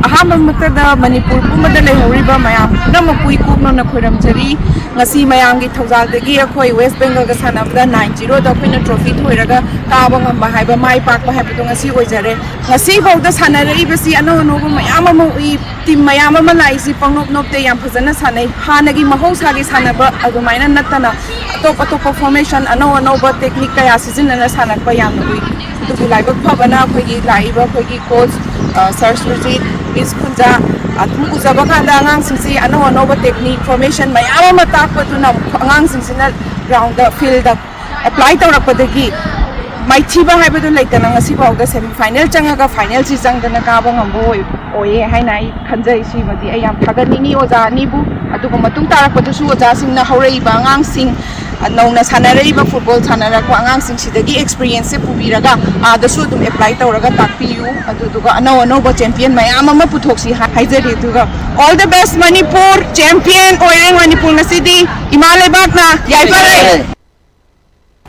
ꯑꯍꯥꯟꯕꯃꯛꯇꯗ ꯃꯅꯤꯄꯨꯔ ꯄꯨꯝꯕꯗ ꯂꯩꯍꯧꯔꯤꯕ ꯃꯌꯥꯝ ꯄꯨꯝꯅꯃꯛꯄꯨ ꯏꯀꯣꯛꯅꯅ ꯈꯣꯏꯔꯝꯖꯔꯤ꯫ ꯉꯁꯤ ꯃꯌꯥꯝꯒꯤ ꯊꯧꯖꯥꯜꯗꯒꯤ ꯑꯩꯈꯣꯏ ꯋꯦꯁ ꯕꯦꯡꯒꯜꯒ ꯁꯥꯟꯅꯕꯗ nine zeroꯗ ꯑꯩꯈꯣꯏꯅ trophy ꯊꯣꯏꯔꯒ ꯀꯥꯕ ꯉꯝꯕ ꯍꯥꯏꯕ, ꯃꯥꯏ ꯄꯥꯛꯄ ꯍꯥꯏꯕꯗꯣ ꯉꯁꯤ ꯑꯣꯏꯖꯔꯦ꯫ ꯉꯁꯤꯐꯥꯎꯗ ꯁꯥꯟꯅꯔꯛꯏꯕꯁꯤ ꯑꯅꯧ ꯑꯅꯧꯕ ꯃꯌꯥꯝ ꯑꯃ ꯎꯏ꯫ Team ꯃꯌꯥꯝ ꯑꯃ ꯂꯥꯛꯏꯁꯤ ꯄꯪꯅꯣꯞ ꯅꯣꯞꯇꯦ, ꯌꯥꯝ ꯐꯖꯅ ꯁꯥꯟꯅꯩ꯫ ꯍꯥꯟꯅꯒꯤ ꯃꯍꯧꯁꯥꯒꯤ ꯁꯥꯟꯅꯕ ꯑꯗꯨꯃꯥꯏꯅ ꯅꯠꯇꯅ ꯑꯇꯣꯞ ꯑꯇꯣꯞꯄ formation, ꯑꯅꯧ ꯑꯅꯧꯕ technique ꯀꯌꯥ ꯁꯤꯖꯤꯟꯅꯅ ꯁꯥꯟꯅꯔꯛꯄ ꯌꯥꯝꯅ ꯎꯏ꯫ ꯑꯗꯨꯕꯨ ꯂꯥꯏꯕꯛ ꯐꯕꯅ ꯑꯩꯈꯣꯏꯒꯤ ꯂꯥꯛꯏꯕ ꯑꯩꯈꯣꯏꯒꯤ coach, ꯑ, Sir ꯁꯨꯔꯖꯤꯠ, Miss ꯈꯨꯟꯖꯥ ꯑꯗꯨꯝ ꯎꯖꯕ ꯀꯥꯟꯗ ꯑꯉꯥꯡꯁꯤꯡꯁꯤ ꯑꯅꯧ ꯑꯅꯧꯕ technique, formation ꯃꯌꯥꯝ ꯑꯃ ꯇꯥꯛꯄꯗꯨꯅ ꯑꯉꯥꯡꯁꯤꯡꯁꯤꯅ groundꯗ, fieldꯗ apply ꯇꯧꯔꯛꯄꯗꯒꯤ ꯃꯥꯏꯊꯤꯕ ꯍꯥꯏꯕꯗꯨ ꯂꯩꯇꯅ ꯉꯁꯤꯐꯥꯎꯗ semi final ꯆꯪꯉꯒ finalꯁꯤ ꯆꯪꯗꯅ ꯀꯥꯕ ꯉꯝꯕ ꯑꯣꯏ-, ꯑꯣꯏꯌꯦ ꯍꯥꯏꯅ ꯑꯩ ꯈꯟꯖꯩ꯫ ꯁꯤꯃꯗꯤ ꯑꯩ ꯌꯥꯝ ꯊꯥꯒꯠꯅꯤꯡꯉꯤ ꯑꯣꯖꯥ ꯑꯅꯤꯕꯨ꯫ ꯑꯗꯨꯒ ꯃꯇꯨꯡ ꯇꯥꯔꯛꯄꯗꯁꯨ ꯑꯣꯖꯥꯁꯤꯡꯅ ꯍꯧꯔꯛꯏꯕ ꯑꯉꯥꯡꯁꯤꯡ, ꯅꯧꯅ ꯁꯥꯟꯅꯔꯛꯏꯕ football ꯁꯥꯟꯅꯔꯛꯄ ꯑꯉꯥꯡꯁꯤꯡꯁꯤꯗꯒꯤ experienceꯁꯦ ꯄꯨꯕꯤꯔꯒ ꯑꯥꯗꯁꯨ ꯑꯗꯨꯝ apply ꯇꯧꯔꯒ ꯇꯥꯛꯄꯤꯌꯨ꯫ ꯑꯗꯨꯗꯨꯒ ꯑꯅꯧ ꯑꯅꯧꯕ champion ꯃꯌꯥꯝ ꯑꯃ ꯄꯨꯊꯣꯛꯁꯤ ꯍꯥꯏ-, ꯍꯥꯏꯖꯔꯤ꯫ ꯑꯗꯨꯒ all the best Manipur, champion ꯑꯣꯏꯔꯦ ꯃꯅꯤꯄꯨꯔ ꯉꯁꯤꯗꯤ꯫ ꯏꯃꯥ ꯂꯩꯕꯥꯛꯅ ꯌꯥꯏꯐꯔꯦ꯫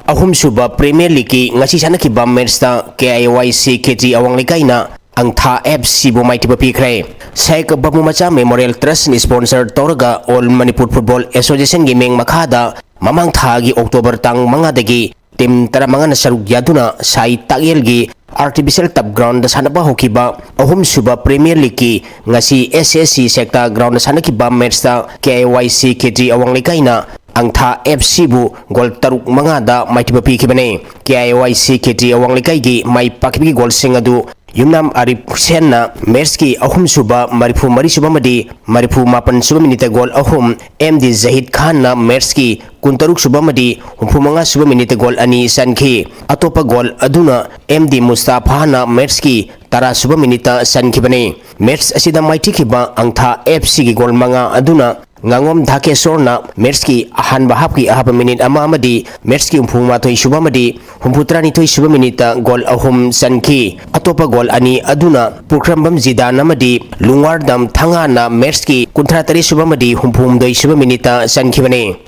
ꯑꯍꯨꯝꯁꯨꯕ Premier Leagueꯀꯤ ꯉꯁꯤ ꯁꯥꯟꯅꯈꯤꯕ matchꯇ K I Y C ꯈꯦꯇ꯭ꯔꯤ ꯑꯋꯥꯡ ꯂꯩꯀꯥꯏꯅ ꯑꯪꯊꯥ F Cꯕꯨ ꯃꯥꯏꯊꯤꯕ ꯄꯤꯈ꯭ꯔꯦ꯫ ꯁꯥꯏꯛ ꯕꯥꯕꯨ ꯃꯆꯥ Memorial Trustꯅ sponsor ꯇꯧꯔꯒ All Manipur Football Associationꯒꯤ ꯃꯤꯡ ꯃꯈꯥꯗ ꯃꯃꯥꯡ ꯊꯥꯒꯤ October ꯇꯥꯡ ꯃꯉꯥꯗꯒꯤ team ꯇꯔꯥꯃꯉꯥꯅ ꯁꯔꯨꯛ ꯌꯥꯗꯨꯅ ꯁꯥꯏ ꯇꯥꯛꯌꯦꯜꯒꯤ artificial turf groundꯗ ꯁꯥꯟꯅꯕ ꯍꯧꯈꯤꯕ ꯑꯍꯨꯝꯁꯨꯕ Premier Leagueꯀꯤ ꯉꯁꯤ S S C sector groundꯗ ꯁꯥꯟꯅꯈꯤꯕ matchꯇ K I Y C ꯈꯦꯇ꯭ꯔꯤ ꯑꯋꯥꯡ ꯂꯩꯀꯥꯏꯅ ꯑꯪꯊꯥ F Cꯕꯨ goal ꯇꯔꯨꯛ ꯃꯉꯥꯗ ꯃꯥꯏꯊꯤꯕ ꯄꯤꯈꯤꯕꯅꯤ꯫ K I Y C ꯈꯦꯇ꯭ꯔꯤ ꯑꯋꯥꯡ ꯂꯩꯀꯥꯏꯒꯤ ꯃꯥꯏ ꯄꯥꯛꯈꯤꯕꯒꯤ goalꯁꯤꯡ ꯑꯗꯨ ꯌꯨꯝꯅꯥꯝ ꯑꯔꯤꯐ ꯍꯨꯁꯦꯟꯅ matchꯀꯤ ꯑꯍꯨꯝꯁꯨꯕ, ꯃꯔꯤꯐꯨ ꯃꯔꯤꯁꯨꯕ ꯑꯃꯗꯤ ꯃꯔꯤꯐꯨ ꯃꯥꯄꯟꯁꯨꯕ minuteꯇ goal ꯑꯍꯨꯝ, M D ꯖꯍꯤꯗ ꯈꯥꯟꯅ matchꯀꯤ ꯀꯨꯟꯇꯔꯨꯛꯁꯨꯕ ꯑꯃꯗꯤ ꯍꯨꯝꯐꯨꯃꯉꯥꯁꯨꯕ minuteꯇ goal ꯑꯅꯤ ꯆꯟꯈꯤ꯫ ꯑꯇꯣꯞꯄ goal ꯑꯗꯨꯅ M D ꯃꯨꯁꯇꯥꯐꯥꯅ matchꯀꯤ ꯇꯔꯥꯁꯨꯕ minuteꯇ ꯆꯟꯈꯤꯕꯅꯤ꯫ Match ꯑꯁꯤꯗ ꯃꯥꯏꯊꯤꯈꯤꯕ ꯑꯪꯊꯥ F Cꯒꯤ goal ꯃꯉꯥ ꯑꯗꯨꯅ ꯉꯥꯉꯣꯝ ꯙꯥꯀꯦꯁꯣꯔꯅ matchꯀꯤ ꯑꯍꯥꯟꯕ halfꯀꯤ ꯑꯍꯥꯞꯄ minute ꯑꯃ ꯑꯃꯗꯤ matchꯀꯤ ꯍꯨꯝꯐꯨꯃꯥꯊꯣꯏꯁꯨꯕ ꯑꯃꯗꯤ ꯍꯨꯝꯐꯨꯇꯔꯥꯅꯤꯊꯣꯏꯁꯨꯕ minuteꯇ goal ꯑꯍꯨꯝ ꯆꯟꯈꯤ꯫ ꯑꯇꯣꯞꯄ goal ꯑꯅꯤ ꯑꯗꯨꯅ ꯄꯨꯈ꯭ꯔꯝꯕꯝ ꯖꯤꯗꯥꯟ ꯑꯃꯗꯤ ꯂꯨꯡꯋꯥꯔꯗꯝ ꯊꯪꯉꯥꯅ matchꯀꯤ ꯀꯨꯟꯊ꯭ꯔꯥꯇꯔꯦꯠꯁꯨꯕ ꯑꯃꯗꯤ ꯍꯨꯝꯐꯨꯍꯨꯝꯗꯣꯏꯁꯨꯕ minuteꯇ ꯆꯟꯈꯤꯕꯅꯤ꯫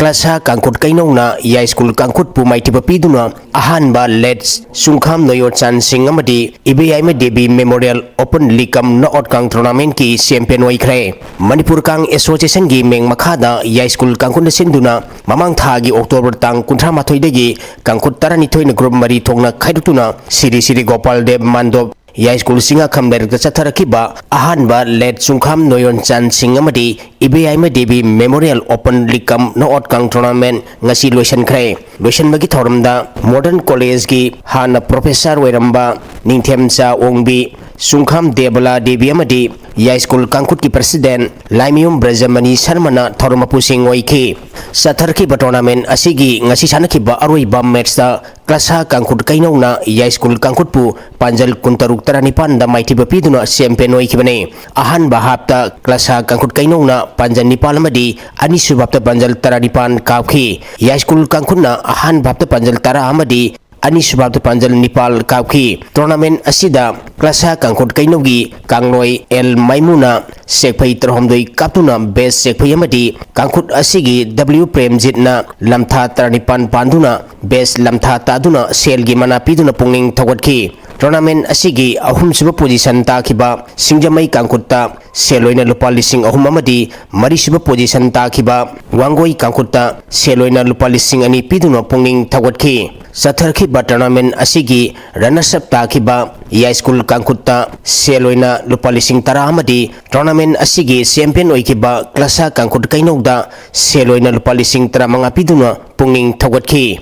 ꯀ꯭ꯂꯥꯁꯥ ꯀꯥꯡꯈꯨꯠ ꯀꯩꯅꯧꯅ ꯌꯥꯏꯁ꯭ꯀꯨꯜ ꯀꯥꯡꯈꯨꯠꯄꯨ ꯃꯥꯏꯊꯤꯕ ꯄꯤꯗꯨꯅ ꯑꯍꯥꯟꯕ ꯂꯦꯠꯁ ꯁꯨꯡꯈꯥꯝ ꯅꯣꯌꯣꯆꯥꯟ ꯁꯤꯡ ꯑꯃꯗꯤ ꯏꯕꯦꯌꯥꯏꯃ ꯗꯦꯕꯤ ꯃꯦꯃꯣꯔꯤꯌꯦꯜ ꯑꯣꯄꯟ ꯂꯤꯛ ꯀꯝ ꯅꯣꯛꯑꯥꯎꯠ ꯀꯥꯡ ꯇꯣꯔꯅꯥꯃꯦꯟꯠꯀꯤ ꯆꯦꯝꯄꯤꯌꯟ ꯑꯣꯏꯈ꯭ꯔꯦ꯫ ꯃꯅꯤꯄꯨꯔ ꯀꯥꯡ ꯑꯦꯁꯣꯁꯤꯌꯦꯁꯟꯒꯤ ꯃꯤꯡ ꯃꯈꯥꯗ ꯌꯥꯏꯁ꯭ꯀꯨꯜ ꯀꯥꯡꯈꯨꯠꯅ ꯁꯤꯟꯗꯨꯅ ꯃꯃꯥꯡ ꯊꯥꯒꯤ ꯑꯣꯛꯇꯣꯕꯔ ꯇꯥꯡ ꯀꯨꯟꯊ꯭ꯔꯥ ꯃꯥꯊꯣꯏꯗꯒꯤ ꯀꯥꯡꯈꯨꯠ ꯇꯔꯥꯅꯤꯊꯣꯏꯅ ꯒ꯭ꯔꯨꯞ ꯃꯔꯤ ꯊꯣꯛꯅ ꯈꯥꯏꯗꯣꯛꯇꯨꯅ ꯁꯤꯔꯤ ꯁꯤꯔꯤ ꯒꯣꯄꯥꯜ ꯗꯦꯕ ꯃꯥꯟꯗꯣꯞ ꯌꯥꯏꯁ꯭ꯀꯨꯜ ꯆꯤꯡꯉꯥꯈꯝ ꯂꯩꯔꯛꯇ ꯆꯠꯊꯔꯛꯈꯤꯕ ꯑꯍꯥꯟꯕ ꯂꯦꯠ ꯆꯨꯡꯈꯥꯝ ꯅꯣꯌꯣꯟ ꯆꯥꯟ ꯁꯤꯡ ꯑꯃꯗꯤ ꯏꯕꯦꯌꯥꯏꯃ ꯗꯦꯕꯤ ꯃꯦꯃꯣꯔꯤꯌꯦꯜ ꯑꯣꯄꯟ ꯂꯤꯛ ꯀꯝ ꯅꯣꯛꯑꯥꯎꯠ ꯀꯥꯡ ꯇꯣꯔꯅꯥꯃꯦꯟꯠ ꯉꯁꯤ ꯂꯣꯏꯁꯤꯟꯈ꯭ꯔꯦ꯫ ꯂꯣꯏꯁꯤꯟꯕꯒꯤ ꯊꯧꯔꯝꯗ ꯃꯣꯗꯔꯟ ꯀꯣꯂꯦꯖꯀꯤ ꯍꯥꯟꯅ ꯄ꯭ꯔꯣꯐꯦꯁꯔ ꯑꯣꯏꯔꯝꯕ ꯅꯤꯡꯊꯦꯝꯆꯥ ꯑꯣꯡꯕꯤ, ꯁꯨꯡꯈꯥꯝ ꯗꯦꯕꯂꯥ ꯗꯦꯕꯤ ꯑꯃꯗꯤ ꯌꯥꯏꯁ꯭ꯀꯨꯜ ꯀꯥꯡꯈꯨꯠꯀꯤ ꯄ꯭ꯔꯁꯤꯗꯦꯟꯠ ꯂꯥꯏꯃꯌꯨꯝ ꯕ꯭ꯔꯖꯃꯅꯤ ꯁꯔꯃꯅ ꯊꯧꯔꯝ ꯃꯄꯨꯁꯤꯡ ꯑꯣꯏꯈꯤ꯫ ꯆꯠꯊꯔꯛꯈꯤꯕ ꯇꯣꯔꯅꯥꯃꯦꯟꯠ ꯑꯁꯤꯒꯤ ꯉꯁꯤ ꯁꯥꯟꯅꯈꯤꯕ ꯑꯔꯣꯏꯕ ꯃꯦꯠꯁꯇ ꯀ꯭ꯂꯥꯁꯥ ꯀꯥꯡꯈꯨꯠ ꯀꯩꯅꯧꯅ ꯌꯥꯏꯁ꯭ꯀꯨꯜ ꯀꯥꯡꯈꯨꯠꯄꯨ ꯄꯥꯟꯖꯜ ꯀꯨꯟꯇꯔꯨꯛ ꯇꯔꯥꯅꯤꯄꯥꯟꯗ ꯃꯥꯏꯊꯤꯕ ꯄꯤꯗꯨꯅ ꯆꯦꯝꯄꯤꯌꯟ ꯑꯣꯏꯈꯤꯕꯅꯤ꯫ ꯑꯍꯥꯟꯕ ꯍꯥꯞꯇ ꯀ꯭ꯂꯥꯁꯥ ꯀꯥꯡꯈꯨꯠ ꯀꯩꯅꯧꯅ ꯄꯥꯟꯖꯜ ꯅꯤꯄꯥꯜ ꯑꯃꯗꯤ ꯑꯅꯤꯁꯨꯕ ꯍꯥꯞꯇ ꯄꯥꯟꯖꯜ ꯇꯔꯥꯅꯤꯄꯥꯜ ꯀꯥꯞꯈꯤ꯫ ꯌꯥꯏꯁ꯭ꯀꯨꯜ ꯀꯥꯡꯈꯨꯠꯅ ꯑꯍꯥꯟꯕ ꯍꯥꯞꯇ ꯄꯥꯟꯖꯜ ꯇꯔꯥ ꯑꯃꯗꯤ ꯑꯅꯤꯁꯨꯕ ꯍꯥꯞꯇ ꯄꯥꯟꯖꯜ ꯅꯤꯄꯥꯜ ꯀꯥꯞꯈꯤ꯫ ꯇꯣꯔꯅꯥꯃꯦꯟꯠ ꯑꯁꯤꯗ ꯀ꯭ꯂꯥꯁꯥ ꯀꯥꯡꯈꯨꯠ ꯀꯩꯅꯧꯒꯤ ꯀꯥꯡꯂꯣꯏ ꯑꯦꯜ ꯃꯥꯏꯃꯨꯅ ꯆꯦꯛꯐꯩ ꯇꯔꯥꯍꯨꯝꯗꯣꯏ ꯀꯥꯞꯇꯨꯅ ꯕꯦꯁ ꯆꯦꯛꯐꯩ ꯑꯃꯗꯤ ꯀꯥꯡꯈꯨꯠ ꯑꯁꯤꯒꯤ ꯗꯕ꯭ꯂꯤꯎ ꯄ꯭ꯔꯦꯝꯖꯤꯠꯅ ꯂꯝꯊꯥ ꯇꯔꯥꯅꯤꯄꯥꯟ ꯄꯥꯟꯗꯨꯅ ꯕꯦꯁ ꯂꯝꯊꯥ ꯇꯥꯗꯨꯅ ꯁꯦꯜꯒꯤ ꯃꯅꯥ ꯄꯤꯗꯨꯅ ꯄꯨꯛꯅꯤꯡ ꯊꯧꯒꯠꯈꯤ꯫ ꯇꯣꯔꯅꯥꯃꯦꯟꯠ ꯑꯁꯤꯒꯤ ꯑꯍꯨꯝꯁꯨꯕ ꯄꯣꯖꯤꯁꯟ ꯇꯥꯈꯤꯕ ꯁꯤꯡꯖꯃꯩ ꯀꯥꯡꯈꯨꯠꯇ ꯁꯦꯜ ꯑꯣꯏꯅ ꯂꯨꯄꯥ ꯂꯤꯁꯤꯡ ꯑꯍꯨꯝ ꯑꯃꯗꯤ ꯃꯔꯤꯁꯨꯕ ꯄꯣꯖꯤꯁꯟ ꯇꯥꯈꯤꯕ ꯋꯥꯡꯒꯣꯏ ꯀꯥꯡꯈꯨꯠꯇ ꯁꯦꯜ ꯑꯣꯏꯅ ꯂꯨꯄꯥ ꯂꯤꯁꯤꯡ ꯑꯅꯤ ꯄꯤꯗꯨꯅ ꯄꯨꯛꯅꯤꯡ ꯊꯧꯒꯠꯈꯤ꯫ ꯆꯠꯊꯔꯛꯈꯤꯕ ꯇꯣꯔꯅꯥꯃꯦꯟꯠ ꯑꯁꯤꯒꯤ ꯔꯅꯔꯁ ꯑꯞ ꯇꯥꯈꯤꯕ ꯌꯥꯏꯁ꯭ꯀꯨꯜ ꯀꯥꯡꯈꯨꯠꯇ ꯁꯦꯜ ꯑꯣꯏꯅ ꯂꯨꯄꯥ ꯂꯤꯁꯤꯡ ꯇꯔꯥ ꯑꯃꯗꯤ ꯇꯣꯔꯅꯥꯃꯦꯟꯠ ꯑꯁꯤꯒꯤ ꯆꯦꯝꯄꯤꯌꯟ ꯑꯣꯏꯈꯤꯕ ꯀ꯭ꯂꯥꯁꯥ ꯀꯥꯡꯈꯨꯠ ꯀꯩꯅꯧꯗ ꯁꯦꯜ ꯑꯣꯏꯅ ꯂꯨꯄꯥ ꯂꯤꯁꯤꯡ ꯇꯔꯥꯃꯉꯥ ꯄꯤꯗꯨꯅ ꯄꯨꯛꯅꯤꯡ ꯊꯧꯒꯠꯈꯤ꯫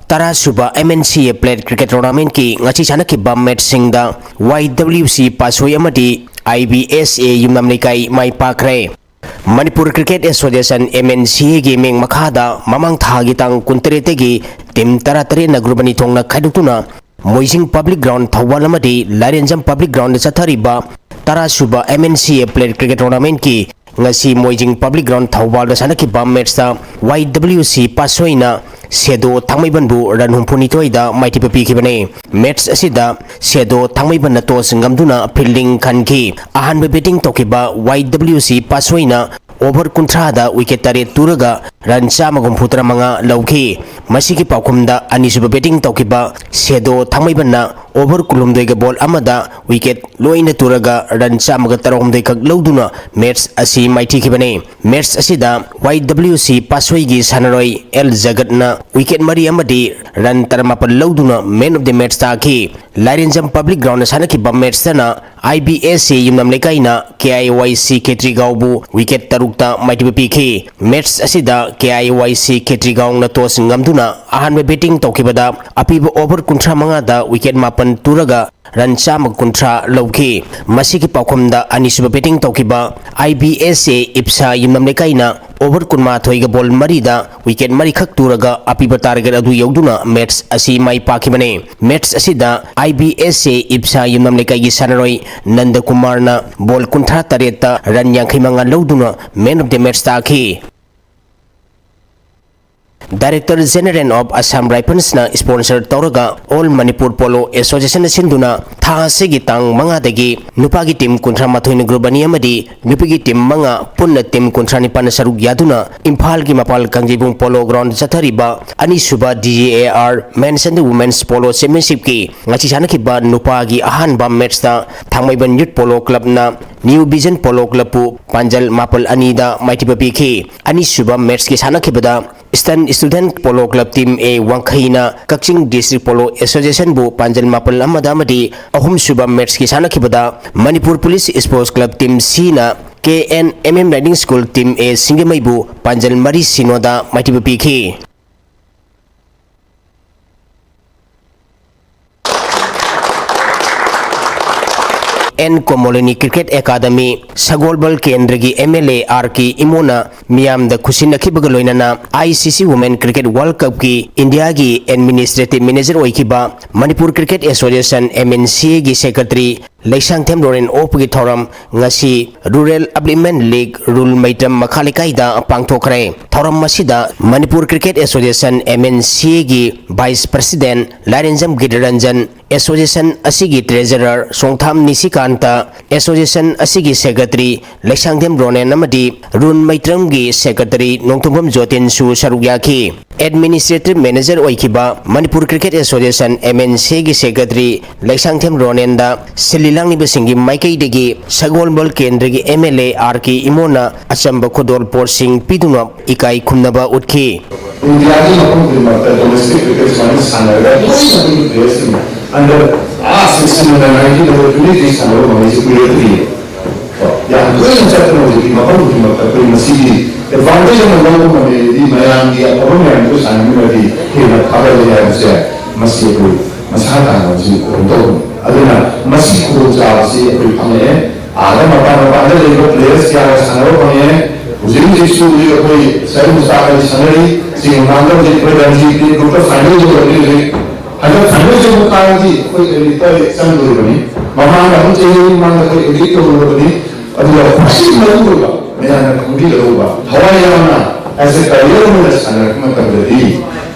ꯇꯔꯥꯁꯨꯕ ꯑꯦꯝ ꯑꯦꯟ ꯁꯤ ꯑꯦ ꯄ꯭ꯂꯦꯠ ꯀ꯭ꯔꯤꯀꯦꯠ ꯇꯣꯔꯅꯥꯃꯦꯟꯠꯀꯤ ꯉꯁꯤ ꯁꯥꯟꯅꯈꯤꯕ ꯃꯦꯠꯁꯁꯤꯡꯗ ꯋꯥꯏ ꯗꯕ꯭ꯂꯤꯎ ꯁꯤ ꯄꯥꯠꯁꯣꯏ ꯑꯃꯗꯤ ꯑꯥꯏ ꯕꯤ ꯑꯦꯁ ꯑꯦ ꯌꯨꯝꯅꯥꯝ ꯂꯩꯀꯥꯏ ꯃꯥꯏ ꯄꯥꯛꯈ꯭ꯔꯦ꯫ Manipur cricket association, M N C ꯑꯦꯒꯤ ꯃꯤꯡ ꯃꯈꯥꯗ ꯃꯃꯥꯡ ꯊꯥꯒꯤ ꯇꯥꯡ ꯀꯨꯟꯇꯔꯦꯠꯇꯒꯤ ꯇꯤꯝ ꯇꯔꯥꯇꯔꯦꯠꯅ ꯒ꯭ꯔꯨꯞ ꯑꯅꯤ ꯊꯣꯛꯅ ꯈꯥꯏꯗꯣꯛꯇꯨꯅ ꯃꯣꯏꯖꯤꯡ ꯄꯕ꯭ꯂꯤꯛ ꯒ꯭ꯔꯥꯎꯟ ꯊꯧꯕꯥꯜ ꯑꯃꯗꯤ ꯂꯥꯏꯔꯦꯟꯖꯝ ꯄꯕ꯭ꯂꯤꯛ ꯒ꯭ꯔꯥꯎꯟꯗ ꯆꯠꯊꯔꯤꯕ ꯇꯔꯥꯁꯨꯕ ꯑꯦꯝ ꯑꯦꯟ ꯁꯤ ꯑꯦ ꯄ꯭ꯂꯦꯠ ꯀ꯭ꯔꯤꯀꯦꯠ ꯇꯣꯔꯅꯥꯃꯦꯟꯠꯀꯤ ꯉꯁꯤ ꯃꯣꯏꯖꯤꯡ ꯄꯕ꯭ꯂꯤꯛ ꯒ꯭ꯔꯥꯎꯟ ꯊꯧꯕꯥꯜꯗ ꯁꯥꯟꯅꯈꯤꯕ ꯃꯦꯠꯁꯇ ꯋꯥꯏ ꯗꯕ꯭ꯂꯤꯎ ꯁꯤ ꯄꯥꯠꯁꯣꯏꯅ ꯁꯦꯗꯣ ꯊꯥꯡꯃꯩꯕꯟꯕꯨ ꯔꯟ ꯍꯨꯝꯐꯨꯅꯤꯊꯣꯏꯗ ꯃꯥꯏꯊꯤꯕ ꯄꯤꯈꯤꯕꯅꯤ꯫ ꯃꯦꯠꯁ ꯑꯁꯤꯗ ꯁꯦꯗꯣ ꯊꯥꯡꯃꯩꯕꯟꯅ ꯇꯣꯁ ꯉꯝꯗꯨꯅ ꯐꯤꯜꯗꯤꯡ ꯈꯟꯈꯤ꯫ ꯑꯍꯥꯟꯕ ꯕꯦꯇꯤꯡ ꯇꯧꯈꯤꯕ ꯋꯥꯏ ꯗꯕ꯭ꯂꯤꯎ ꯁꯤ ꯄꯥꯠꯁꯣꯏꯅ over ꯀꯨꯟꯊ꯭ꯔꯥꯗ wicket ꯇꯔꯦꯠ ꯇꯨꯔꯒ run ꯆꯥꯝꯃꯒ ꯍꯨꯝꯐꯨꯇꯔꯥ ꯃꯉꯥ ꯂꯧꯈꯤ꯫ ꯃꯁꯤꯒꯤ ꯄꯥꯎꯈꯨꯝꯗ ꯑꯅꯤꯁꯨꯕ batting ꯇꯧꯈꯤꯕ ꯁꯦꯗꯣ ꯊꯥꯡꯃꯩꯕꯟꯅ over ꯀꯨꯟꯍꯨꯝꯗꯣꯏꯒ ball ꯑꯃꯗ wicket ꯂꯣꯏꯅ ꯇꯨꯔꯒ run ꯆꯥꯝꯃꯒ ꯇꯔꯥꯍꯨꯝꯗꯣꯏ ꯈꯛ ꯂꯧꯗꯨꯅ match ꯑꯁꯤ ꯃꯥꯏꯊꯤꯈꯤꯕꯅꯤ꯫ Match ꯑꯁꯤꯗ Y W C ꯄꯥꯠꯁꯣꯏꯒꯤ ꯁꯥꯟꯅꯔꯣꯏ ꯑꯦꯜ ꯖꯒꯠꯅ wicket ꯃꯔꯤ ꯑꯃꯗꯤ run ꯇꯔꯥꯃꯥꯄꯜ ꯂꯧꯗꯨꯅ man of the match ꯇꯥꯈꯤ꯫ ꯂꯥꯏꯔꯦꯟꯖꯝ public ground ꯗ ꯁꯥꯟꯅꯈꯤꯕ match ꯇꯅ I B S A Yumnam ꯂꯩꯀꯥꯏꯅ K I Y C ꯈꯦꯇ꯭ꯔꯤꯒꯥꯎꯕꯨ wicket ꯇꯔꯨꯛꯇ ꯃꯥꯏꯊꯤꯕ ꯄꯤꯈꯤ꯫ Match ꯑꯁꯤꯗ K I Y C ꯈꯦꯇ꯭ꯔꯤꯒꯥꯎꯅ toss ꯉꯝꯗꯨꯅ ꯑꯍꯥꯟꯕ batting ꯇꯧꯈꯤꯕꯗ ꯑꯄꯤꯕ over ꯀꯨꯟꯊ꯭ꯔꯥ ꯃꯉꯥꯗ wicket ꯃꯥꯄꯟ ꯇꯨꯔꯒ run ꯆꯥꯝꯃ ꯀꯨꯟꯊ꯭ꯔꯥ ꯂꯧꯈꯤ꯫ ꯃꯁꯤꯒꯤ ꯄꯥꯎꯈꯨꯝꯗ ꯑꯅꯤꯁꯨꯕ batting ꯇꯧꯈꯤꯕ I B S A ꯏꯞꯁꯥ Yumnam ꯂꯩꯀꯥꯏꯅ over ꯀꯨꯟꯃꯥꯊꯣꯏꯒ ball ꯃꯔꯤꯗ wicket ꯃꯔꯤꯈꯛ ꯇꯨꯔꯒ ꯑꯄꯤꯕ target ꯑꯗꯨ ꯌꯧꯗꯨꯅ match ꯑꯁꯤ ꯃꯥꯏ ꯄꯥꯛꯈꯤꯕꯅꯤ꯫ Match ꯑꯁꯤꯗ I B S A ꯏꯞꯁꯥ ꯌꯨꯝꯅꯥꯝ ꯂꯩꯀꯥꯏꯒꯤ ꯁꯥꯟꯅꯔꯣꯏ ꯅꯟꯗ ꯀꯨꯃꯥꯔꯅ ball ꯀꯨꯟꯊ꯭ꯔꯥ ꯇꯔꯦꯠꯇ run ꯌꯥꯡꯈꯩ ꯃꯉꯥ ꯂꯧꯗꯨꯅ man of the match ꯇꯥꯈꯤ꯫ Director General of Assam Rifles ꯅ sponsor ꯇꯧꯔꯒ All Manipur Polo Association ꯅ ꯁꯤꯟꯗꯨꯅ ꯊꯥ ꯑꯁꯤꯒꯤ ꯇꯥꯡ ꯃꯉꯥꯗꯒꯤ ꯅꯨꯄꯥꯒꯤ team ꯀꯨꯟꯊ꯭ꯔꯥ ꯃꯥꯊꯣꯏꯅ group ꯑꯅꯤ ꯑꯃꯗꯤ ꯅꯨꯄꯤꯒꯤ team ꯃꯉꯥ, ꯄꯨꯟꯅ team ꯀꯨꯟꯊ꯭ꯔꯥ ꯅꯤꯄꯥꯟꯅ ꯁꯔꯨꯛ ꯌꯥꯗꯨꯅ ꯏꯝꯐꯥꯜꯒꯤ ꯃꯄꯥꯜ ꯀꯥꯡꯖꯩꯕꯨꯡ Polo Ground ꯗ ꯆꯠꯊꯔꯤꯕ ꯑꯅꯤꯁꯨꯕ D G A R Men's and Women's Polo Championship ꯀꯤ ꯉꯁꯤ ꯁꯥꯟꯅꯈꯤꯕ ꯅꯨꯄꯥꯒꯤ ꯑꯍꯥꯟꯕ match ꯇ ꯊꯥꯡꯃꯩꯕꯟ Youth Polo Club ꯅ New Vision Polo Club ꯄꯨ ꯄꯥꯟꯖꯜ ꯃꯥꯄꯜ ꯑꯅꯤꯗ ꯃꯥꯏꯊꯤꯕ ꯄꯤꯈꯤ꯫ ꯑꯅꯤꯁꯨꯕ match ꯀꯤ ꯁꯥꯟꯅꯈꯤꯕꯗ Eastern Student Polo Club Team A ꯋꯥꯡꯈꯩꯅ Kakching District Polo Association ꯕꯨ ꯄꯥꯟꯖꯜ ꯃꯥꯄꯜ ꯑꯃꯗ ꯑꯃꯗꯤ ꯑꯍꯨꯝꯁꯨꯕ match ꯀꯤ ꯁꯥꯟꯅꯈꯤꯕꯗ Manipur Police Sports Club Team C ꯅ K N M M Riding School Team A ꯁꯤꯡꯖꯃꯩꯕꯨ ꯄꯥꯟꯖꯜ ꯃꯔꯤ ꯁꯤꯅꯣꯗ ꯃꯥꯏꯊꯤꯕ ꯄꯤꯈꯤ꯫ N ꯀꯣꯃꯣꯂꯤꯅꯤ Cricket Academy ꯁꯒꯣꯜꯕꯜ ꯀꯦꯟꯗ꯭ꯔꯒꯤ M L A R ꯀꯦ ꯏꯃꯣꯅ ꯃꯤꯌꯥꯝꯗ ꯈꯨꯠꯁꯤꯟꯅꯈꯤꯕꯒ ꯂꯣꯏꯅꯅ I C C Women Cricket World Cup ꯀꯤ ꯏꯟꯗꯤꯌꯥꯒꯤ Administrative Manager ꯑꯣꯏꯈꯤꯕ Manipur Cricket Association, M N C A ꯒꯤ Secretary ꯂꯩꯁꯥꯡꯊꯦꯝ ꯔꯣꯅꯦꯟ ꯑꯣꯛꯄꯒꯤ ꯊꯧꯔꯝ ꯉꯁꯤ Rural Upliftment League ꯔꯨꯜ ꯃꯩꯇ꯭ꯔꯝ ꯃꯈꯥ ꯂꯩꯀꯥꯏꯗ ꯄꯥꯡꯊꯣꯛꯈ꯭ꯔꯦ꯫ ꯊꯧꯔꯝ ꯑꯁꯤꯗ Manipur Cricket Association, M N C A, ꯒꯤ Vice President ꯂꯥꯏꯔꯦꯟꯖꯝ ꯒꯤꯔꯤꯔꯟꯖꯟ, Association ꯑꯁꯤꯒꯤ Treasurer ꯁꯣꯡꯊꯥꯝ ꯅꯤꯁꯤꯀꯥꯟꯇ, Association ꯑꯁꯤꯒꯤ Secretary ꯂꯩꯁꯥꯡꯊꯦꯝ ꯔꯣꯅꯦꯟ ꯑꯃꯗꯤ ꯔꯨꯜ ꯃꯩꯇ꯭ꯔꯝꯒꯤ Secretary ꯅꯣꯡꯊꯣꯝꯕꯝ ꯖꯣꯇꯤꯟꯁꯨ ꯁꯔꯨꯛ ꯌꯥꯈꯤ꯫ Administrative Manager ꯑꯣꯏꯈꯤꯕ Manipur Cricket Association, M N C A, ꯒꯤ Secretary ꯂꯩꯁꯥꯡꯊꯦꯝ ꯔꯣꯅꯦꯟꯗ ꯁꯤꯜꯂꯤ ꯂꯥꯡꯂꯤꯕꯁꯤꯡꯒꯤ ꯃꯥꯏꯀꯩꯗꯒꯤ ꯁꯒꯣꯜꯕꯜ ꯀꯦꯟꯗ꯭ꯔꯒꯤ M L A R K ꯏꯃꯣꯅ ꯑꯆꯝꯕ ꯈꯨꯗꯣꯜ ꯄꯣꯠꯁꯤꯡ ꯄꯤꯗꯨꯅ ꯏꯀꯥꯏ ꯈꯨꯝꯅꯕ ꯎꯠꯈꯤ꯫ ꯏꯟꯗꯤꯌꯥꯒꯤ ꯃꯐꯝ ꯈꯨꯗꯤꯡꯃꯛꯇ domestic cricket ꯁꯨꯃꯥꯏꯅ ꯁꯥꯟꯅꯔꯒ ꯂꯣꯏꯅ ꯑꯩꯈꯣꯏꯒꯤ playerꯁꯤꯡ under, ꯑꯥ, sixteen under, nineteen under, twenty three ꯁꯥꯟꯅꯕ ꯉꯝꯃꯤꯁꯦ ꯀꯨꯏꯔꯛꯇ꯭ꯔꯤꯌꯦ꯫ ꯀꯣ, ꯌꯥꯝ ꯇꯣꯏꯅ ꯆꯠꯇꯅ ꯍꯧꯖꯤꯛꯇꯤ ꯃꯐꯝ ꯈꯨꯗꯤꯡꯃꯛꯇ ꯑꯩꯈꯣꯏ ꯃꯁꯤꯒꯤ advantage ꯑꯃ ꯂꯧꯕ ꯉꯝꯃꯦꯗꯤ ꯃꯌꯥꯝꯒꯤ ꯑꯐꯕ ꯃꯌꯥꯝꯗꯨ ꯁꯥꯟꯅꯃꯤꯟꯅꯔꯗꯤ ꯍꯦꯟꯅ ꯐꯒꯠꯂꯦ ꯍꯥꯏꯕꯁꯦ ꯃꯁꯤ ꯑꯩꯈꯣꯏ ꯃꯁꯥ ꯇꯥꯅ ꯍꯧꯖꯤꯛ ꯀꯩꯅꯣ ꯇꯧꯕꯅꯤ꯫ ꯑꯗꯨꯅ ꯃꯁꯤꯒꯤ ꯈꯨꯗꯣꯡꯆꯥꯕꯁꯤ ꯑꯩꯈꯣꯏ ꯐꯪꯉꯛꯑꯦ꯫ ꯑꯥꯗ ꯃꯄꯥꯟ ꯃꯄꯥꯟꯗ ꯂꯩꯕ players ꯀꯌꯥꯒ ꯁꯥꯟꯅꯕ ꯐꯪꯉꯦ꯫ ꯍꯧꯖꯤꯛ ꯍꯧꯖꯤꯛꯁꯨ ꯍꯧꯖꯤꯛ ꯑꯩꯈꯣꯏ ꯁꯔꯨꯛ ꯆꯥꯕꯒꯤ ꯁꯥꯟꯅꯔꯤ꯫ ꯁꯤꯒꯤ ꯃꯃꯥꯡꯗ ꯍꯧꯖꯤꯛ ꯑꯩꯈꯣꯏ ꯔꯟꯖꯤ play groupꯇ final ꯌꯧꯔꯕꯅꯤ ꯍꯧꯖꯤꯛ꯫ ꯍꯟꯗꯛ final ꯌꯧꯕ ꯇꯥꯔꯒꯗꯤ ꯑꯩꯈꯣꯏ eliteꯇ ꯆꯪꯗꯣꯔꯤꯕꯅꯤ꯫ ꯃꯃꯥꯡꯗ ꯑꯃꯨꯛ ꯆꯍꯤ ꯑꯅꯤ ꯃꯃꯥꯡꯗ ꯑꯩꯈꯣꯏ elite ꯌꯧꯔꯨꯔꯕꯅꯤ꯫ ꯑꯗꯨꯒ ꯈ꯭ꯋꯥꯏꯗꯒꯤ ꯃꯔꯨ ꯑꯣꯏꯕ ꯃꯌꯥꯝꯅ ꯈꯪꯕꯤꯒꯗꯧꯕ, ꯊꯋꯥꯏ ꯌꯥꯎꯅ as a career ꯑꯃꯗ ꯁꯥꯟꯅꯔꯛꯄ ꯃꯇꯝꯗꯗꯤ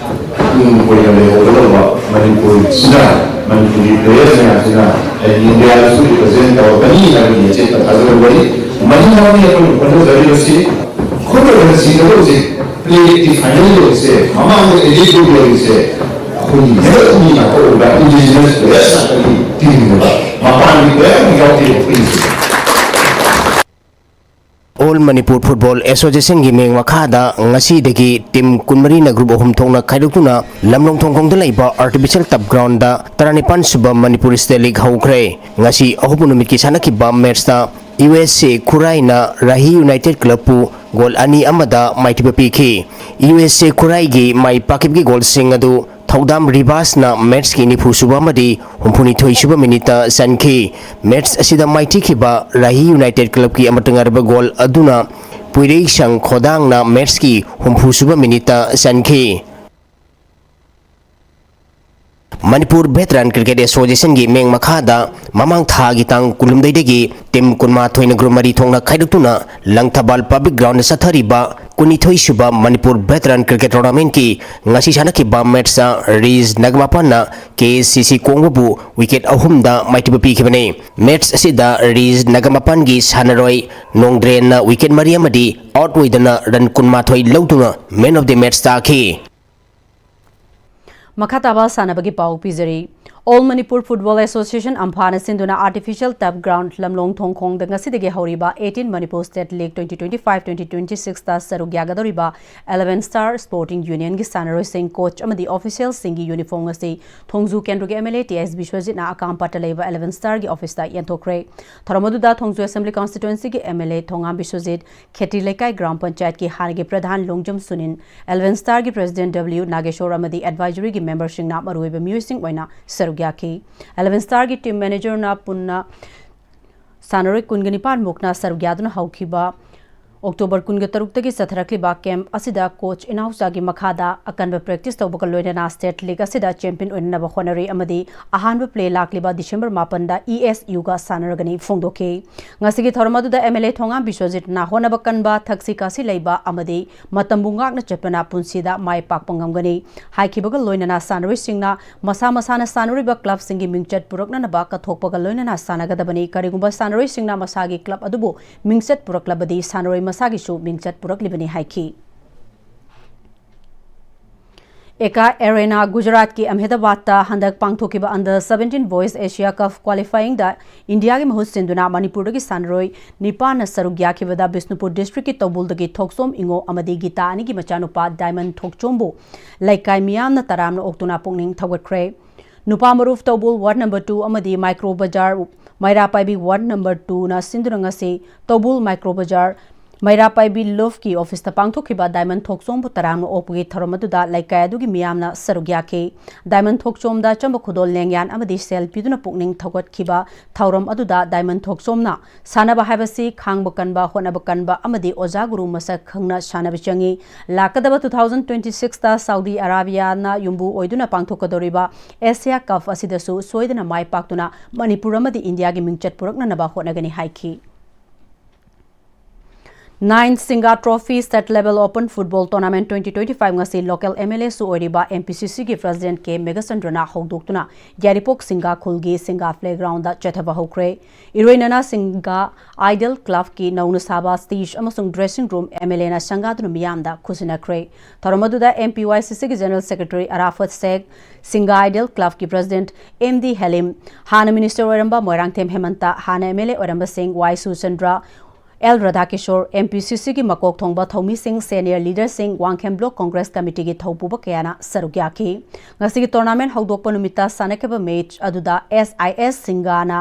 ꯇꯨꯡ ꯀꯣꯏꯅ ꯂꯩꯍꯧꯒꯗꯧꯕ ꯃꯅꯤꯄꯨꯔꯁꯤꯅ, ꯃꯅꯤꯄꯨꯔꯒꯤ players ꯃꯌꯥꯝꯁꯤꯅ ꯍꯌꯦꯡ ꯏꯟꯗꯤꯌꯥꯗꯁꯨ represent ꯇꯧꯔꯛꯀꯅꯤ ꯍꯥꯏꯕꯒꯤ ꯑꯆꯦꯠꯄ ꯊꯥꯖꯕ ꯂꯩ꯫ ꯃꯗꯨꯅꯅꯤ ꯑꯩꯈꯣꯏꯅ ꯍꯣꯠꯅꯖꯔꯤꯕꯁꯤ꯫ ꯈꯨꯗꯣꯜ ꯁꯤꯗ ꯍꯧꯖꯤꯛ playoffꯀꯤ final ꯌꯧꯔꯤꯁꯦ, ꯃꯃꯥꯡꯗ elite group ꯌꯧꯔꯤꯁꯦ ꯑꯩꯈꯣꯏꯒꯤ ꯃꯤꯍꯨꯠ ꯃꯤ ꯉꯥꯛꯇ ꯑꯣꯏꯕ indigenous players ꯉꯥꯛꯇꯒꯤ teamꯅꯦꯕ꯫ ꯃꯄꯥꯟꯒꯤ player ꯑꯃ ꯌꯥꯎꯗꯦꯕ ꯑꯩꯈꯣꯏꯒꯤꯁꯦ꯫ All Manipur Football Associationꯒꯤ ꯃꯤꯡ ꯃꯈꯥꯗ ꯉꯁꯤꯗꯒꯤ team ꯀꯨꯟꯃꯔꯤꯅ group ꯑꯍꯨꯝ ꯊꯣꯛꯅ ꯈꯥꯏꯗꯣꯛꯇꯨꯅ ꯂꯝꯂꯣꯡ ꯊꯣꯡꯈꯣꯡꯗ ꯂꯩꯕ Artificial Turf Groundꯗ ꯇꯔꯥꯅꯤꯄꯥꯟ ꯁꯨꯕ Manipur State League ꯍꯧꯈ꯭ꯔꯦ꯫ ꯉꯁꯤ ꯑꯍꯧꯕ ꯅꯨꯃꯤꯠꯀꯤ ꯁꯥꯟꯅꯈꯤꯕ matchꯇ U S A ꯈꯨꯔꯥꯏꯅ Rahi United Clubꯄꯨ goal ꯑꯅꯤ ꯑꯃꯗ ꯃꯥꯏꯊꯤꯕ ꯄꯤꯈꯤ꯫ U S A ꯈꯨꯔꯥꯏꯒꯤ ꯃꯥꯏ ꯄꯥꯛꯈꯤꯕꯒꯤ goalꯁꯤꯡ ꯑꯗꯨ ꯊꯧꯗꯥꯝ ꯔꯤꯕꯥꯁꯅ matchꯀꯤ ꯅꯤꯐꯨ ꯁꯨꯕ ꯑꯃꯗꯤ ꯍꯨꯝꯐꯨꯅꯤꯊꯣꯏ ꯁꯨꯕ minuteꯇ ꯆꯟꯈꯤ꯫ Match ꯑꯁꯤꯗ ꯃꯥꯏꯊꯤꯈꯤꯕ ꯔꯥꯍꯤ United Clubꯀꯤ ꯑꯃꯠꯇ ꯉꯥꯏꯔꯕ goal ꯑꯗꯨꯅ ꯄꯨꯏꯔꯩꯁꯪ ꯈꯣꯗꯥꯡꯅ matchꯀꯤ ꯍꯨꯝꯐꯨ ꯁꯨꯕ minuteꯇ ꯆꯟꯈꯤ꯫ ꯃꯅꯤꯄꯨꯔ ꯚꯦꯇꯔꯥꯟ ꯀ꯭ꯔꯤꯀꯦꯠ ꯑꯦꯁꯣꯁꯤꯌꯦꯁꯟꯒꯤ ꯃꯤꯠꯌꯦꯡ ꯃꯈꯥꯗ ꯃꯃꯥꯡ ꯊꯥꯒꯤ ꯇꯥꯡ ꯀꯨꯟꯍꯨꯝꯗꯣꯏꯗꯒꯤ ꯇꯤꯝ ꯀꯨꯟꯃꯥꯊꯣꯏꯅ ꯒ꯭ꯔꯨꯞ ꯃꯔꯤ ꯊꯣꯛꯅ ꯈꯥꯏꯗꯣꯛꯇꯨꯅ ꯂꯪꯊꯕꯥꯜ ꯄꯕ꯭ꯂꯤꯛ ꯒ꯭ꯔꯥꯎꯟꯗ ꯆꯠꯊꯔꯤꯕ ꯀꯨꯟꯅꯤꯊꯣꯏ ꯁꯨꯕ ꯃꯅꯤꯄꯨꯔ ꯚꯦꯇꯔꯥꯟ ꯀ꯭ꯔꯤꯀꯦꯠ ꯇꯣꯔꯅꯥꯃꯦꯟꯠꯀꯤ ꯉꯁꯤ ꯁꯥꯟꯅꯈꯤꯕ ꯃꯦꯠꯁꯇ ꯔꯤꯖ ꯅꯒꯃꯄꯥꯟꯅ ꯀꯦ ꯑꯦꯁ ꯁꯤ ꯁꯤ ꯀꯣꯡꯕꯕꯨ ꯋꯤꯀꯦꯠ ꯑꯍꯨꯝꯗ ꯃꯥꯏꯊꯤꯕ ꯄꯤꯈꯤꯕꯅꯤ꯫ ꯃꯦꯠꯁ ꯑꯁꯤꯗ ꯔꯤꯖ ꯅꯒꯃꯄꯥꯟꯒꯤ ꯁꯥꯟꯅꯔꯣꯏ ꯅꯣꯡꯗ꯭ꯔꯦꯟꯅ ꯋꯤꯀꯦꯠ ꯃꯔꯤ ꯑꯃꯗꯤ ꯑꯥꯎꯠ ꯑꯣꯏꯗꯅ ꯔꯟ ꯀꯨꯟꯃꯥꯊꯣꯏ ꯂꯧꯗꯨꯅ ꯃꯦꯟ ꯑꯣꯐ ꯗꯤ ꯃꯦꯠꯁ ꯇꯥꯈꯤ꯫ ꯃꯈꯥ ꯇꯥꯕ ꯁꯥꯟꯅꯕꯒꯤ ꯄꯥꯎ ꯄꯤꯖꯔꯤ꯫ All Manipur Football Association, ꯑꯝꯐꯥꯅ ꯁꯤꯟꯗꯨꯅ Artificial Turf Ground ꯂꯝꯂꯣꯡ ꯊꯣꯡꯈꯣꯡꯗ ꯉꯁꯤꯗꯒꯤ ꯍꯧꯔꯤꯕ eighteen Manipur State League twenty twenty-five twenty twenty-sixꯇ ꯁꯔꯨꯛ ꯌꯥꯒꯗꯧꯔꯤꯕ Eleven Star Sporting Unionꯒꯤ ꯁꯥꯟꯅꯔꯣꯏꯁꯤꯡ, ꯀꯣꯆ ꯑꯃꯗꯤ ꯑꯣꯐꯤꯁꯤꯌꯦꯜꯁꯤꯡꯒꯤ ꯌꯨꯅꯤꯐꯣꯔꯝ ꯑꯁꯤ ꯊꯣꯡꯖꯨ ꯀꯦꯟꯗ꯭ꯔꯒꯤ ꯑꯦꯝ ꯑꯦꯜ ꯑꯦ ꯇꯤ ꯑꯦꯁ ꯕꯤꯁ꯭ꯋꯖꯤꯠꯅ ꯑꯀꯥꯝꯄꯥꯠꯇ ꯂꯩꯕ Eleven Starꯒꯤ ꯑꯣꯐꯤꯁꯇ ꯌꯦꯟꯊꯣꯛꯈ꯭ꯔꯦ꯫ ꯊꯧꯔꯝ ꯑꯗꯨꯗ ꯊꯣꯡꯖꯨ ꯑꯦꯁꯦꯝꯕ꯭ꯂꯤ ꯀꯟꯁꯇꯤꯇ꯭ꯋꯦꯟꯁꯤꯒꯤ ꯑꯦꯝ ꯑꯦꯜ ꯑꯦ ꯊꯣꯉꯥꯝ ꯕꯤꯁ꯭ꯋꯖꯤꯠ, ꯈꯦꯇ꯭ꯔꯤ ꯂꯩꯀꯥꯏ ꯒ꯭ꯔꯥꯝ ꯄꯟꯆꯥꯌꯠꯀꯤ ꯍꯥꯟꯅꯒꯤ ꯄ꯭ꯔꯙꯥꯟ ꯂꯣꯡꯖꯝ ꯁꯨꯅꯤꯟ, Eleven Starꯒꯤ ꯄ꯭ꯔꯦꯁꯤꯗꯦꯟꯠ ꯗꯕ꯭ꯂꯤꯌꯨ ꯅꯥꯒꯦꯁꯣꯔ ꯑꯃꯗꯤ ꯑꯦꯗꯚꯥꯏꯖꯔꯤꯒꯤ ꯃꯦꯝꯕꯔꯁꯤꯡꯅ ꯃꯔꯨꯑꯣꯏꯕ ꯃꯤꯑꯣꯏꯁꯤꯡ ꯑꯣꯏꯅ ꯁꯔꯨꯛ ꯌꯥꯈꯤ꯫ Eleven Starꯒꯤ ꯇꯤꯝ ꯃꯦꯅꯦꯖꯔꯅ ꯄꯨꯟꯅ ꯁꯥꯟꯅꯔꯣꯏ ꯀꯨꯟꯒ ꯅꯤꯄꯥꯟ ꯃꯨꯛꯅ ꯁꯔꯨꯛ ꯌꯥꯗꯨꯅ ꯍꯧꯈꯤꯕ ꯑꯣꯛꯇꯣꯕꯔ ꯀꯨꯟꯒ ꯇꯔꯨꯛꯇꯒꯤ ꯆꯠꯊꯔꯛꯂꯤꯕ ꯀꯦꯝꯞ ꯑꯁꯤꯗ ꯀꯣꯆ ꯏꯅꯥꯎꯆꯥꯒꯤ ꯃꯈꯥꯗ ꯑꯀꯟꯕ ꯄ꯭ꯔꯦꯛꯇꯤꯁ ꯇꯧꯕꯒ ꯂꯣꯏꯅꯅ ꯁ꯭ꯇꯦꯠ ꯂꯤꯒ ꯑꯁꯤꯗ ꯆꯦꯝꯄꯤꯌꯟ ꯑꯣꯏꯅꯅꯕ ꯍꯣꯠꯅꯔꯤ ꯑꯃꯗꯤ ꯑꯍꯥꯟꯕ ꯄ꯭ꯂꯦ ꯂꯥꯛꯂꯤꯕ ꯗꯤꯁꯦꯝꯕꯔ ꯃꯥꯄꯟꯗ ꯏ ꯑꯦꯁ ꯌꯨꯒ ꯁꯥꯟꯅꯔꯒꯅꯤ ꯐꯣꯡꯗꯣꯛꯈꯤ꯫ ꯉꯁꯤꯒꯤ ꯊꯧꯔꯝ ꯑꯗꯨꯗ ꯑꯦꯝ ꯑꯦꯜ ꯑꯦ ꯊꯣꯉꯥꯝ ꯕꯤꯁ꯭ꯋꯖꯤꯠꯅ ꯍꯣꯠꯅꯕ ꯀꯟꯕ, ꯊꯛꯁꯤ ꯈꯥꯁꯤ ꯂꯩꯕ ꯑꯃꯗꯤ ꯃꯇꯝꯕꯨ ꯉꯥꯛꯅ ꯆꯠꯄꯅ ꯄꯨꯟꯁꯤꯗ ꯃꯥꯏ ꯄꯥꯛꯄ ꯉꯝꯒꯅꯤ ꯍꯥꯏꯈꯤꯕꯒ ꯂꯣꯏꯅꯅ ꯁꯥꯟꯅꯔꯣꯏꯁꯤꯡꯅ ꯃꯁꯥ ꯃꯁꯥꯅ ꯁꯥꯟꯅꯔꯤꯕ ꯀ꯭ꯂꯕꯁꯤꯡꯒꯤ ꯃꯤꯡꯆꯠ ꯄꯨꯔꯛꯅꯅꯕ ꯀꯠꯊꯣꯛꯄꯒ ꯂꯣꯏꯅꯅ ꯁꯥꯟꯅꯒꯗꯕꯅꯤ꯫ ꯀꯔꯤꯒꯨꯝꯕ ꯁꯥꯟꯅꯔꯣꯏꯁꯤꯡꯅ ꯃꯁꯥꯒꯤ ꯀ꯭ꯂꯕ ꯑꯗꯨꯕꯨ ꯃꯤꯡꯆꯠ ꯄꯨꯔꯛꯂꯕꯗꯤ ꯁꯥꯟꯅꯔꯣꯏ ꯃꯁꯥꯒꯤꯁꯨ ꯃꯤꯡꯆꯠ ꯄꯨꯔꯛꯂꯤꯕꯅꯤ ꯍꯥꯏꯈꯤ꯫ ꯑꯦꯀꯥ ꯑꯦꯔꯦꯅꯥ, ꯒꯨꯖꯔꯥꯠꯀꯤ ꯑꯍꯃꯦꯗꯥꯕꯥꯗꯇ ꯍꯟꯗꯛ ꯄꯥꯡꯊꯣꯛꯈꯤꯕ Under seventeen Boys Asia Cup qualifyingꯗ ꯏꯟꯗꯤꯌꯥꯒꯤ ꯃꯍꯨꯠ ꯁꯤꯟꯗꯨꯅ ꯃꯅꯤꯄꯨꯔꯗꯒꯤ ꯁꯥꯟꯅꯔꯣꯏ ꯅꯤꯄꯥꯟꯅ ꯁꯔꯨꯛ ꯌꯥꯈꯤꯕꯗ ꯕꯤꯁꯅꯨꯄꯨꯔ ꯗꯤꯁꯇ꯭ꯔꯤꯛꯀꯤ ꯇꯧꯕꯨꯜꯗꯒꯤ ꯊꯣꯛꯆꯣꯝ ꯏꯉꯣ ꯑꯃꯗꯤ ꯒꯤꯇꯥ ꯑꯅꯤꯒꯤ ꯃꯆꯥꯅꯨꯄꯥ ꯗꯥꯏꯃꯟ ꯊꯣꯛꯆꯣꯝꯕꯨ ꯂꯩꯀꯥꯏ ꯃꯤꯌꯥꯝꯅ ꯇꯔꯥꯝꯅ ꯑꯣꯛꯇꯨꯅ ꯄꯨꯛꯅꯤꯡ ꯊꯧꯒꯠꯈ꯭ꯔꯦ꯫ ꯅꯨꯄꯥ ꯃꯔꯨꯞ ꯇꯧꯕꯨꯜ ꯋꯥꯔꯗ ꯅꯝꯕꯔ two ꯑꯃꯗꯤ ꯃꯥꯏꯀ꯭ꯔꯣ ꯕꯖꯥꯔ ꯃꯩꯔꯥ ꯄꯥꯏꯕꯤ ꯋꯥꯔꯗ ꯅꯝꯕꯔ twoꯅ ꯁꯤꯟꯗꯨꯅ ꯉꯁꯤ ꯇꯧꯕꯨꯜ ꯃꯥꯏꯀ꯭ꯔꯣ ꯕꯖꯥꯔ ꯃꯩꯔꯥ ꯄꯥꯏꯕꯤ ꯂꯨꯐꯀꯤ ꯑꯣꯐꯤꯁꯇ ꯄꯥꯡꯊꯣꯛꯈꯤꯕ ꯗꯥꯏꯃꯟ ꯊꯣꯛꯆꯣꯝꯕꯨ ꯇꯔꯥꯝꯅ ꯑꯣꯛꯄꯒꯤ ꯊꯧꯔꯝ ꯑꯗꯨꯗ ꯂꯩꯀꯥꯏ ꯑꯗꯨꯒꯤ ꯃꯤꯌꯥꯝꯅ ꯁꯔꯨꯛ ꯌꯥꯈꯤ꯫ ꯗꯥꯏꯃꯟ ꯊꯣꯛꯆꯣꯝꯗ ꯑꯆꯝꯕ ꯈꯨꯗꯣꯜ ꯂꯦꯡꯌꯥꯟ ꯑꯃꯗꯤ ꯁꯦꯜ ꯄꯤꯗꯨꯅ ꯄꯨꯛꯅꯤꯡ ꯊꯧꯒꯠꯈꯤꯕ ꯊꯧꯔꯝ ꯑꯗꯨꯗ ꯗꯥꯏꯃꯟ ꯊꯣꯛꯆꯣꯝꯅ ꯁꯥꯟꯅꯕ ꯍꯥꯏꯕꯁꯤ ꯈꯥꯡꯕ ꯀꯟꯕ, ꯍꯣꯠꯅꯕ ꯀꯟꯕ ꯑꯃꯗꯤ ꯑꯣꯖꯥ ꯒꯨꯔꯨ ꯃꯁꯛ ꯈꯪꯅ ꯁꯥꯟꯅꯕ ꯆꯪꯏ꯫ ꯂꯥꯛꯀꯗꯕ two thousand twenty sixꯇ ꯁꯥꯎꯗꯤ ꯑꯔꯥꯕꯤꯌꯥꯅ ꯌꯨꯝꯕꯨ ꯑꯣꯏꯗꯨꯅ ꯄꯥꯡꯊꯣꯛꯀꯗꯧꯔꯤꯕ ꯑꯦꯁꯤꯌꯥ ꯀꯞ ꯑꯁꯤꯗꯁꯨ ꯁꯣꯏꯗꯅ ꯃꯥꯏ ꯄꯥꯛꯇꯨꯅ ꯃꯅꯤꯄꯨꯔ ꯑꯃꯗꯤ ꯏꯟꯗꯤꯌꯥꯒꯤ ꯃꯤꯡꯆꯠ ꯄꯨꯔꯛꯅꯅꯕ ꯍꯣꯠꯅꯒꯅꯤ ꯍꯥꯏꯈꯤ꯫ Nine Singa Trophy State Level Open Football Tournament twenty twenty five ꯉꯁꯤ local MLAꯁꯨ ꯑꯣꯏꯔꯤꯕ MPCCꯒꯤ President K ꯃꯦꯘꯆꯟꯗ꯭ꯔꯅ ꯍꯧꯗꯣꯛꯇꯨꯅ ꯌꯥꯏꯔꯤꯄꯣꯛ ꯁꯤꯡꯒꯥ ꯈꯨꯜꯒꯤ ꯁꯤꯡꯒꯥ playgroundꯗ ꯆꯠꯊꯕ ꯍꯧꯈ꯭ꯔꯦ꯫ ꯏꯔꯣꯏꯅꯅ ꯁꯤꯡꯒꯥ Idol Clubꯀꯤ ꯅꯧꯅ ꯁꯥꯕ stage ꯑꯃꯁꯨꯡ dressing room MLAꯅ ꯁꯪꯒꯥꯗꯨꯅ ꯃꯤꯌꯥꯝꯗ ꯈꯨꯠꯁꯤꯟꯅꯈ꯭ꯔꯦ꯫ ꯊꯧꯔꯝ ꯑꯗꯨꯗ MPYCCꯒꯤ General Secretary ꯑꯔꯥꯐꯠ ꯁꯦꯈ, ꯁꯤꯡꯒꯥ Idol Clubꯀꯤ President M D ꯍꯦꯂꯤꯝ, ꯍꯥꯟꯅ minister ꯑꯣꯏꯔꯝꯕ ꯃꯣꯏꯔꯥꯡꯊꯦꯝ ꯍꯦꯃꯟꯇ, ꯍꯥꯟꯅ MLA ꯑꯣꯏꯔꯝꯕꯁꯤꯡ ꯋꯥꯏ ꯁꯨꯔꯆꯟꯗ꯭ꯔ, ꯑꯦꯜ ꯔꯥꯙꯥꯀꯤꯁꯣꯔ, MPCCꯒꯤ ꯃꯀꯣꯛ ꯊꯣꯡꯕ ꯊꯧꯃꯤꯁꯤꯡ, senior leaderꯁꯤꯡ, ꯋꯥꯡꯈꯦꯝ block Congress committeeꯒꯤ ꯊꯧꯄꯨꯕ ꯀꯌꯥꯅ ꯁꯔꯨꯛ ꯌꯥꯈꯤ꯫ ꯉꯁꯤꯒꯤ tournament ꯍꯧꯗꯣꯛꯄ ꯅꯨꯃꯤꯠꯇ ꯁꯥꯟꯅꯈꯤꯕ match ꯑꯗꯨꯗ SIS ꯁꯤꯡꯒꯥꯅ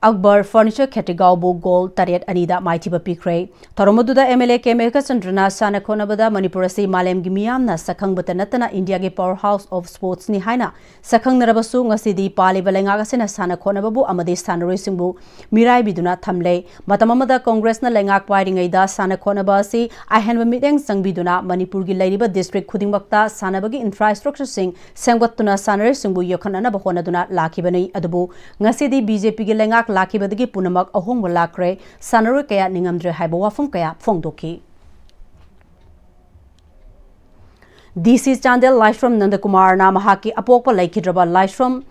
ꯑꯛꯕꯔ Furniture ꯈꯦꯇ꯭ꯔꯤꯒꯥꯎꯕꯨ goal ꯇꯔꯦꯠ ꯑꯅꯤꯗ ꯃꯥꯏꯊꯤꯕ ꯄꯤꯈ꯭ꯔꯦ꯫ ꯊꯧꯔꯝ ꯑꯗꯨꯗ MLA K ꯃꯦꯘꯆꯟꯗ꯭ꯔꯅ ꯁꯥꯟꯅ ꯈꯣꯠꯅꯕꯗ ꯃꯅꯤꯄꯨꯔ ꯑꯁꯤ ꯃꯥꯂꯦꯝꯒꯤ ꯃꯤꯌꯥꯝꯅ ꯁꯛꯈꯪꯕꯇ ꯅꯠꯇꯅ ꯏꯟꯗꯤꯌꯥꯒꯤ power house of sportsꯅꯤ ꯍꯥꯏꯅ ꯁꯛꯈꯪꯅꯔꯕꯁꯨ, ꯉꯁꯤꯗꯤ ꯄꯥꯜꯂꯤꯕ ꯂꯩꯉꯥꯛ ꯑꯁꯤꯅ ꯁꯥꯟꯅ ꯈꯣꯠꯅꯕꯕꯨ ꯑꯃꯗꯤ ꯁꯥꯟꯅꯔꯣꯏꯁꯤꯡꯕꯨ ꯃꯤꯔꯥꯏꯕꯤꯗꯨꯅ ꯊꯝꯂꯦ꯫ ꯃꯇꯝ ꯑꯃꯗ Congressꯅ ꯂꯩꯉꯥꯛ ꯄꯥꯏꯔꯤꯉꯩꯗ ꯁꯥꯟꯅ ꯈꯣꯠꯅꯕ ꯑꯁꯤ ꯑꯍꯦꯟꯕ ꯃꯤꯠꯌꯦꯡ ꯆꯪꯕꯤꯗꯨꯅ ꯃꯅꯤꯄꯨꯔꯒꯤ ꯂꯩꯔꯤꯕ district ꯈꯨꯗꯤꯡꯃꯛꯇ ꯁꯥꯟꯅꯕꯒꯤ infrastructureꯁꯤꯡ ꯁꯦꯝꯒꯠꯇꯨꯅ ꯁꯥꯟꯅꯔꯣꯏꯁꯤꯡꯕꯨ ꯌꯣꯛꯈꯠꯅꯅꯕ ꯍꯣꯠꯅꯗꯨꯅ ꯂꯥꯛꯈꯤꯕꯅꯤ꯫ ꯑꯗꯨꯕꯨ ꯉꯁꯤꯗꯤ BJPꯒꯤ ꯂꯩꯉꯥꯛ ꯂꯥꯛꯈꯤꯕꯗꯒꯤ ꯄꯨꯝꯅꯃꯛ ꯑꯍꯣꯡꯕ ꯂꯥꯛꯈ꯭ꯔꯦ, ꯁꯥꯟꯅꯔꯣꯏ ꯀꯌꯥ ꯅꯤꯡꯉꯝꯗ꯭ꯔꯦ ꯍꯥꯏꯕ ꯋꯥꯐꯝ ꯀꯌꯥ ꯐꯣꯡꯗꯣꯛꯈꯤ꯫ DC ꯆꯥꯟꯗꯦꯜ ꯂꯥꯏꯁ꯭ꯔꯝ ꯅꯟꯗꯀꯨꯃꯥꯔꯅ ꯃꯍꯥꯛꯀꯤ ꯑꯄꯣꯛꯄ ꯂꯩꯈꯤꯗ꯭ꯔꯕ ꯂꯥꯏꯁ꯭ꯔꯝ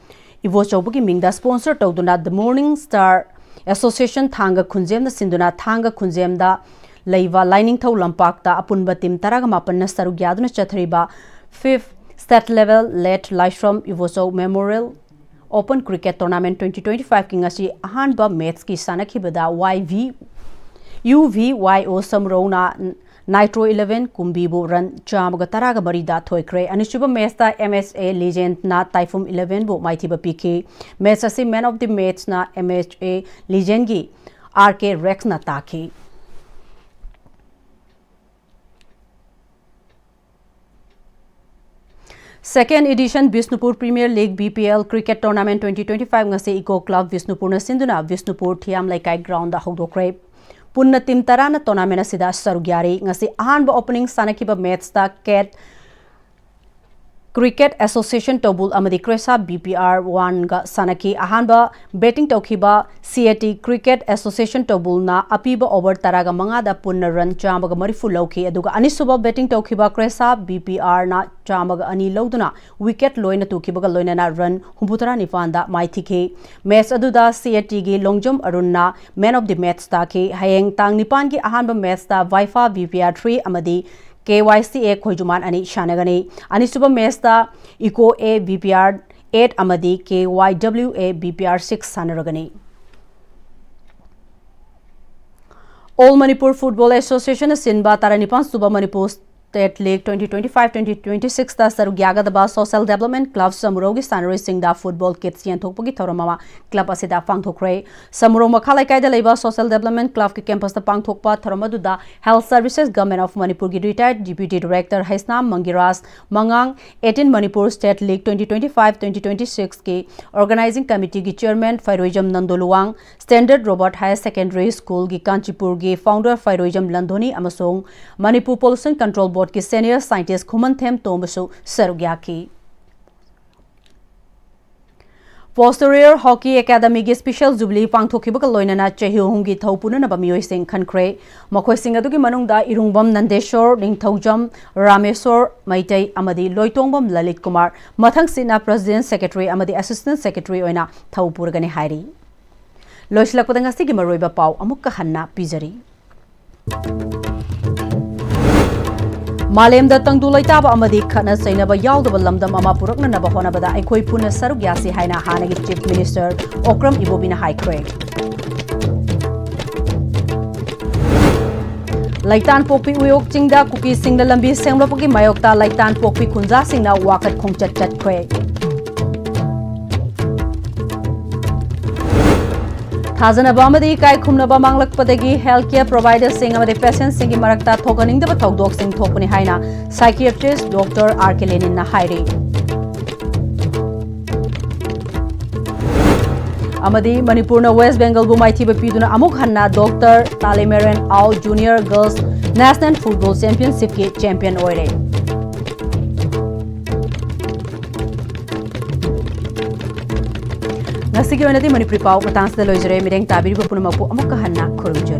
ꯏꯕꯣꯆꯧꯕꯒꯤ ꯃꯤꯡꯗ sponsor ꯇꯧꯗꯨꯅ The Morning Star Association ꯊꯥꯡꯒ ꯈꯨꯟꯖꯦꯝꯅ ꯁꯤꯟꯗꯨꯅ ꯊꯥꯡꯒ ꯈꯨꯟꯖꯦꯝꯗ ꯂꯩꯕ ꯂꯥꯏꯅꯤꯡꯊꯧ ꯂꯝꯄꯥꯛꯇ ꯑꯄꯨꯟꯕ team ꯇꯔꯥꯒ ꯃꯥꯄꯟꯅ ꯁꯔꯨꯛ ꯌꯥꯗꯨꯅ ꯆꯠꯊꯔꯤꯕ fifth State Level Late ꯂꯥꯏꯁ꯭ꯔꯝ Ibochou Memorial Open Cricket Tournament twenty twenty fiveꯀꯤ ꯉꯁꯤ ꯑꯍꯥꯟꯕ matchꯀꯤ ꯁꯥꯟꯅꯈꯤꯕꯗ YV UVYO ꯁꯃꯨꯔꯧꯅ Nitro eleven ꯀꯨꯝꯕꯤꯕꯨ run ꯆꯥꯝꯃꯒ ꯇꯔꯥꯒ ꯃꯔꯤꯗ ꯊꯣꯏꯈ꯭ꯔꯦ꯫ ꯑꯅꯤꯁꯨꯕ matchꯇ MHA Legendꯅ Typhoon elevenꯕꯨ ꯃꯥꯏꯊꯤꯕ ꯄꯤꯈꯤ꯫ Match ꯑꯁꯤ man of the matchꯅ MHA Legendꯒꯤ RK Rexꯅ ꯇꯥꯈꯤ꯫ Second edition Bishnupur Premier League B P L Cricket Tournament twenty twenty-five ꯉꯁꯤ Eco Club Bishnupurꯅ ꯁꯤꯟꯗꯨꯅ Bishnupur ꯊꯤꯌꯥꯝ ꯂꯩꯀꯥꯏ groundꯗ ꯍꯧꯗꯣꯛꯈ꯭ꯔꯦ꯫ ꯄꯨꯟꯅ team ꯇꯔꯥꯅ tournament ꯑꯁꯤꯗ ꯁꯔꯨꯛ ꯌꯥꯔꯤ꯫ ꯉꯁꯤ ꯑꯍꯥꯟꯕ opening ꯁꯥꯟꯅꯈꯤꯕ matchꯇ ꯀꯦꯠ Cricket Association ꯇꯧꯕꯨꯜ ꯑꯃꯗꯤ ꯀ꯭ꯔꯦꯁꯥ B P R one ꯒ ꯁꯥꯟꯅꯈꯤ꯫ ꯑꯍꯥꯟꯕ batting ꯇꯧꯈꯤꯕ C A T Cricket Association ꯇꯧꯕꯨꯜꯅ ꯑꯄꯤꯕ over ꯇꯔꯥꯒ ꯃꯉꯥꯗ ꯄꯨꯟꯅ run ꯆꯥꯝꯃꯒ ꯃꯔꯤꯐꯨ ꯂꯧꯈꯤ꯫ ꯑꯗꯨꯒ ꯑꯅꯤꯁꯨꯕ batting ꯇꯧꯈꯤꯕ ꯀ꯭ꯔꯦꯁꯥ B P R ꯅ ꯆꯥꯝꯃꯒ ꯑꯅꯤ ꯂꯧꯗꯨꯅ wicket ꯂꯣꯏꯅ ꯇꯨꯈꯤꯕꯒ ꯂꯣꯏꯅꯅ run ꯍꯨꯝꯐꯨꯇꯔꯥ ꯅꯤꯄꯥꯟꯗ ꯃꯥꯏꯊꯤꯈꯤ꯫ Match ꯑꯗꯨꯗ C A T ꯒꯤ Longjam ꯑꯔꯨꯟꯅ man of the match ꯇꯥꯈꯤ꯫ ꯍꯌꯦꯡ ꯇꯥꯡ ꯅꯤꯄꯥꯟꯒꯤ ꯑꯍꯥꯟꯕ matchꯇ ꯋꯥꯏꯐꯥ B P R three ꯑꯃꯗꯤ K Y C A ꯈꯣꯏꯖꯨꯃꯥꯟ ꯑꯅꯤ ꯁꯥꯟꯅꯒꯅꯤ꯫ ꯑꯅꯤꯁꯨꯕ matchꯇ Eco A B P R eight ꯑꯃꯗꯤ K Y W A B P R six ꯁꯥꯟꯅꯔꯒꯅꯤ꯫ All Manipur Football Association ꯅ ꯁꯤꯟꯕ ꯇꯔꯥꯅꯤꯄꯥꯟ ꯁꯨꯕ Manipur State League twenty twenty-five twenty twenty-six ꯇ ꯁꯔꯨꯛ ꯌꯥꯒꯗꯕ Social Development Club ꯁꯃꯨꯔꯧꯒꯤ ꯁꯥꯟꯅꯔꯣꯏꯁꯤꯡꯗ football kits ꯌꯦꯟꯊꯣꯛꯄꯒꯤ ꯊꯧꯔꯝ ꯑꯃ club ꯑꯁꯤꯗ ꯄꯥꯡꯊꯣꯛꯈ꯭ꯔꯦ꯫ ꯁꯃꯨꯔꯧ ꯃꯈꯥ ꯂꯩꯀꯥꯏꯗ ꯂꯩꯕ Social Development Club ꯀꯤ campus ꯇ ꯄꯥꯡꯊꯣꯛꯄ ꯊꯧꯔꯝ ꯑꯗꯨꯗ Health Services Government of Manipur ꯒꯤ retired Deputy Director Heisnam ꯃꯪꯒꯤꯔꯥꯖ ꯃꯉꯥꯡ, eighteen Manipur State League twenty twenty-five twenty twenty-six ꯀꯤ Organizing Committee ꯒꯤ Chairman ꯐꯩꯔꯣꯏꯖꯝ ꯅꯟꯗꯣꯂꯨꯋꯥꯡ, Standard Robert Higher Secondary School ꯒꯤ ꯀꯥꯟꯆꯤꯄꯨꯔꯒꯤ founder ꯐꯩꯔꯣꯏꯖꯝ ꯂꯟꯗꯣꯅꯤ ꯑꯃꯁꯨꯡ Manipur Pollution Control Board ꯀꯤ senior scientist ꯈꯨꯃꯟꯊꯦꯝ ꯇꯣꯝꯕꯁꯨ ꯁꯔꯨꯛ ꯌꯥꯈꯤ꯫ Posterior Hockey Academy ꯒꯤ Special Jubilee ꯄꯥꯡꯊꯣꯛꯈꯤꯕꯒ ꯂꯣꯏꯅꯅ ꯆꯍꯤ ꯑꯍꯨꯝꯒꯤ ꯊꯧ ꯄꯨꯅꯅꯕ ꯃꯤꯑꯣꯏꯁꯤꯡ ꯈꯟꯈ꯭ꯔꯦ꯫ ꯃꯈꯣꯏꯁꯤꯡ ꯑꯗꯨꯒꯤ ꯃꯅꯨꯡꯗ ꯏꯔꯨꯡꯕꯝ ꯅꯟꯗꯦꯁꯣꯔ, ꯅꯤꯡꯊꯧꯖꯝ ꯔꯥꯃꯦꯁꯣꯔ ꯃꯩꯇꯩ ꯑꯃꯗꯤ ꯂꯣꯏꯇꯣꯡꯕꯝ ꯂꯂꯤꯠ ꯀꯨꯃꯥꯔ ꯃꯊꯪꯁꯤꯠꯅ President, Secretary ꯑꯃꯗꯤ Assistant Secretary ꯑꯣꯏꯅ ꯊꯧ ꯄꯨꯔꯒꯅꯤ ꯍꯥꯏꯔꯤ꯫ ꯂꯣꯏꯁꯤꯜꯂꯛꯄꯗ ꯉꯁꯤꯒꯤ ꯃꯔꯨꯑꯣꯏꯕ ꯄꯥꯎ ꯑꯃꯨꯛꯀ ꯍꯟꯅ ꯄꯤꯖꯔꯤ꯫ ꯃꯥꯂꯦꯝꯗ ꯇꯪꯗꯨ ꯂꯩꯇꯥꯕ ꯑꯃꯗꯤ ꯈꯠꯅ ꯆꯩꯅꯕ ꯌꯥꯎꯗꯕ ꯂꯝꯗꯝ ꯑꯃ ꯄꯨꯔꯛꯅꯅꯕ ꯍꯣꯠꯅꯕꯗ ꯑꯩꯈꯣꯏ ꯄꯨꯟꯅ ꯁꯔꯨꯛ ꯌꯥꯁꯤ ꯍꯥꯏꯅ ꯍꯥꯟꯅꯒꯤ Chief Minister ꯑꯣꯀ꯭ꯔꯝ ꯏꯕꯣꯕꯤꯅ ꯍꯥꯏꯈ꯭ꯔꯦ꯫ ꯂꯩꯇꯥꯟꯄꯣꯛꯄꯤ ꯎꯌꯣꯛ ꯆꯤꯡꯗ ꯀꯨꯀꯤꯁꯤꯡꯅ ꯂꯝꯕꯤ ꯁꯦꯝꯂꯛꯄꯒꯤ ꯃꯥꯌꯣꯛꯇ ꯂꯩꯇꯥꯟꯄꯣꯛꯄꯤ ꯈꯨꯟꯖꯥꯁꯤꯡꯅ ꯋꯥꯀꯠ ꯈꯣꯡꯆꯠ ꯆꯠꯈ꯭ꯔꯦ꯫ ꯊꯥꯖꯅꯕ ꯑꯃꯗꯤ ꯏꯀꯥꯏ ꯈꯨꯝꯅꯕ ꯃꯥꯡꯂꯛꯄꯗꯒꯤ health care providerꯁꯤꯡ ꯑꯃꯗꯤ patientꯁꯤꯡꯒꯤ ꯃꯔꯛꯇ ꯊꯣꯛꯍꯟꯅꯤꯡꯗꯕ ꯊꯧꯗꯣꯛꯁꯤꯡ ꯊꯣꯛꯄꯅꯤ ꯍꯥꯏꯅ psychiatrist Doctor R K Leninꯅ ꯍꯥꯏꯔꯤ꯫ ꯑꯃꯗꯤ ꯃꯅꯤꯄꯨꯔꯅ West Bengalꯕꯨ ꯃꯥꯏꯊꯤꯕ ꯄꯤꯗꯨꯅ ꯑꯃꯨꯛ ꯍꯟꯅ Doctor Talemeran Ao Junior Girls National Football Championshipꯀꯤ champion ꯑꯣꯏꯔꯦ꯫ ꯉꯁꯤꯒꯤ ꯑꯣꯏꯅꯗꯤ ꯃꯅꯤꯄꯨꯔꯤ ꯄꯥꯎ ꯃꯇꯥꯡꯁꯤꯗ ꯂꯣꯏꯖꯔꯦ꯫ ꯃꯤꯠꯌꯦꯡ ꯇꯥꯕꯤꯔꯤꯕ ꯄꯨꯝꯅꯃꯛꯄꯨ ꯑꯃꯨꯛꯀ ꯍꯟꯅ ꯈꯨꯔꯨꯝꯖꯔꯤ꯫